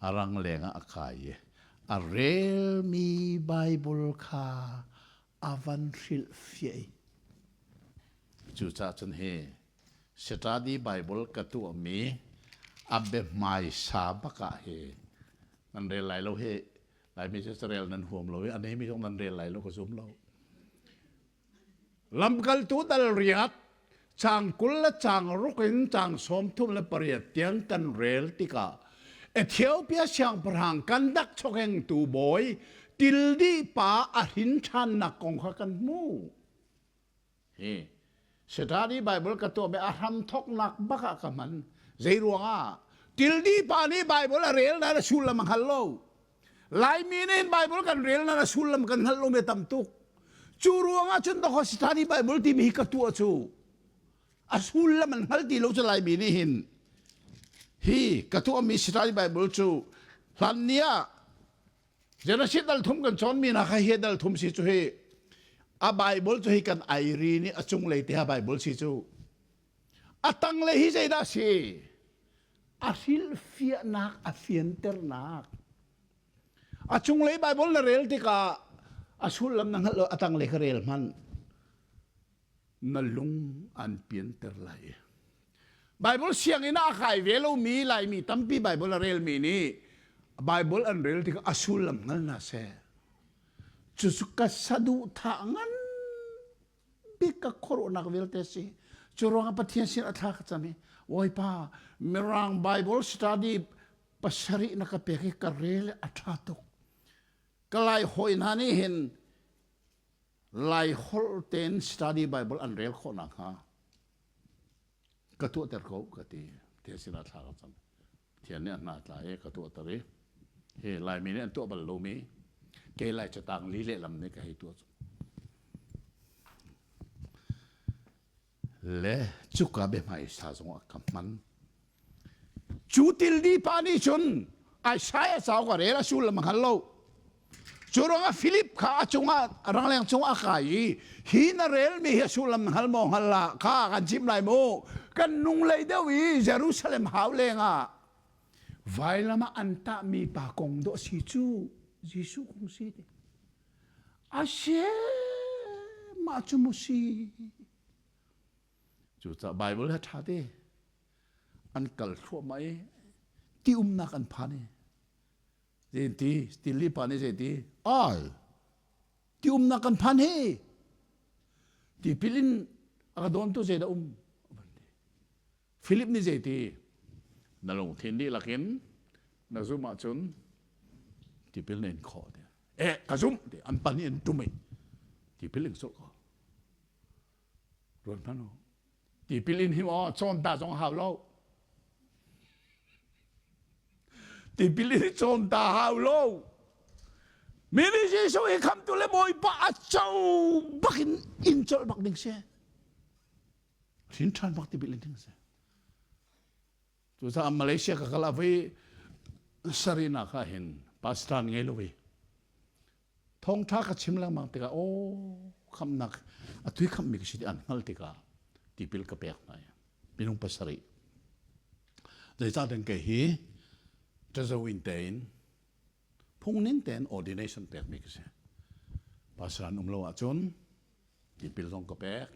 A rangleng ah a kai i a relmi Baibal kha a van hrilhfiah i cucaah cun hi study Bible ka tuahmi a biahmaisa bak ah hi nan rel lai lo hi Laimi cu carel nan huam lo i a neimi zong nan rel lai lo ka zum lo. Lamkaltu dal riat caang 20 le caang ruk in caang 38 tiang kan rel tikah Ethiopia siangpahrang kan dak chokengtu bawi tildi pa a hrin ṭhannak kong kha kan hmu. Hi Study Bible ka tuah a hram thoknak bak ah ka hman. Zei ruangah? Tildi pa nih Bible a rel na sullam a hngal lo. Laimi nih Bible kan rel na sullam kan hngalh lo mi tam tuk. Cu ruangah cun dawk Study Bible timi hi ka tuah cu a sullam an hngal ti lo cu Laimi nih hin hi ka tuahmi Study Bible cu hlan ni ah Genesis dal thum kan cawnmi hna kha hi dal thum si cu hi a Bible cu hi kan airi nih a cunglei te a Bible si cu a tanglei hi zeidah si a hrilhfiahnak a fianternak a cunglei Bible na rel tikah a sullam na hngalh lo a tanglei kha rel hmanh na lung an pianter lai. Bible sianginn ah a kai ve lomi Laimi tampi Bible a relmi nih Bible an rel tikah a sullam hngal hna seh. Cucu ka saduhthah ngan bik ka khuaruahnak vialte si. Cu ruangah Pathian sin a thla ka cam i Bawipa Mirang Bible study pasarih na ka pek i ka rel a ṭha tuk. Ka lai hawi hna nih hin Laiholh tein study Bible an rel khawh nakhnga ka tuahter ko ka ti. Pathian sinah thla ka cam. Pathian nih a hna tla i ka tuahter i hi Laimi nih an tuah bal lomi kei Lai catang li lehlam nih ka hei tuah cu. Le cuka biahmaisa zong ah ka hman. Cu tildi pa nih cun Isaiah cauk a rel a sullam a hngal lo. Cu ruangah Philip kha a cungah rangleng cungah a kai i hi na relmi hi a sullam na hngal maw hngal la kha kan chimh lai mu kan nung lei deuh i Jerusalem hau lengah vailam ah an tahmi pa kong dawh si cu Jesuh kong si ti. A si mah cu mu si. Cucaah Bible he ṭha te an kal thluahmah i ti umnak an phan i zeiti tili pa nih zeiti ai ti umnak kan phan hi tipil in a ka dawntu zeidah um Philip nih zeiti na lungthin dihlak in na zumh ahcun tipil na in khawh ti eh ka zumh ti an pan i an tum i tipil in sawh ko Ruat hmanh u. Tipil in hi maw cawn ta zong hau lo. Tipil in cawn ta hau lo. Mi nih Jesuh hi khamtu le Bawipa a co bak in in colh bak ding si. Hrin ṭhan bak tipil in ding si. Cucaah Malaysia ka kal ah voi sarihnak ah hin pastor ngei lo i thawngṭha ka chim lengmang tikah aw khamhnak atu i khamhmi ka si ti an hngalh tikah tipil ka pek hna i minung pasarih zeicahtiah kei hi ṭazo in tein phungning tein ordination pekmi ka si pastor an um lo ahcun tipil zong ka pek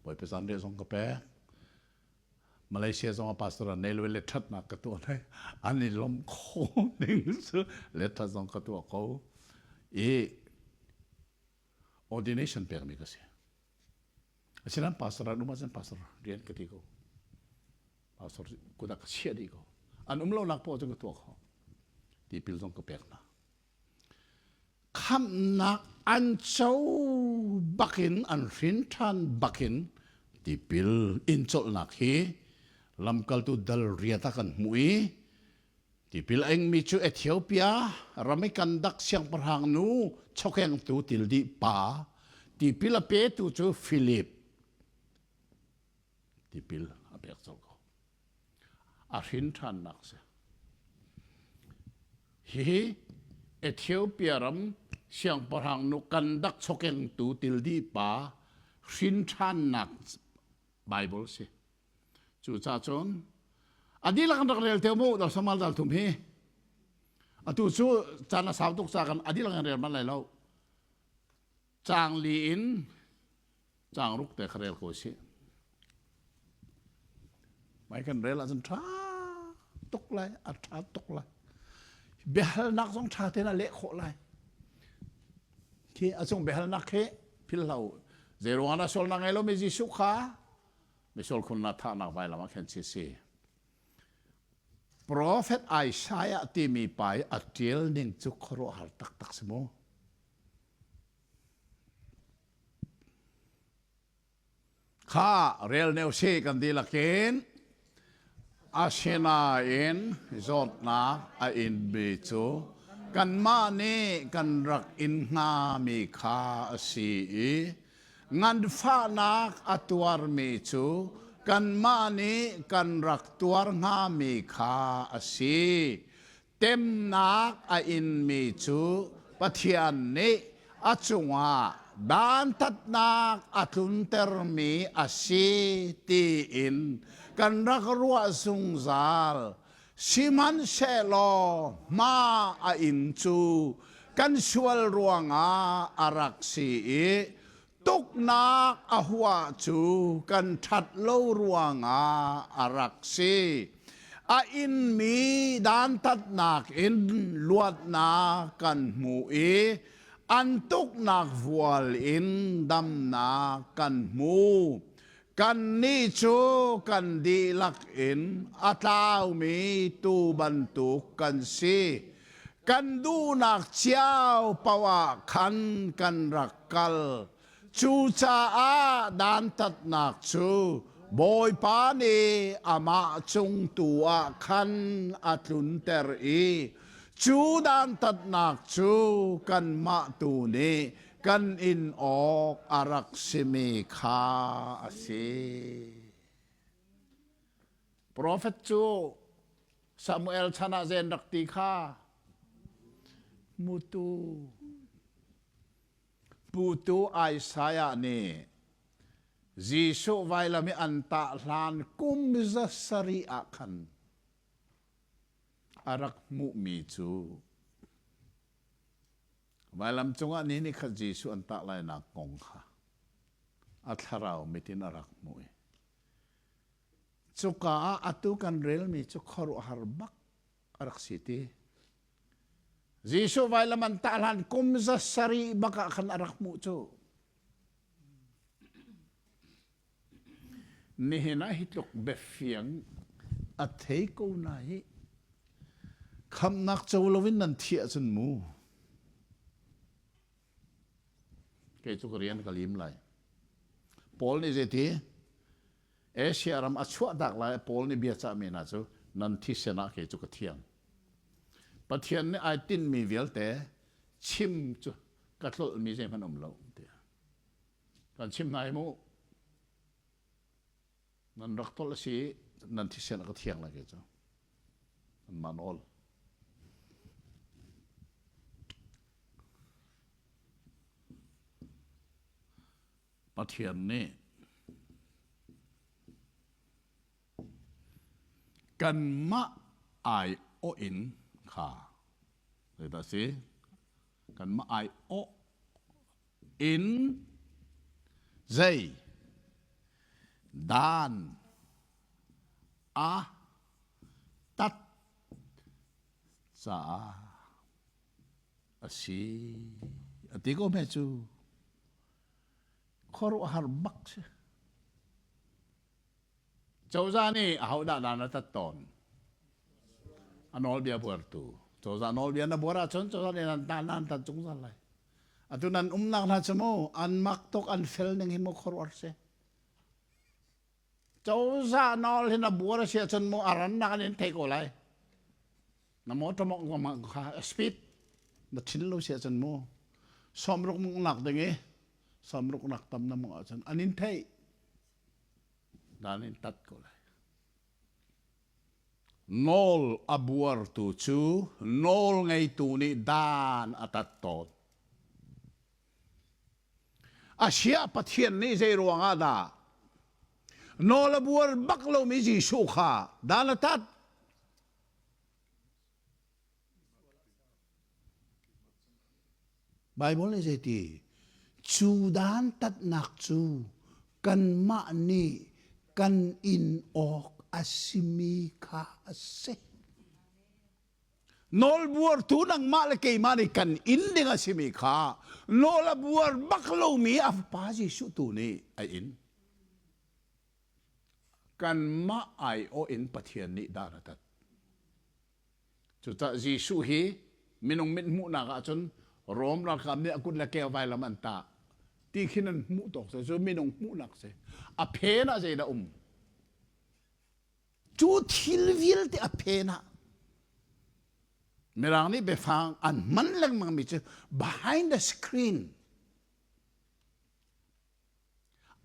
bawipa zanriah zong ka pek Malaysia zong ah pastor an nei lo i letṭhatnak ka tuah lai. An i lawmh kho ning cu letṭhat zong ka tuah ko. I Ordination pekmi ka si. Asinain pastor an um ahcun pastor rian ka ti ko. Pastor kut ah ka chiah dih ko. An um lonak poah cu ka tuah kho. Tipil zong ka pek hna. Khamhnak an co bakin an hrin ṭhan bakin tipil in colhnak hi lamkaltu dal riat ah kan hmuh i tipil a ingmi cu Ethiopia ram i Kandak siangpahrang nu chokengtu tildih pa tipil a petu cu Philip tipil a pek colh ko. A hrin ṭhannak si. Hihi Ethiopia ram siangpahrang nu Kandak chokengtu tildih pa hrin ṭhannak Bible si. Cucaah cun a dihlak an rak rel teo mu dal samal dal thum hi. Atu cu caan a sau tuk ca kan a dihlak an rel manh lai lo. Caang li in caang ruk te kha rel ko sih. Mai kan rel ahcun ṭha tuk lai, a ṭha tuk lai. Biahalnak zong ṭha tein a leh khawh lai. Khi a cung biahalnak khi phil hlah u. Zei ruangah dah sualnak ngei lomi Jesuh kha misual khunnak thahnak vailam ah khan si si. Profet Isaiah timi pa i a ṭial ning cu khuaruahhar taktak si mu. Kha rel ne usih kan dihlak in asinain zawtnak a inmi cu kanmah nih kan rak in hngami kha a si i nganfahnak a tuarmi cu kanmah nih kan rak tuar hngami kha a si. Temnak a inmi cu Pathian nih a cungah dantatnak a tluntermi a si tiin kan rak ruah zungzal. Sihmanhsehlaw hma a in cu kan sual ruangah a rak si i tuknak a huah cu kan ṭhat lo ruangah a rak si. A inmi dantatnak in luatnak kan hmu i an tuknak vual in damnak kan hmu. Kannih cu kan dihlak in a tlaumi tuu bantuk kan si. Kan duhnak cio paoh ah khan kan rak kal. Cucaah dantatnak cu Bawipa nih amah cung tu ah khan a tlunter i cu dantatnak cu kanmah tu nih kan in awk a rak simi kha a si. Profet cu Samuel chan ah zen rak ti kha mutu putu Isaiah nih Jesuh vailam i an tah hlan kum za sarih ah khan a rak hmuhmi cu Vailam cungah ni nih khat Jesuh an tah lainak kong kha a thlarau mit in a rak hmuh i cuka ah atu kan relmi cu khuaruahhar bak a rak si ti. Jesuh vailam an tah hlan kum za sarih bak ah khan a rak hmuh cu. Nihin ah hi tluk biafiang a thei ko na hi khamnak co loin nan thiah cun mu kei cu ka rian ka lim lai Paul nih zeiti Asia ram a chuah dak lai Paul nih bia cahmi hna cu nan thisen ah kei cu ka thiang Pathian nih ai tinhmi vialte chim cu ka tlolhmi zeihmanh um lo tiah Kan chim hna hi mu. Nan rak tolh a si nan thisen a ka thiang lai ke cu. An man ol. Pathian nih kanmah ai awh in kha zeidah si kanmah ai awh in zei dan a tat caah a si a ti ko hme cu. Khuaruahhar bak si. Cozah nih ahodah dan a tat tawn? A nawlbia buartu. Cozah nawlbia na buar ahcun cozah nih nan tan nan tat zungzal lai. Atu nan umnak hna cu mu an mak tuk an fel ning hi mu khuaruahhar si. Cozah nawl hi na buar a si ahcun mu a rannak an in thei ko lai. Na motor mong kha speed na thin lo si ahcun mu sawmruk mung nak ding i sawmruk nak tam na mong ahcun an in theih. Dan in tat ko lai. Nawl a buartu cu nawl ngeitu nih dan a tat tawn. Asia Pathian nih zei ruangah dah nawl a buar bak lomi Jesuh kha dan a tat? Baibal nih zeiti? Cu dantatnak cu kanmah nih kan in awk a simi kha a si. Nawlbuartu nangmah le keimah nih kan in ding a simi kha nawl a buar bak lomi a Fapa Jesuh tu nih a in. Kanmah aiawh in Pathian nih dan a tat. Cucaah Jesuh hi minung mit hmuhnak ahcun Rom ralkap nih a kut le ke vailam an tah ti khin an hmuh tawk si cu minung hmuhnak si. A phen ah zeidah um? Cu thil vialte a phen ah Mirang nih biafang an hman lengmang mi cu behind the screen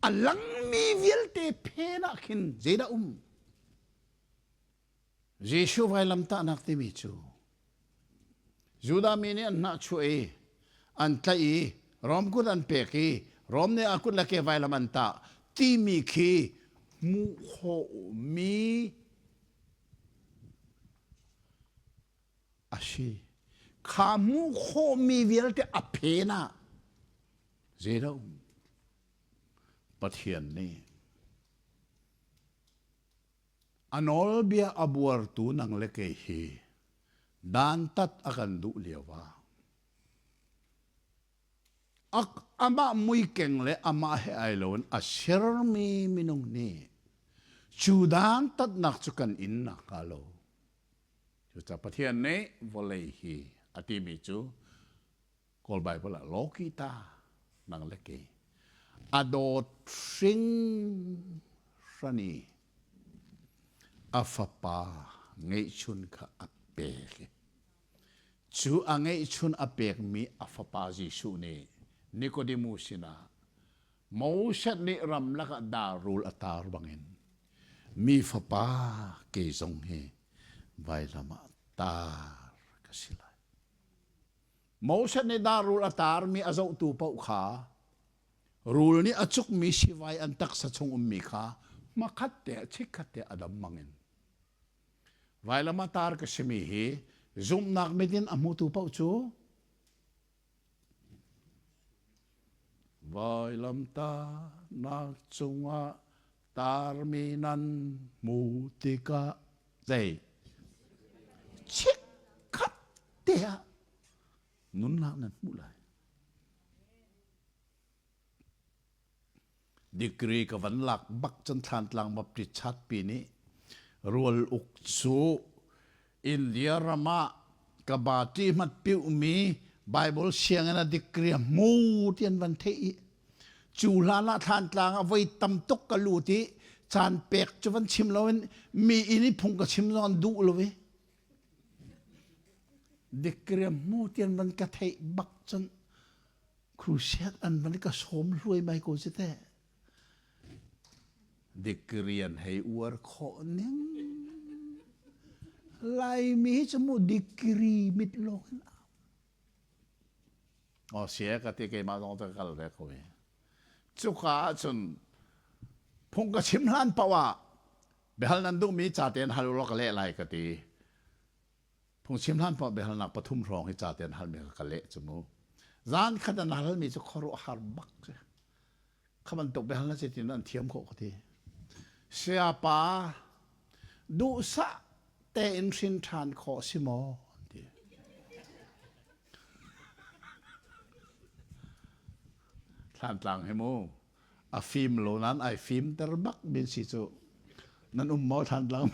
a langmi vialte phen ah khin zeidah um? Jesuh vailamtahnak timi cu Judah mi nih an hnahchuah i an tlaih i Rom kut an pek i Rom nih a kut le ke vailam an tah timi khi hmuh khawhmi a si. Kha hmuh khawhmi vialte a phen ah zeidah um? Pathian nih A nawlbia a buartu nang le kei hi dantat a kan duh lio ah amah muikeng le amah he ai loin a sermi minung nih cu dantatnak cu kan in nakhnga lo cucaah Pathian nih vawlei hi a timi cu Kawl Bible ah lawki ta nang le kei a dawt hringhran i a fapa ngeihchun kha a pek i cu a ngeihchun a pekmi a fapa Jesuh nih Nicodemus sinah Moses nih ramlak ah darul a tar bangin mi fapa kei zong hi vailam ah tar ka si lai. Moses nih dah rul a tarmi a zohtu paoh kha rul nih a cukmi sivai an taksa chung ummi kha hmakhat te chikkhat te a dam mangin vailam a tar ka simi hi zumhnak mit in a hmutu paoh cu vailamtahnak cungah tarmi nan hmu tikah zei chikkhat te ah nunnak nan hmuh lai. Degree ka van lak bak cun Thlantlang Baptist chatpi nih rual uk cu India ram ah ka bati hmat piuhmi Bible sianginn a degree a hmu ti an van theih i cu hlan ah Thlantlang ah voi tam tuk ka lut i caan pek cu van chim loin mi inn i phung ka chim zong an duh lo i degree a hmu ti an van ka theih bak cun crusade an van ka sawm hluai mai ko si teh. Degree an hei uar khawh ning. Laimi cu mu degree mit lawng in Oh sia ka ti keimah zong ka kal ve ko hi. Cuka ahcun phung ka chim hlan paoh ah biahal nan duhmi ca tein hal ulaw ka leh lai ka ti. Phungchim hlan paoh biahalnak pathum hrawng hi ca te an halmi kha ka leh cu mu. Zan khat an halmi cu khuaruahhar bak si. Kha bantuk biahalnak ci tin an thiam khawh ka ti. Sayapa duhsah tein hrin ṭhan khawh si maw? An ti. Thlantlang hi mu. A fim lo nan ai fim ter bak min si cu. Nan um maw than lang.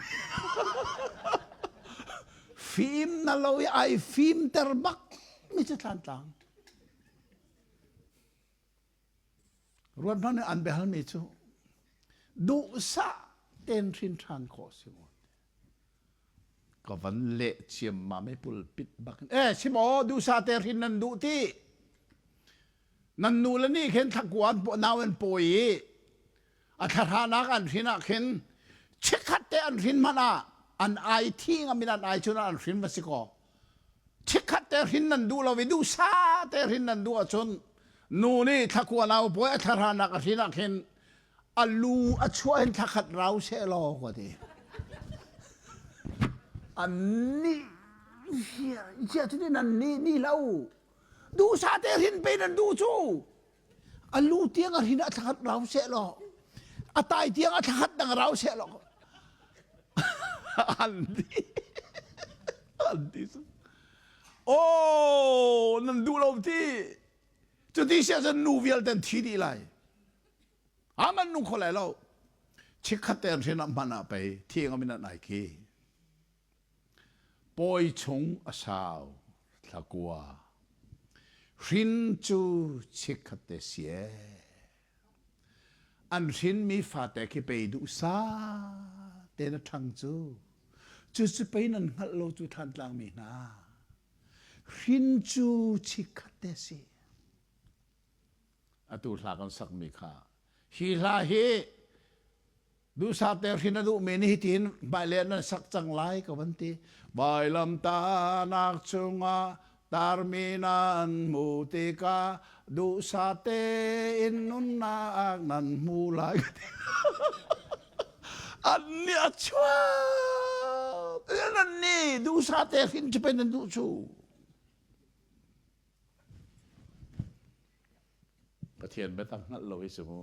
Fim na lo i ai fim ter bak mi cu thlan tlang. Ruat hmanh an biahalmi cu duhsah tein hrin ṭhan khawh si maw? Ka van leh ciammam i pulpit bak in, eh si maw duhsah te hrin nan duh ti? Nan nu le nih khin thlakua an nau an pawi i a thlahranak an hrin ah khin chikkhat te an hrin hmanh ah an ai thi ngam in an ai cun an hrin va si kaw chikkhat te hrin nan duh lo i duhsah te hrin nan duh ahcun nu nih thlakua nau pawi a thlahranak a hrin ah khin a lu a chuah in thlakhat rau seh law ka ti an nih sia cu nan nih ni lo duhsah te hrin pe nan duh cu a lu tiang a hrin a thlakhat rau seh law a tai tiang a thlakhat dang rau seh law an ti an ti oh nan duh lo ti cuti sia cun nu vialte an thi dih lai aman nu kho lai lo chikkhat te an hrin ah hman ah pei thi ngam in an ai khi Pawi chung a sau thlakua. Hrin cu chikkhat te si ee. An hrinmi fate khi pei duhsa tein a ṭhang cu. Cucu pei nan hngalh lo cu Thantlang mi hna. Hrin cu chikkhat te si. Atu hla kan sakmi kha. Hi hla hi Duhsah te hrin a duhmi nih hitin hmailei nan sak cang lai ka van ti. Vailamtahnak cungah tarmi nan hmu tikah duhsah tein nunnak nan hmu lai ka ti. An nih a chuak. Nan nih duhsah te hrin cu pei nan duh cu. Pathian biatak hngalh lo hi cu mu.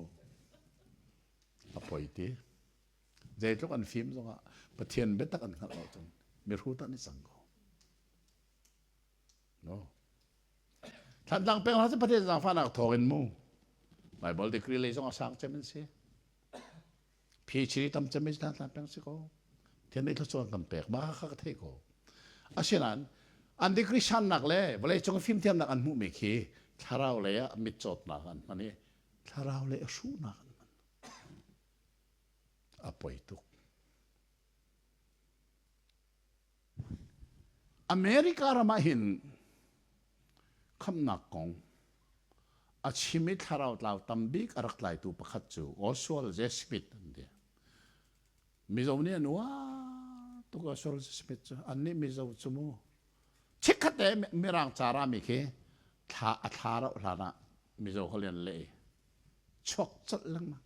A poi ti. Zeitluk an fim zongah Pathian biatak an hngalh lo cun mihrut ah an i cang ko. No. Thantlang peng hna cu Pathian zaangfahnak thawng in mu. Bible degree lei zong a sang cem an si. PhD tam cem in Thantlang peng si ko. Thian nih thluachuah kan pek ma kha ka thei ko. Asinain an degree sannak le vawleicung fimthiamnak an hmuhmi khi thlarau lei ah mitcawtnak an hman i thlarau le hruhnak an hman. A poi tuk. America ram ah hin khamnak kong a chim i thlarau tlau tambik a rak tlaitu pakhat cu Oswald J. Smith an ti. Mizo nih an uar tuk Oswald J. Smith cu. Annih Mizo cu mu chikkhat te Mirang ca rami khi thla a thla rauh hlan ah Mizo holh in an leh i chuak colh lengmang.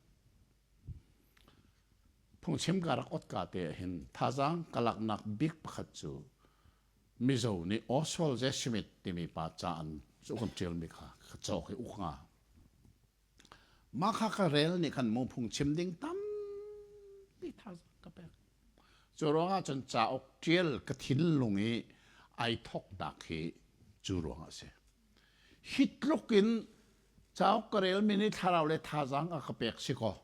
Phungchim ka rak ot ka te ah hin thazaang ka laknak bik pakhat cu Mizo nih Oswald J. Smith timi pa ca an cu kan ṭialmi kha ka cawk i uk nga. Mah kha ka rel nih khan mu phungchim ding tampi thazaang ka pek. Cu ruangah cun cauk ṭial ka thinlung i ai thawknak hi cu ruangah a si. Hi tluk in cauk ka relmi nih thlarau le thazaang a ka pek si kaw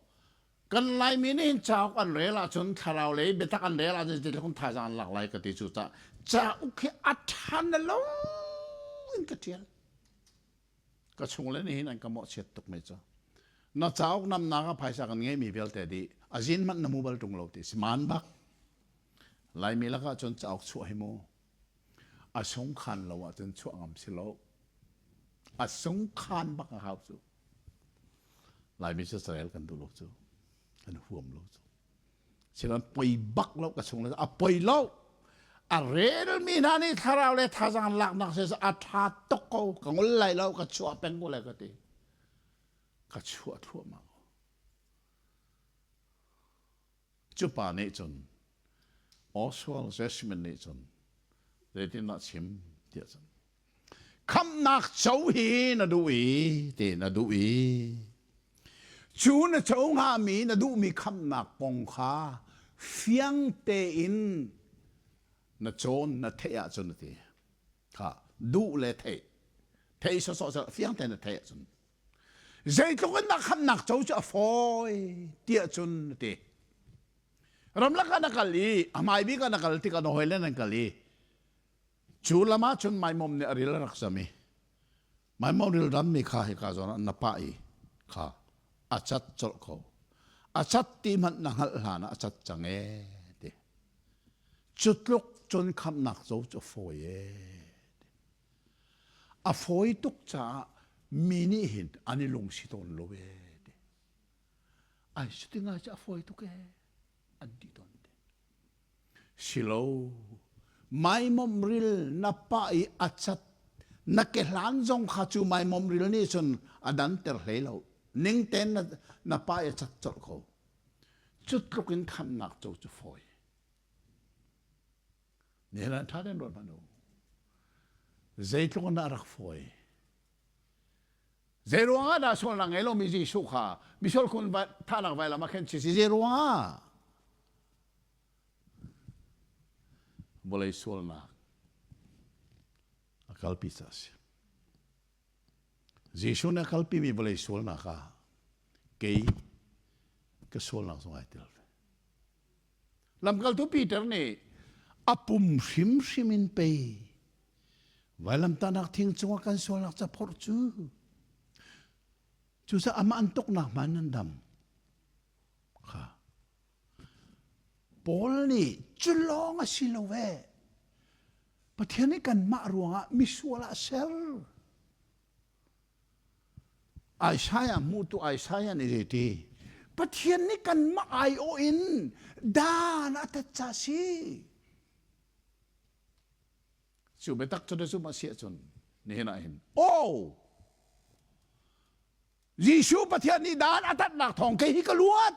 kan Laimi nih hin cauk an rel ahcun thlarau lei biatak an rel ahcun zeitluk in thazaang an lak lai ka ti cu cah cauk hi a ṭhan lo in ka ṭial. Ka chungle nih hin an ka mawhchiat tuk mi cu na cauk namnak ah phaisa kan ngeihmi vialte dih a zin hmanh na mu bal ṭung lo ti si maan bak. Laimi lakah cun cauk chuah hi mu a sungkhan lo ahcun chuah ngam si lo. A sungkhan bak a hau cu. Laimi cu Israel kan duh lo cu. Kan huam lo cu. Sinan poi bak lo ka chung le a poi lo. A relmi hna nih thlarau le thazaang laknak se a tha tuk ko ka ngol lai lo ka chuah peng ko lai ka ti. Ka chuah thluahmah ko. Cu pa nih cun Oswald Jessamine nih cun zeitindah chim tiah cun khamhnak co hi na duh i ti na duh i cu na co hngami na duhmi khamhnak kong kha fiang tein na cawn na theih ahcun a ti kha duh le theih theih sawsawh fiang tein na theih ahcun. Zeitluk in dah khamnak co cu a fawi tiah cun a ti. Ramlak ah na kal i a hmai bik ah na kal tikah na hawile nan kal i cu lam ah cun maimom nih a ril a rak zam i maimom ril rammi kha hika zawn ah na pah i kha a cat colh ko. A cat ti hmanh na hngalh hlan ah a cat cang ee ti. Cu tluk cun khamnak co cu a fawi ee. A fawi tuk caah mi nih hin an i lungsi tawn lo ee ti. Ai cuti ngai cu a fawi tuk ee an ti tawn te. Silo, maimom ril na pah i a cat na kehlan zong kha cu maimom ril nih cun a danter hlei lo. Ning tein na, na pah i a cat colh ko. Cu tluk in khamnak co cu fawi. Nihin ah ṭha tein ruat hmanh u. Zeitluk in dah rak fawi. Zei ruangah dah sualnak ngei lomi Jesuh kha misual khun thahnak vailam ah khen si si zei ruangah? Vawlei sualnak a kalpi ca a si. Jesuh nih a kalpimi vawlei sualnak ah kei ka sualnak zong ai tel ve. Lamkaltu Peter nih a pum hrimhrim in pei vailamtahnak thing cungah kan sualnak ca phorh cu cucaah amah an tuknak hman nan dam kha Paul nih cu lawng a si lo ve Pathian nih kanmah ruangah misual ah ser Isaiah hmutu Isaiah nih zeiti Pathian nih kanmah aiawh in dan a tat ca si. Cu biatak cu na zumh a si ahcun nihin ah hin oh Jesuh Pathian nih dan a tatnak thawng kei hi ka luat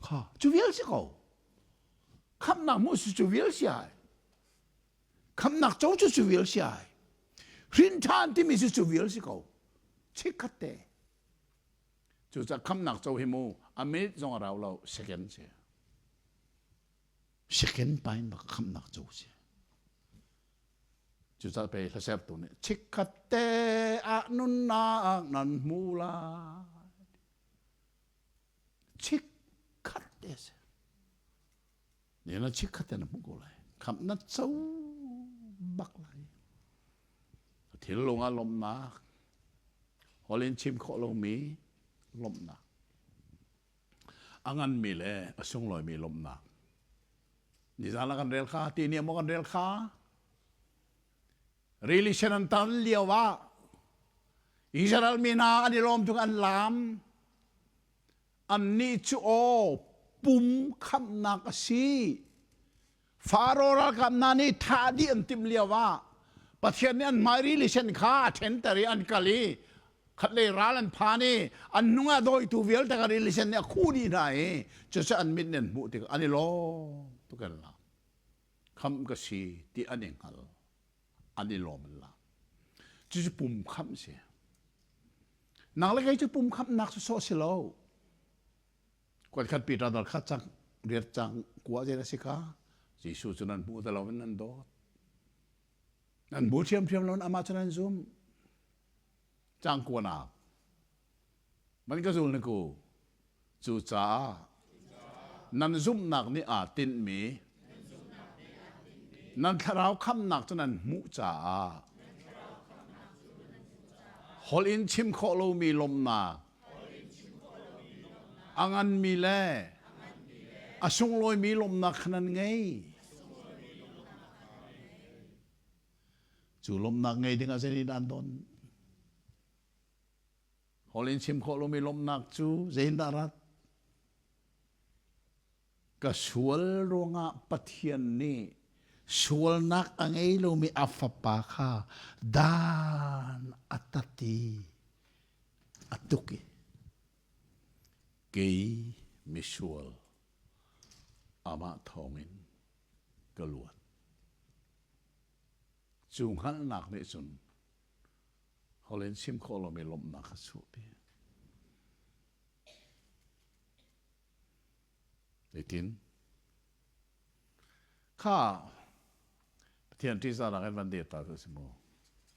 kha cu vial si ko khamnak mu cu vial si ai Khamnak co cu cu vial si ai. Hrin ṭhan timi cu cu vial si ko. Chikkhat te. Cucaah khamnak co hi mu a minute zong a rau lo second si. Second pain bak khamnak co si. Cucaah pe hlasertu nih chikkhat te ah nunnak nan hmu lai. Chikkhat te si. Na chikkhat te na hmuh ko lai. Khamh na co bak lai. Thil ah lawmhnak, holh in chim khawh lomi lawmhnak, a nganmi le a sunglawimi lawmhnak. Nizan ah kan rel kha, ti ni maw kan rel kha? Rili sen an tan lio ah Israel mi hna an i lawm tuk an laam. Annih cu aw pum khamhnak a si. Faro ralkap hna nih thah dih an timh lio ah Pathian nih an hmai rili sen kha a ṭhenter i an kal i khatlei ral an phan i an hnung ah dawitu vialte kha rili sen nih a khuh dih hna i cucu an mit nih an hmuh tikah an i lawm tuk an lam. Khamh ka si ti an i hngal. An i lawm an lam. Cucu pum khamh si. Nang le kei cu pum khamhnak cu sawh si lo. Kuatkhat Peter dal khat cang riat cang kua zen a si kha Jesuh cu nan hmu ti lo in nan dawt. Nan hmu ṭhiamṭhiam lo in amah cu nan zum. Cang kuanak. Man ka zul ni ku. Cucaah nan zumhnak nih aa tinhmi nan thlarau khamhnak cu nan hmuh caah holh in chim khawh lomi lawmhnak a nganmi le a sunglawimi lawmhnak kha nan ngei. Cu lawmhnak ngei dingah zeitindah an don? Holh in chim khawh lomi lawmhnak cu zeitindah rat? Ka sual ruangah Pathian nih sualnak a ngei lomi a fapa kha dan a tat i a tuk i kei misual amah thawngin ka luat. Cu hngalhnak nih cun holh in chim khawh lomi lawmhnak a chuahpi. Zeitin? Kha Pathian ṭihzahnak in van dir ta cu a si mu.